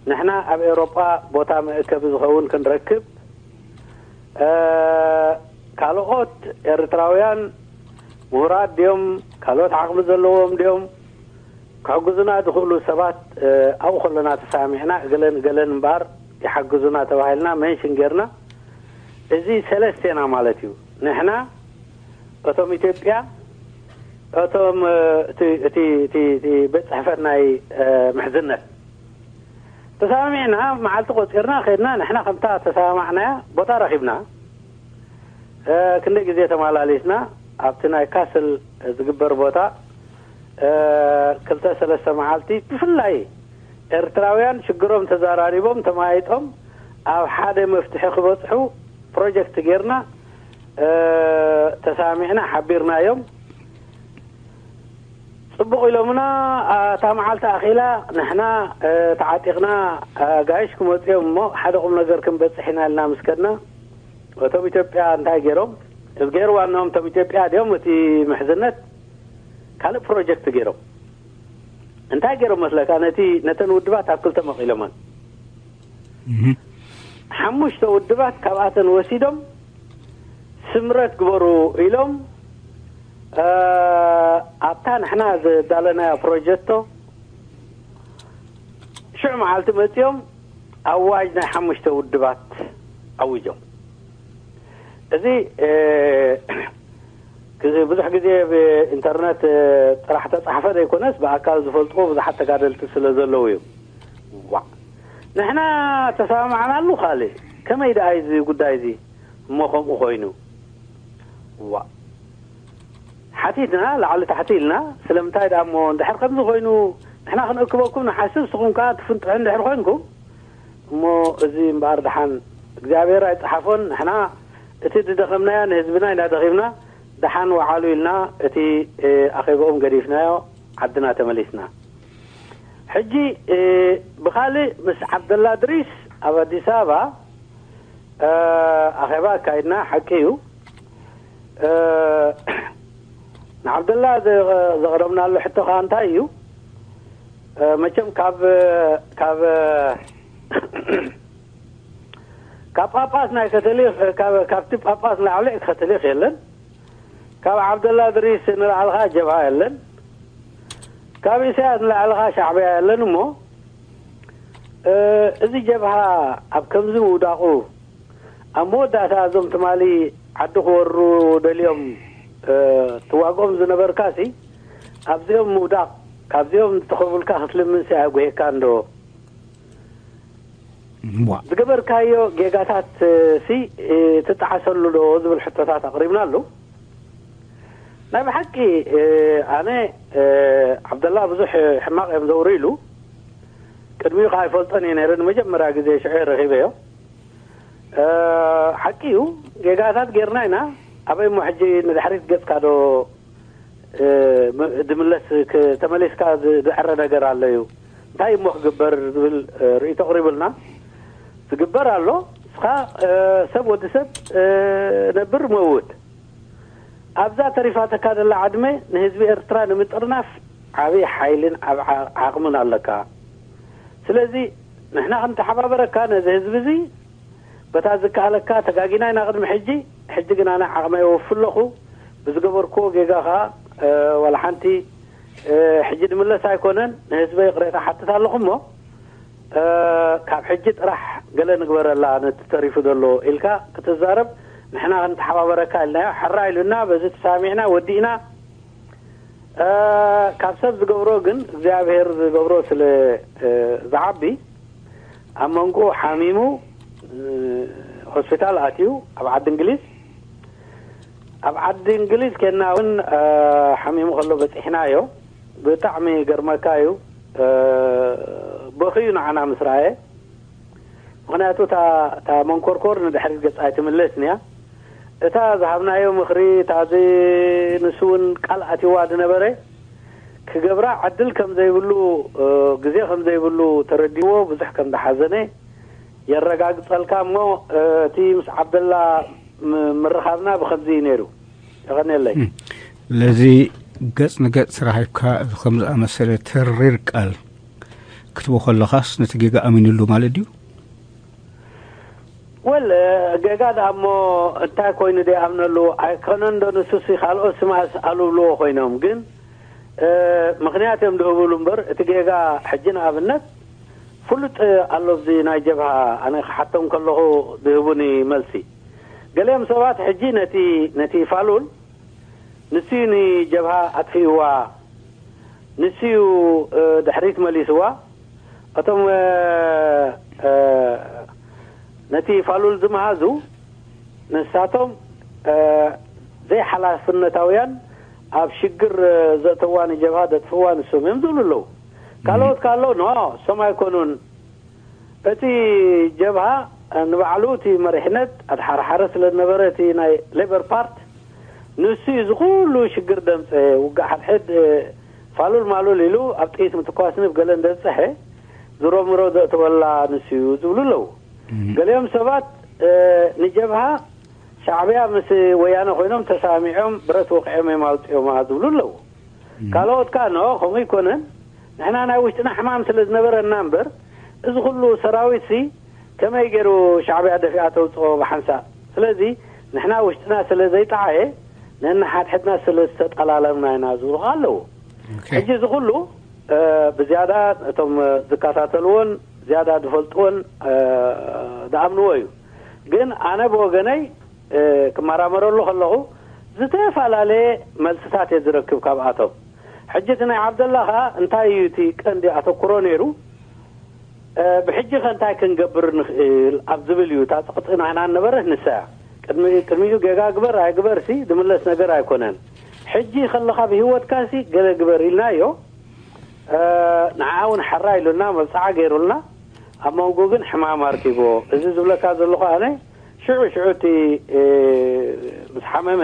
ንሕና ኣብ ኤውሮጳ ቦታ መእከቢ ዝኸውን ክንረክብ፣ እ፣ ካልኦት ኤርትራውያን ምሁራት ድዮም፣ ካልኦት ዓቕሚ ዘለዎም ድዮም፣ ክሕግዙና ዝኽእሉ ሰባት፣ እ፣ ኣብኡ ከለና ተሰማሚዕና፣ እገለን እገለን እምበኣር ይሓግዙና ተባሂልና ሜንሽን ጌርና፣ እዚ ሰለስቴና ማለት እዩ። ንሕና፣ እቶም ኢትዮጵያ፣ እቶም፣ እ፣ እቲ፣ እቲ፣ እቲ፣ እቲ ቤት ጽሕፈት ናይ፣ እ፣ ምሕዝነት ተሰማሚዕና፣ መዓልቲ ቆጺርና ከድና፣ ንሕና ከምታ ተሰማማዕናያ ቦታ ረኺብና። እ፣ ክንደይ ግዜ ተመላሊስና፣ ኣብቲ ናይ ካስል ዝግበር ቦታ፣ እ፣ ክልተ ሰለስተ መዓልቲ፣ ብፍላይ ኤርትራውያን ሽግሮም ተዘራሪቦም፣ ተመያይጦም፣ ኣብ ሓደ መፍትሒ ክበጽሑ ፕሮጀክት ጌርና፣ እ፣ ተሰማሚዕና፣ ሓቢርናዮም። ጽቡቕ ኢሎምና፣ እታ መዓልቲ ኣኺላ፣ ንሕና፣ እ፣ ተዓጢቕና፣ ኣጋይሽ ክመጹ እዮም እሞ፣ ሓደ ቁም ነገር ክንበጽሕ ኢና ኢልና ምስ ከድና፣ እቶም ኢትዮጵያ እንታይ ገይሮም? እዚ ገይርዋ እኖም እቶም ኢትዮጵያ ድዮም እቲ ምሕዝነት ካልእ ፕሮጀክት ገይሮም። እንታይ ገይሮም መስለካ? ነቲ፣ ነተን ውድባት ኣብ ክልተ መቒሎመን። እህ። ሓሙሽተ ውድባት ካብኣተን ወሲዶም ስምረት ግበሩ ኢሎም፣ እ፣ ኣብታ ንሕና ዘዳለናያ ፕሮጀክቶ ሽዑ መዓልቲ መጺኦም ኣዋጅ ናይ ሓሙሽተ ውድባት ኣዊጆም። እዚ፣ እ፣ ብዙሕ ግዜ ብኢንተርነት፣ እ፣ ጥራሕ ተጻሕፈ ዘይኮነስ ብኣካል ዝፈልጥዎ ብዙሓት ተጋደልቲ ስለ ዘለዉ እዩ። ዋዕ! ንሕና ተሰማማዕናሉ ካልእ። ከመይ ደኣ እዩ እዚ ጉዳይ እዚ እሞ ከምኡ ኮይኑ? ዋዕ! ሓቲትና፣ ላዕሊ ታሕቲ ኢልና፣ ስለምንታይ ደኣ እሞ እንድሕር ከምዚ ኮይኑ፣ ንሕና ክንእክበኩም ንሓስብ፣ ንስኹም ከኣ ትፍንጥሑ እንድሕር ኮይንኩም፣ እሞ እዚ እምበኣር ደሓን እግዚኣብሔር ኣይጸሓፎን። ንሕና እቲ ዝደኸምናዮ ንህዝብና ኢና ደኺምና፣ ደሓን ወዓሉ ኢልና እቲ፣ እ፣ ኣኼባኦም ገዲፍናዮ ዓድና ተመሊስና። ሕጂ፣ እ፣ ብኻልእ ምስ ዓብደላ ድሪስ ኣብ ኣዲስ ኣበባ፣ እ፣ ኣኼባ ኣካይድና፣ ሓቂ እዩ። እ፣ ንዓብደላ ዘ-፣ ዘቕረብናሉ ሕቶ ኸኣ እንታይ እዩ? እ፣ መቸም ካብ፣ ካብ፣ ካብ ጳጳስ ናይ ከቶሊክ፣ ካብ፣ ካብቲ ጳጳስ ንላዕሊ ከቶሊክ የለን። ካብ ዓብደላ ድሪስ ንላዕሊ ኸኣ ጀብሃ የለን። ካብ ኢሳያስ ንላዕሊ ኸኣ ሻዕብያ የለን እሞ፣ እ፣ እዚ ጀብሃ ኣብ ከምዚ ምውዳቑ፣ ኣብ መወዳእታ እዞም ትማሊ ዓዲ ክወሩ ደልዮም፣ እ፣ ትዋግኦም ዝነበርካሲ፣ ኣብዚኦም ምውዳቕ፣ ካብዚኦም ዝተኸቡልካ ክትልምንሲ ኣየጉሄካን ዶ? እዋ። ዝገበርካዮ ጌጋታት፣ እ፣ ሲ፣ እ፣ ትጠዓሰሉ ዶ ዝብል ሕቶታት ኣቕሪብናሉ። ናይ ብሓቂ፣ እ፣ ኣነ፣ እ፣ ዓብደላ ብዙሕ ሕማቕ እዮም ዘውርዩ ኢሉ። ቅድሚኡ ከኣ ኣይፈልጦን እየ ነይረ፣ ንመጀመርያ ግዜ ሽዑ እየ ረኺበዮ። ሓቂ እዩ። ጌጋታት ጌርና ኢና። ኣበይ እሞ ሕጂ ንድሕሪት ገጽካ ዶ ድምለስ? ተመሊስካ ዝዕረ ነገር ኣሎ እዩ። እንታይ እሞ ክግበር ዝብል ርእይቶ ኣቕሪቡልና። ዝግበር ኣሎ። እስኻ ሰብ፣ ወዲ ሰብ፣ ነብር፣ መውት ኣብዛ ተሪፋተካ ዘላ ዕድመ ንህዝቢ ኤርትራ ንምጥርናፍ ዓብዪ ሓይልን ዓቕምን ኣለካ። ስለዚ ንሕና ክንተሓባበረካ፣ ነዚ ህዝቢ እዚ በታ ዝከኣለካ ተጋጊና ኢና ቅድሚ ሕጂ። ሕጂ ግን ኣነ ዓቕመይ የወፊ ኣለኹ። ብዝገበርክዎ ጌጋ ከኣ ዋላ ሓንቲ ሕጂ ድምለስ ኣይኮነን። ንህዝበይ ይቕሬታ ሓትት ኣለኹ እሞ ካብ ሕጂ ጥራሕ ገለ ንግበረላ ነቲ ተሪፉ ዘሎ ኢልካ ክትዛረብ፣ ንሕና ክንተሓባበረካ ኢልናዮ። ሕራ ኢሉና፣ በዚ ተሳሚዕና ወዲእና። ካብ ሰብ ዝገብሮ ግን እግዚኣብሔር ዝገብሮ ስለ ዝዓቢ፣ ኣብ መንጎ ሓሚሙ ሆስፒታል ኣትዩ ኣብ ዓዲ እንግሊዝ። ኣብ ዓዲ እንግሊዝ ኬና እውን ሓሚሙ ከሎ በፂሕናዮ። ብጣዕሚ ገርመካ እዩ። በኽዩ ንዓና ምስ ረኣየ። ምኽንያቱ እታ መንኮርኮር ንድሕሪት ገጻ ኣይትምለስን እያ። እታ ዝሃብናዮ ምኽሪ፣ እታ ንሱ እውን ቃል ኣትይዋ ዝነበረ፣ ክገብራ ዕድል ከም ዘይብሉ፣ ግዜ ከም ዘይብሉ ተረዲዎ ብዙሕ ከም ዝሓዘነ የረጋግጸልካ። እሞ እቲ ምስ ዓብደላ ምርኻብና ብኸምዚ እዩ ነይሩ። የቐንየለይ። ስለዚ ገጽ ንገጽ ተራኺብካ እዚ ከም ዝኣመሰለ ተሪር ቃል ክትቦ ከለኻስ ነቲ ጌጋ ኣሚንሉ ማለት ድዩ? ወል ጌጋ ደኣ እሞ እንታይ ኮይኑ ደይኣምነሉ? ኣይኮነን ዶ ንሱሲ ካልኦት ስማስ ኣልብልዎ ኮይኖም። ግን ምኽንያት እዮም ድህብሉ እምበር እቲ ጌጋ ሕጂ ንኣብነት ፍሉጥ ኣሎ ኣብዚ ናይ ጀብሃ ኣነ ክሓቶም ከለኹ ድህቡኒ መልሲ። ገሊኦም ሰባት ሕጂ ነቲ ነቲ ፋሉል ንሱ እዩ ንጀብሃ ኣጥፊእዋ፣ ንሱ እዩ ድሕሪት መሊስዋ። እቶም ነቲ ፋሉል ዝመሃዙ ንሳቶም ዘይሓላፍነታውያን ኣብ ሽግር ዘእተዋ ንጀብሃ ዘጥፍእዋ ንሶም እዮም ዝብሉ ኣለዉ። ካልኦት ካልኦ ኖ እሶም ኣይኮኑን። እቲ ጀብሃ ንባዕሉ እቲ መሪሕነት ኣድሓርሓረ ስለ ዝነበረ እቲ ናይ ሌበር ፓርት ንሱ እዩ እዚ ኩሉ ሽግር ደምፀ። ውግእ ሓድሕድ ፋሉል ማሉል ኢሉ ኣብ ጥይት ምትኳስ ንብ ገለ እንደዝፀሐ ዝሮምሮ ዘእተወላ ንሱ እዩ ዝብሉ ኣለዉ። ገሊኦም ሰባት ንጀብሃ ሻዕብያ ምስ ወያነ ኮይኖም ተሳሚዖም ብረት ወቂዖም እዮም ኣውፂኦማ ዝብሉ ኣለዉ። ካልኦት ከኣ ኖ ከምኡ ኣይኮነን፣ ንሕና ናይ ውሽጥና ሕማም ስለ ዝነበረና እምበር እዚ ኩሉ ሰራዊት ሲ ከመይ ገይሩ ሻዕብያ ደፊኣ ተውፅኦ ብሓንሳእ? ስለዚ ንሕና ውሽጥና ስለ ዘይጠዓየ ነንሓድሕድና ስለ ዝተጠላለምና ኢና ዝብሉ ከኣ ኣለዉ። ሕጂ እዚ ኩሉ ብዝያዳ እቶም ዝከታተልዎን ዝያዳ ዝፈልጥዎን ዝኣምንዎ እዩ። ግን ኣነ ብወገነይ ክመራመረሉ ከለኹ ዝተፈላለየ መልስታት እየ ዝረክብ ካብኣቶም። ሕጂ እቲ ናይ ዓብደላ ኸኣ እንታይ እዩ እቲ ቀንዲ ኣተኩሮ ነይሩ? ብሕጂ ከ እንታይ ክንገብር ንኽእል ኣብ ዝብል እዩ። እታ ጸቕጢ ናይና ነበረት ንሳ እያ። ቅድሚ ቅድሚኡ ጌጋ ግበር ኣይግበርሲ ዝምለስ ነገር ኣይኮነን። ሕጂ ከለኻ ብህይወትካሲ ገለ ግበር ኢልናዮ። ንዓ እውን ሓራ ኢሉና መብጽዓ ገይሩልና ኣብ መንጎ ግን ሕማም ኣርኪቦ። እዚ ዝብለካ ዘለኹ ኣነ ሽዑ ሽዑ እቲ ምስ ሓመመ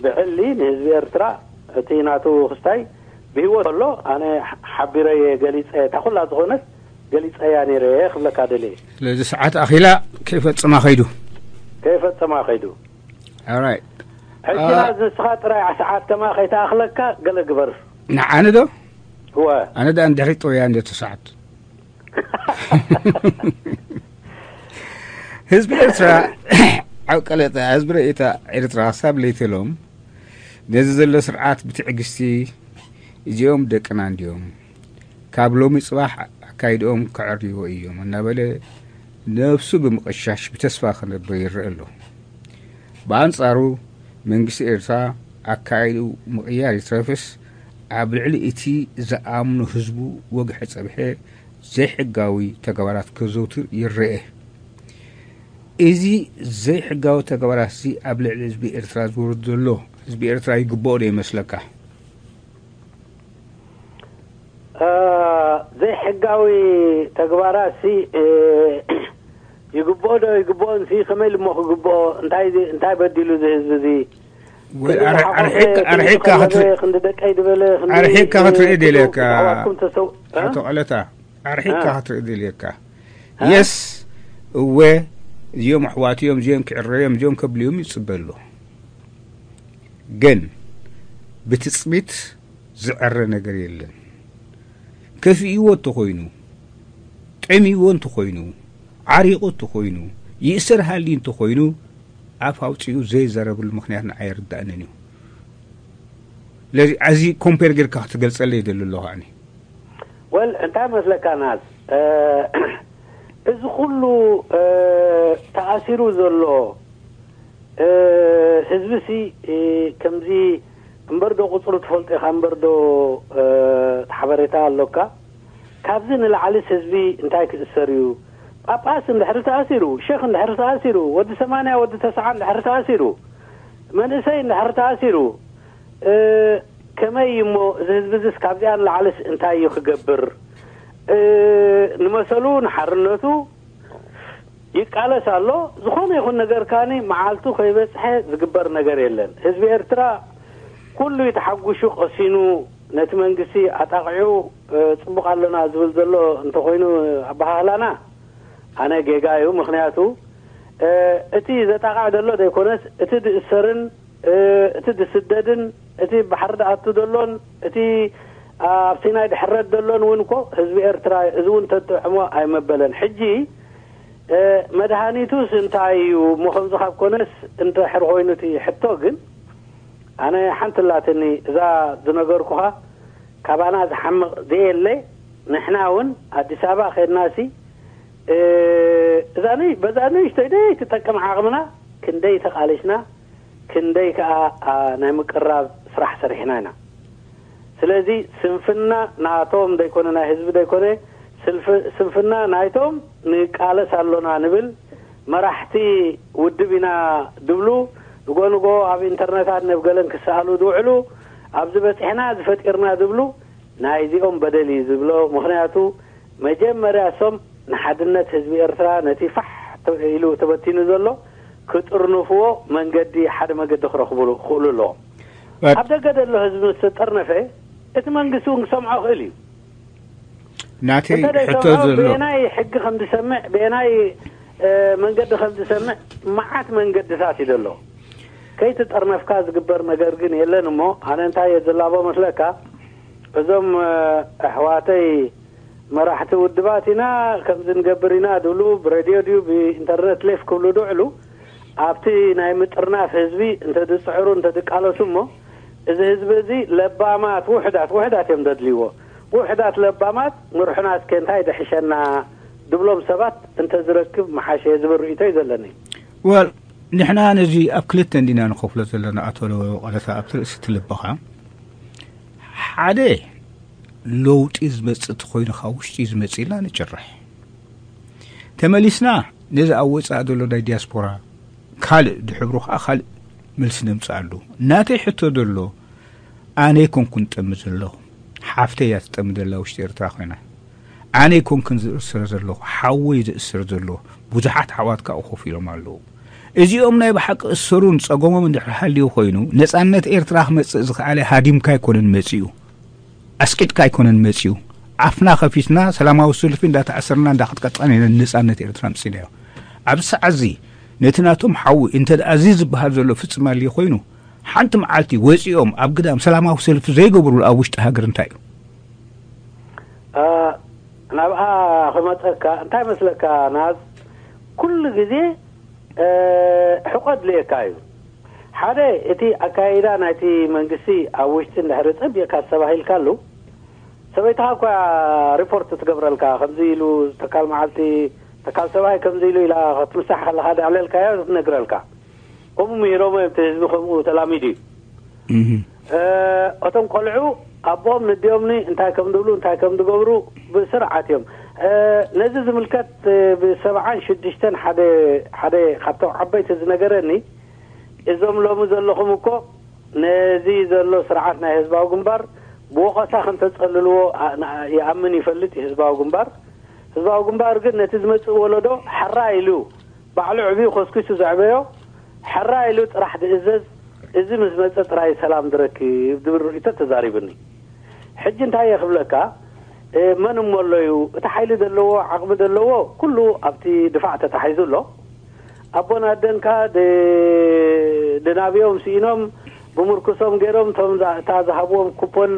ብዕሊ ንህዝቢ ኤርትራ እቲ ናቱ ክስታይ ብህይወት ከሎ ኣነ ሓቢረየ ገሊጸ እታ ኩላ ዝኾነት ገሊጸያ ነይረ ክብለካ ደልየ። ስለዚ ሰዓት ኣኺላ ከይፈጽማ ኸይዱ። ከይፈጽማ ኸይዱ። Alright. ሕጂ ናዝ ንስኻ ጥራይ ሰዓት ከማ ከይተኣኽለካ ገለ ግበር። ንዓኒ ዶ? እወ። ኣነ ደኣ እንድሕሪ ጥውያ እንደ ተሰዓት ህዝቢ ኤርትራ ዓብ ቀለጠ ህዝቢ ርእይታ ኤርትራ ክሳብ ለይተሎም ነዚ ዘሎ ስርዓት ብትዕግስቲ እዚኦም ደቅና እንዲዮም ካብ ሎሚ ጽባሕ ኣካይድኦም ከዕርይዎ እዮም እናበለ ነብሱ ብምቕሻሽ ብተስፋ ክነብር ይረአ ኣሎ። ብኣንጻሩ መንግስቲ ኤርትራ ኣካይድኡ ምቕያር ይትረፍስ ኣብ ልዕሊ እቲ ዝኣምኖ ህዝቡ ወግሐ ጸብሐ ዘይሕጋዊ ተግባራት ከዘውትር ይረአ። እዚ ዘይሕጋዊ ተግባራት እዚ ኣብ ልዕሊ ህዝቢ ኤርትራ ዝወርድ ዘሎ ህዝቢ ኤርትራ ይግብኦ ዶ ይመስለካ? ዘይሕጋዊ ተግባራት ሲ ይግብኦ ዶ ይግብኦን ሲ ከመይ ልሞ ክግብኦ? እንታይ ዚ- እንታይ በዲሉ እዚ ህዝቢ እዚ? ወይ እዚ ኣር- ዝሓቆፈ ኣርሒቅ- ክንዲ ኣርሒቅካ ዝኸለበ ክትርኢ- ክንዲ ደቀይ ዝበለ ክንዲ ኣርሒቅካ ክትርኢ ክንዲ ደልየካ። ኣሕዋትኩም ተሰው- እ? ኣቶ ቀለታ ኣርሒቅካ እ? ክትርኢ ደልየካ። እ? የስ፣ እወ፣ እዚኦም ኣሕዋት እዮም፣ እዚኦም ክዕረዮም፣ እዚኦም ከብልዮም ይጽበ ኣሎ። ግን ብትጽቢት ዝዕረ ነገር የለን። ከፊእዎ እንተኾይኑ፣ ጠሚዎ እንተኾይኑ፣ ዓሪቑ እንተኾይኑ፣ ይእሰር ሃልዩ እንተኾይኑ፣ ኣፍ ኣውፂኡ ዘይዘረብሉ ምኽንያት ንዓይ ኣይርዳእንን እዩ። ስለዚ ኣዚ ኮምፔር ጌርካ ክትገልጸለይ ይደሊ ኣለኹ ኣነ። ወል እንታይ መስለካ ናዝ፣ እ፣ እዚ ኩሉ፣ እ፣ ተኣሲሩ ዘሎ፣ እ፣ ህዝቢ ሲ፣ እ፣ ከምዚ እምበር ዶ ቁጽሩ ትፈልጦ ኢኻ እምበር ዶ፣ እ፣ ሓበሬታ ኣሎካ? ካብዚ ንላዕሊስ ህዝቢ እንታይ ክእሰር እዩ? ጳጳስ እንድሕሪ ተኣሲሩ፣ ሸኽ እንድሕሪ ተኣሲሩ፣ ወዲ ሰማንያ ወዲ ተስዓ እንድሕሪ ተኣሲሩ፣ መንእሰይ እንድሕሪ ተኣሲሩ፣ እ፣ ከመይ እዩ እሞ እዚ ህዝቢ እዚስ ካብዚኣ ንላዕሊስ እንታይ እዩ ክገብር? እ፣ ንመሰሉ ንሓርነቱ ይቃለስ ኣሎ። ዝኾነ ይኹን ነገር ካኒ መዓልቱ ከይበጽሐ ዝግበር ነገር የለን። ህዝቢ ኤርትራ ኩሉ እዩ ተሓጉሹ ቀሲኑ ነቲ መንግስቲ ኣጣቕዑ፣ እ፣ ጽቡቕ ኣሎና ዝብል ዘሎ እንተኾይኑ ኣበሃህላና ኣነ ጌጋ እዩ። ምኽንያቱ፣ እ፣ እቲ ዘጣቕዕ ዘሎ ዘይኮነስ እቲ ዝእሰርን፣ እ፣ እቲ ዝስደድን እቲ ባሕሪ ዝኣቱ ዘሎን እቲ ኣብ ሲናይ ድሕረት ዘሎን እውን እኮ ህዝቢ ኤርትራ እዩ። እዚ እውን ተጥዕሞ ኣይመበለን። ሕጂ፣ እ፣ መድሃኒቱስ እንታይ እዩ እሞ ከምዚ ካብ ኮነስ እንድሕር ኮይኑ እቲ ሕቶ ግን ኣነ ሓንቲ ኣላትኒ እዛ ዝነገርኩኻ ካባና ዝሓምቕ ዘየለ ንሕና እውን ኣዲስ ኣበባ ከድናሲ፣ እ፣ እዛ ንእሽ- በዛ ንእሽተይ ደይ ትጠቅም ዓቕምና ክንደይ ተቓሊስና ክንደይ ከኣ፣ ኣ፣ ናይ ምቅራብ ስራሕ ሰሪሕና ኢና። ስለዚ ስንፍና ናቶም ዘይኮነ ናይ ህዝቢ ዘይኮነ ስልፍ- ስንፍና ናይቶም ንቃለስ ኣሎና ንብል መራሕቲ ውድብ ኢና ድብሉ ንጎ ንጎ ኣብ ኢንተርነታት ነብ ገለን ክሰኣሉ ዝውዕሉ ኣብዚ በፂሕና ዝፈጢርና ዝብሉ ናይዚኦም በደል እዩ ዝብሎ። ምኽንያቱ መጀመርያ ሶም ንሓድነት ህዝቢ ኤርትራ ነቲ ፋሕ ኢሉ ተበቲኑ ዘሎ ክጥርንፍዎ መንገዲ ሓደ መገዲ ክረኽብሉ ክኽእሉ ኣለዎም። ኣብ ደገ ዘሎ ህዝቢ ምስ ተጠርነፈ እቲ መንግስቲ እውን ክሰምዖ ክእል እዩ። ናተይ እንተ ሕቶ ዘይሰምዖ ዘሎ ብየናይ ሕጊ ከም ዝሰምዕ ብየናይ መንገዲ ከም ዝሰምዕ መዓት መንገድታት እዩ ዘሎ። ከይትጠርነፍካ ዝግበር ነገር ግን የለን። እሞ ኣነ እንታይ እየ ዝላቦ መስለካ? እዞም ኣሕዋተይ መራሕቲ ውድባት ኢና ከምዚ ንገብር ኢና ድብሉ ብሬድዮ ድዩ ብኢንተርነት ሌፍ ክብሉ ድውዕሉ ኣብቲ ናይ ምጥርናፍ ህዝቢ እንተ ዝፅዕሩ እንተ ዝቃለሱ እሞ እዚ ህዝቢ እዚ ለባማት ውሕዳት ውሕዳት እዮም ዘድልይዎ። ውሕዳት ለባማት ምርሑና እስከ እንታይ ድሕሸና ድብሎም ሰባት እንተ ዝረክብ መሓሸ ዝብል ርእይቶ እዩ ዘለኒ። ወል ንሕና ነዚ ኣብ ክልተ እንዲና ንኸፍሎ ዘለና ኣቶ ለወ ቀለታ ኣብቲ ርእሲ ትልበኻ ሓደ ለውጢ ዝመጽእ ተኾይኑ ካብ ውሽጢ ዝመጽእ ኢልና ንጭርሕ። ተመሊስና ነዚ ኣብ ወጻእ ዘሎ ናይ ዲያስፖራ ካልእ ድሕብሩ ከዓ ካልእ መልሲ ነምጽኣሉ። ናተይ ሕቶ ዘሎ ኣነ ኣይኮንኩን ጠሚ ዘለኹ፣ ሓፍተይ እያ ትጠሚ ዘላ ውሽጢ ኤርትራ ኮይና። ኣነ ኣይኮንኩን ዝእሰር ዘለኹ፣ ሓወይ ዝእሰር ዘሎ። ብዙሓት ኣሕዋት ካብኡ ኮፍ ኢሎም ኣለዉ። እዚኦም ናይ ብሓቂ እሰሩን ጸገሞም እንድሕር ሃልዩ ኮይኑ ነጻነት ኤርትራ ክመጽእ ዝኸኣለ ሃዲምካ ኣይኮነን መጺኡ። ኣስቂጥካ ኣይኮነን መጺኡ። ዓፍና ከፊትና ሰላማዊ ሰልፊ እንዳተኣሰርና እንዳቐጥቀጥና ኢና ነጻነት ኤርትራ ኣምጺእናዮ። ኣብዚ ሰዓት እዚ ነቲ ናቶም ሓዊ እንተ ደኣ እዚ ዝበሃል ዘሎ ፍጽም ኣልዩ ኮይኑ ሓንቲ መዓልቲ ወጺኦም ኣብ ግዳም ሰላማዊ ሰልፊ ዘይገብሩሉ ኣብ ውሽጢ ሃገር እንታይ እዩ? ናብኣ ክመፀካ እንታይ መስለካ ናዝ ኩሉ ግዜ ሕቆ ድልየካ እዩ። ሓደ እቲ ኣካይዳ ናይቲ መንግስቲ ኣብ ውሽጢ እንድሕሪ ፀቢቕካ ዝተባሂልካሉ ሰበይትኻ እኳ ሪፖርት ትገብረልካ ከምዚ ኢሉ ተካል መዓልቲ ተካል ሰብኣይ ከምዚ ኢሉ ኢላ ክትምሳሕ ከለካ ደዕለልካዮ ትነግረልካ። ከምኡ ምሂሮሞ እዮም እቲ ህዝቢ ከምኡ ተላሚዱ እዩ። እቶም ቆልዑ ኣቦኦም ንዲኦምኒ እንታይ ከም ድብሉ እንታይ ከም ድገብሩ ብስርዓት እዮም። ነዚ ዝምልከት ብሰብዓን ሽዱሽተን ሓደ ሓደ ካብቶም ዓበይቲ ዝነገረኒ እዞም ሎሚ ዘለኹም እኮ ነዚ ዘሎ ስርዓት ናይ ህዝባዊ ግንባር ብወቐሳ ከም ተጸልልዎ ይኣምን ይፈልጥ እዩ ህዝባዊ ግንባር። ህዝባዊ ግንባር ግን ነቲ ዝመጽእ ወለዶ ሕራይ ኢሉ፣ ባዕሉ ዕብዩ ኮስኪሱ ዘዕበዮ፣ ሕራይ ኢሉ ጥራሕ ዝእዘዝ፣ እዚ ምስ መጸ ጥራይ ሰላም ዝረክብ ዝብል ርእይቶ ተዛሪብኒ። ሕጂ እንታይ እየ ክብለካ? መን እሞ ኣሎ እዩ? እቲ ሓይሊ ዘለዎ፣ ዓቕሚ ዘለዎ ኩሉ ኣብቲ ድፋዕ ተታሒዙ ኣሎ። ኣቦን ኣደን ከኣ ድ-፣ ድናብዮም ስኢኖም፣ ብምርኩሶም ገይሮም፣ እቶም ዛ-፣ እታ ዝሃብዎም ኩፖን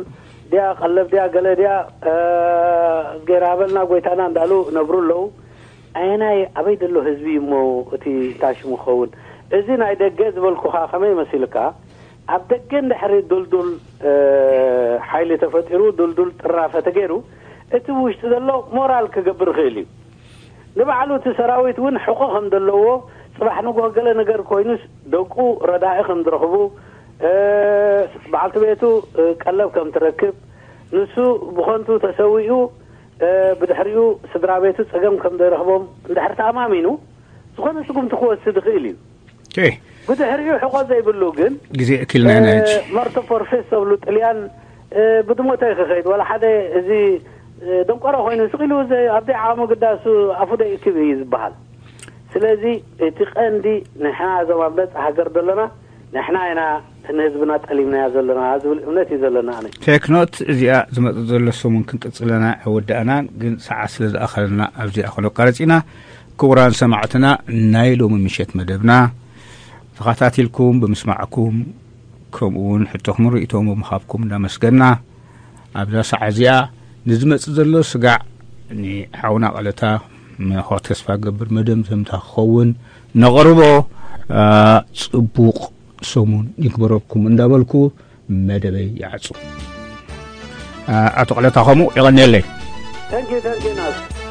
ድያ፣ ቀለብ ድያ፣ ገለ ድያ፣ እ፣ እዝጌር ሃበልና ጎይታና እንዳሉ ነብሩ ኣለዉ። ኣየናይ፣ ኣበይ ዘሎ ህዝቢ እሞ እቲ እንታይ ሽሙ ክኸውን? እዚ ናይ ደገ ዝበልኩኻ ከመይ መሲልካ? ኣብ ደገ እንድሕሪ ዱልዱል፣ እ፣ ሓይሊ ተፈጢሩ፣ ዱልዱል ጥራፈ ተገይሩ፣ እቲ ብውሽጢ ዘሎ ሞራል ክገብር ይኽእል እዩ። ንባዕሉ እቲ ሰራዊት እውን ሕቖ ከም ዘለዎ፣ ጽባሕ ንግሆ ገለ ነገር ኮይኑስ ደቁ ረዳኢ ከም ዝረኽቡ፣ እ፣ በዓልቲ ቤቱ፣ እ፣ ቀለብ ከም ትረክብ፣ ንሱ ብኸንቱ ተሰዊኡ፣ እ፣ ብድሕሪኡ ስድራ ቤቱ ጸገም ከም ዘይረኽቦም እንድሕር ተኣማሚኑ፣ ዝኾነ ስጉምቲ ክወስድ ይኽእል እዩ። ኦኬ። ብድሕሪኡ ሕቖ ዘይብሉ ግን፣ ግዜ እኪልና ኢና ሕጂ። መርቶ ፖርፌስ ተብሉ ጥልያን፣ እ፣ ብድሞተይ ክኸይድ፣ ዋላ ሓደ እዚ፣ እ፣ ደንቆሮ ኮይኑ ስቕ ኢሉ ዘ-፣ ኣብ ዘይዓቕሙ ግዳሱ ኣፉ ደይእክብ እዩ ዝበሃል። ስለዚ እቲ ቀንዲ ንሕና እዞም ኣብ ነጻ ሃገር ዘለና፣ ንሕና ኢና ንህዝብና ጠሊምናዮ ዘለና ዝብል እምነት እዩ ዘለና ኣነ። ቴክኖት እዚኣ ዝመጽእ ዘሎ ሰሙን ክንቅጽለና ኣይወዳእናን፣ ግን ሰዓት ስለ ዝኣኸለና ኣብዚኣ ከነቋርጽ ኢና። ክቡራን ሰማዕትና፣ ናይ ሎሚ ምሸት መደብና ተኸታቲልኩም ብምስማዕኩም፣ ከምኡ እውን ሕቶኹምን ርእይቶኹም ብምሃብኩም እንዳመስገና፣ ኣብዛ ሰዓት እዚኣ ንዝመጽእ ዘሎ ስጋዕ ንሓውና ቀለታ መኸ ተስፋ ገብር መደምደምታ ክኸውን ነቕርቦ። አ፣ ጽቡቕ ሰሙን ይግበረኩም እንዳበልኩ መደበይ ይዓጹ። አ፣ ኣቶ ቀለታ ከምኡ የቐንየለይ። Thank you, thank you, ናስ።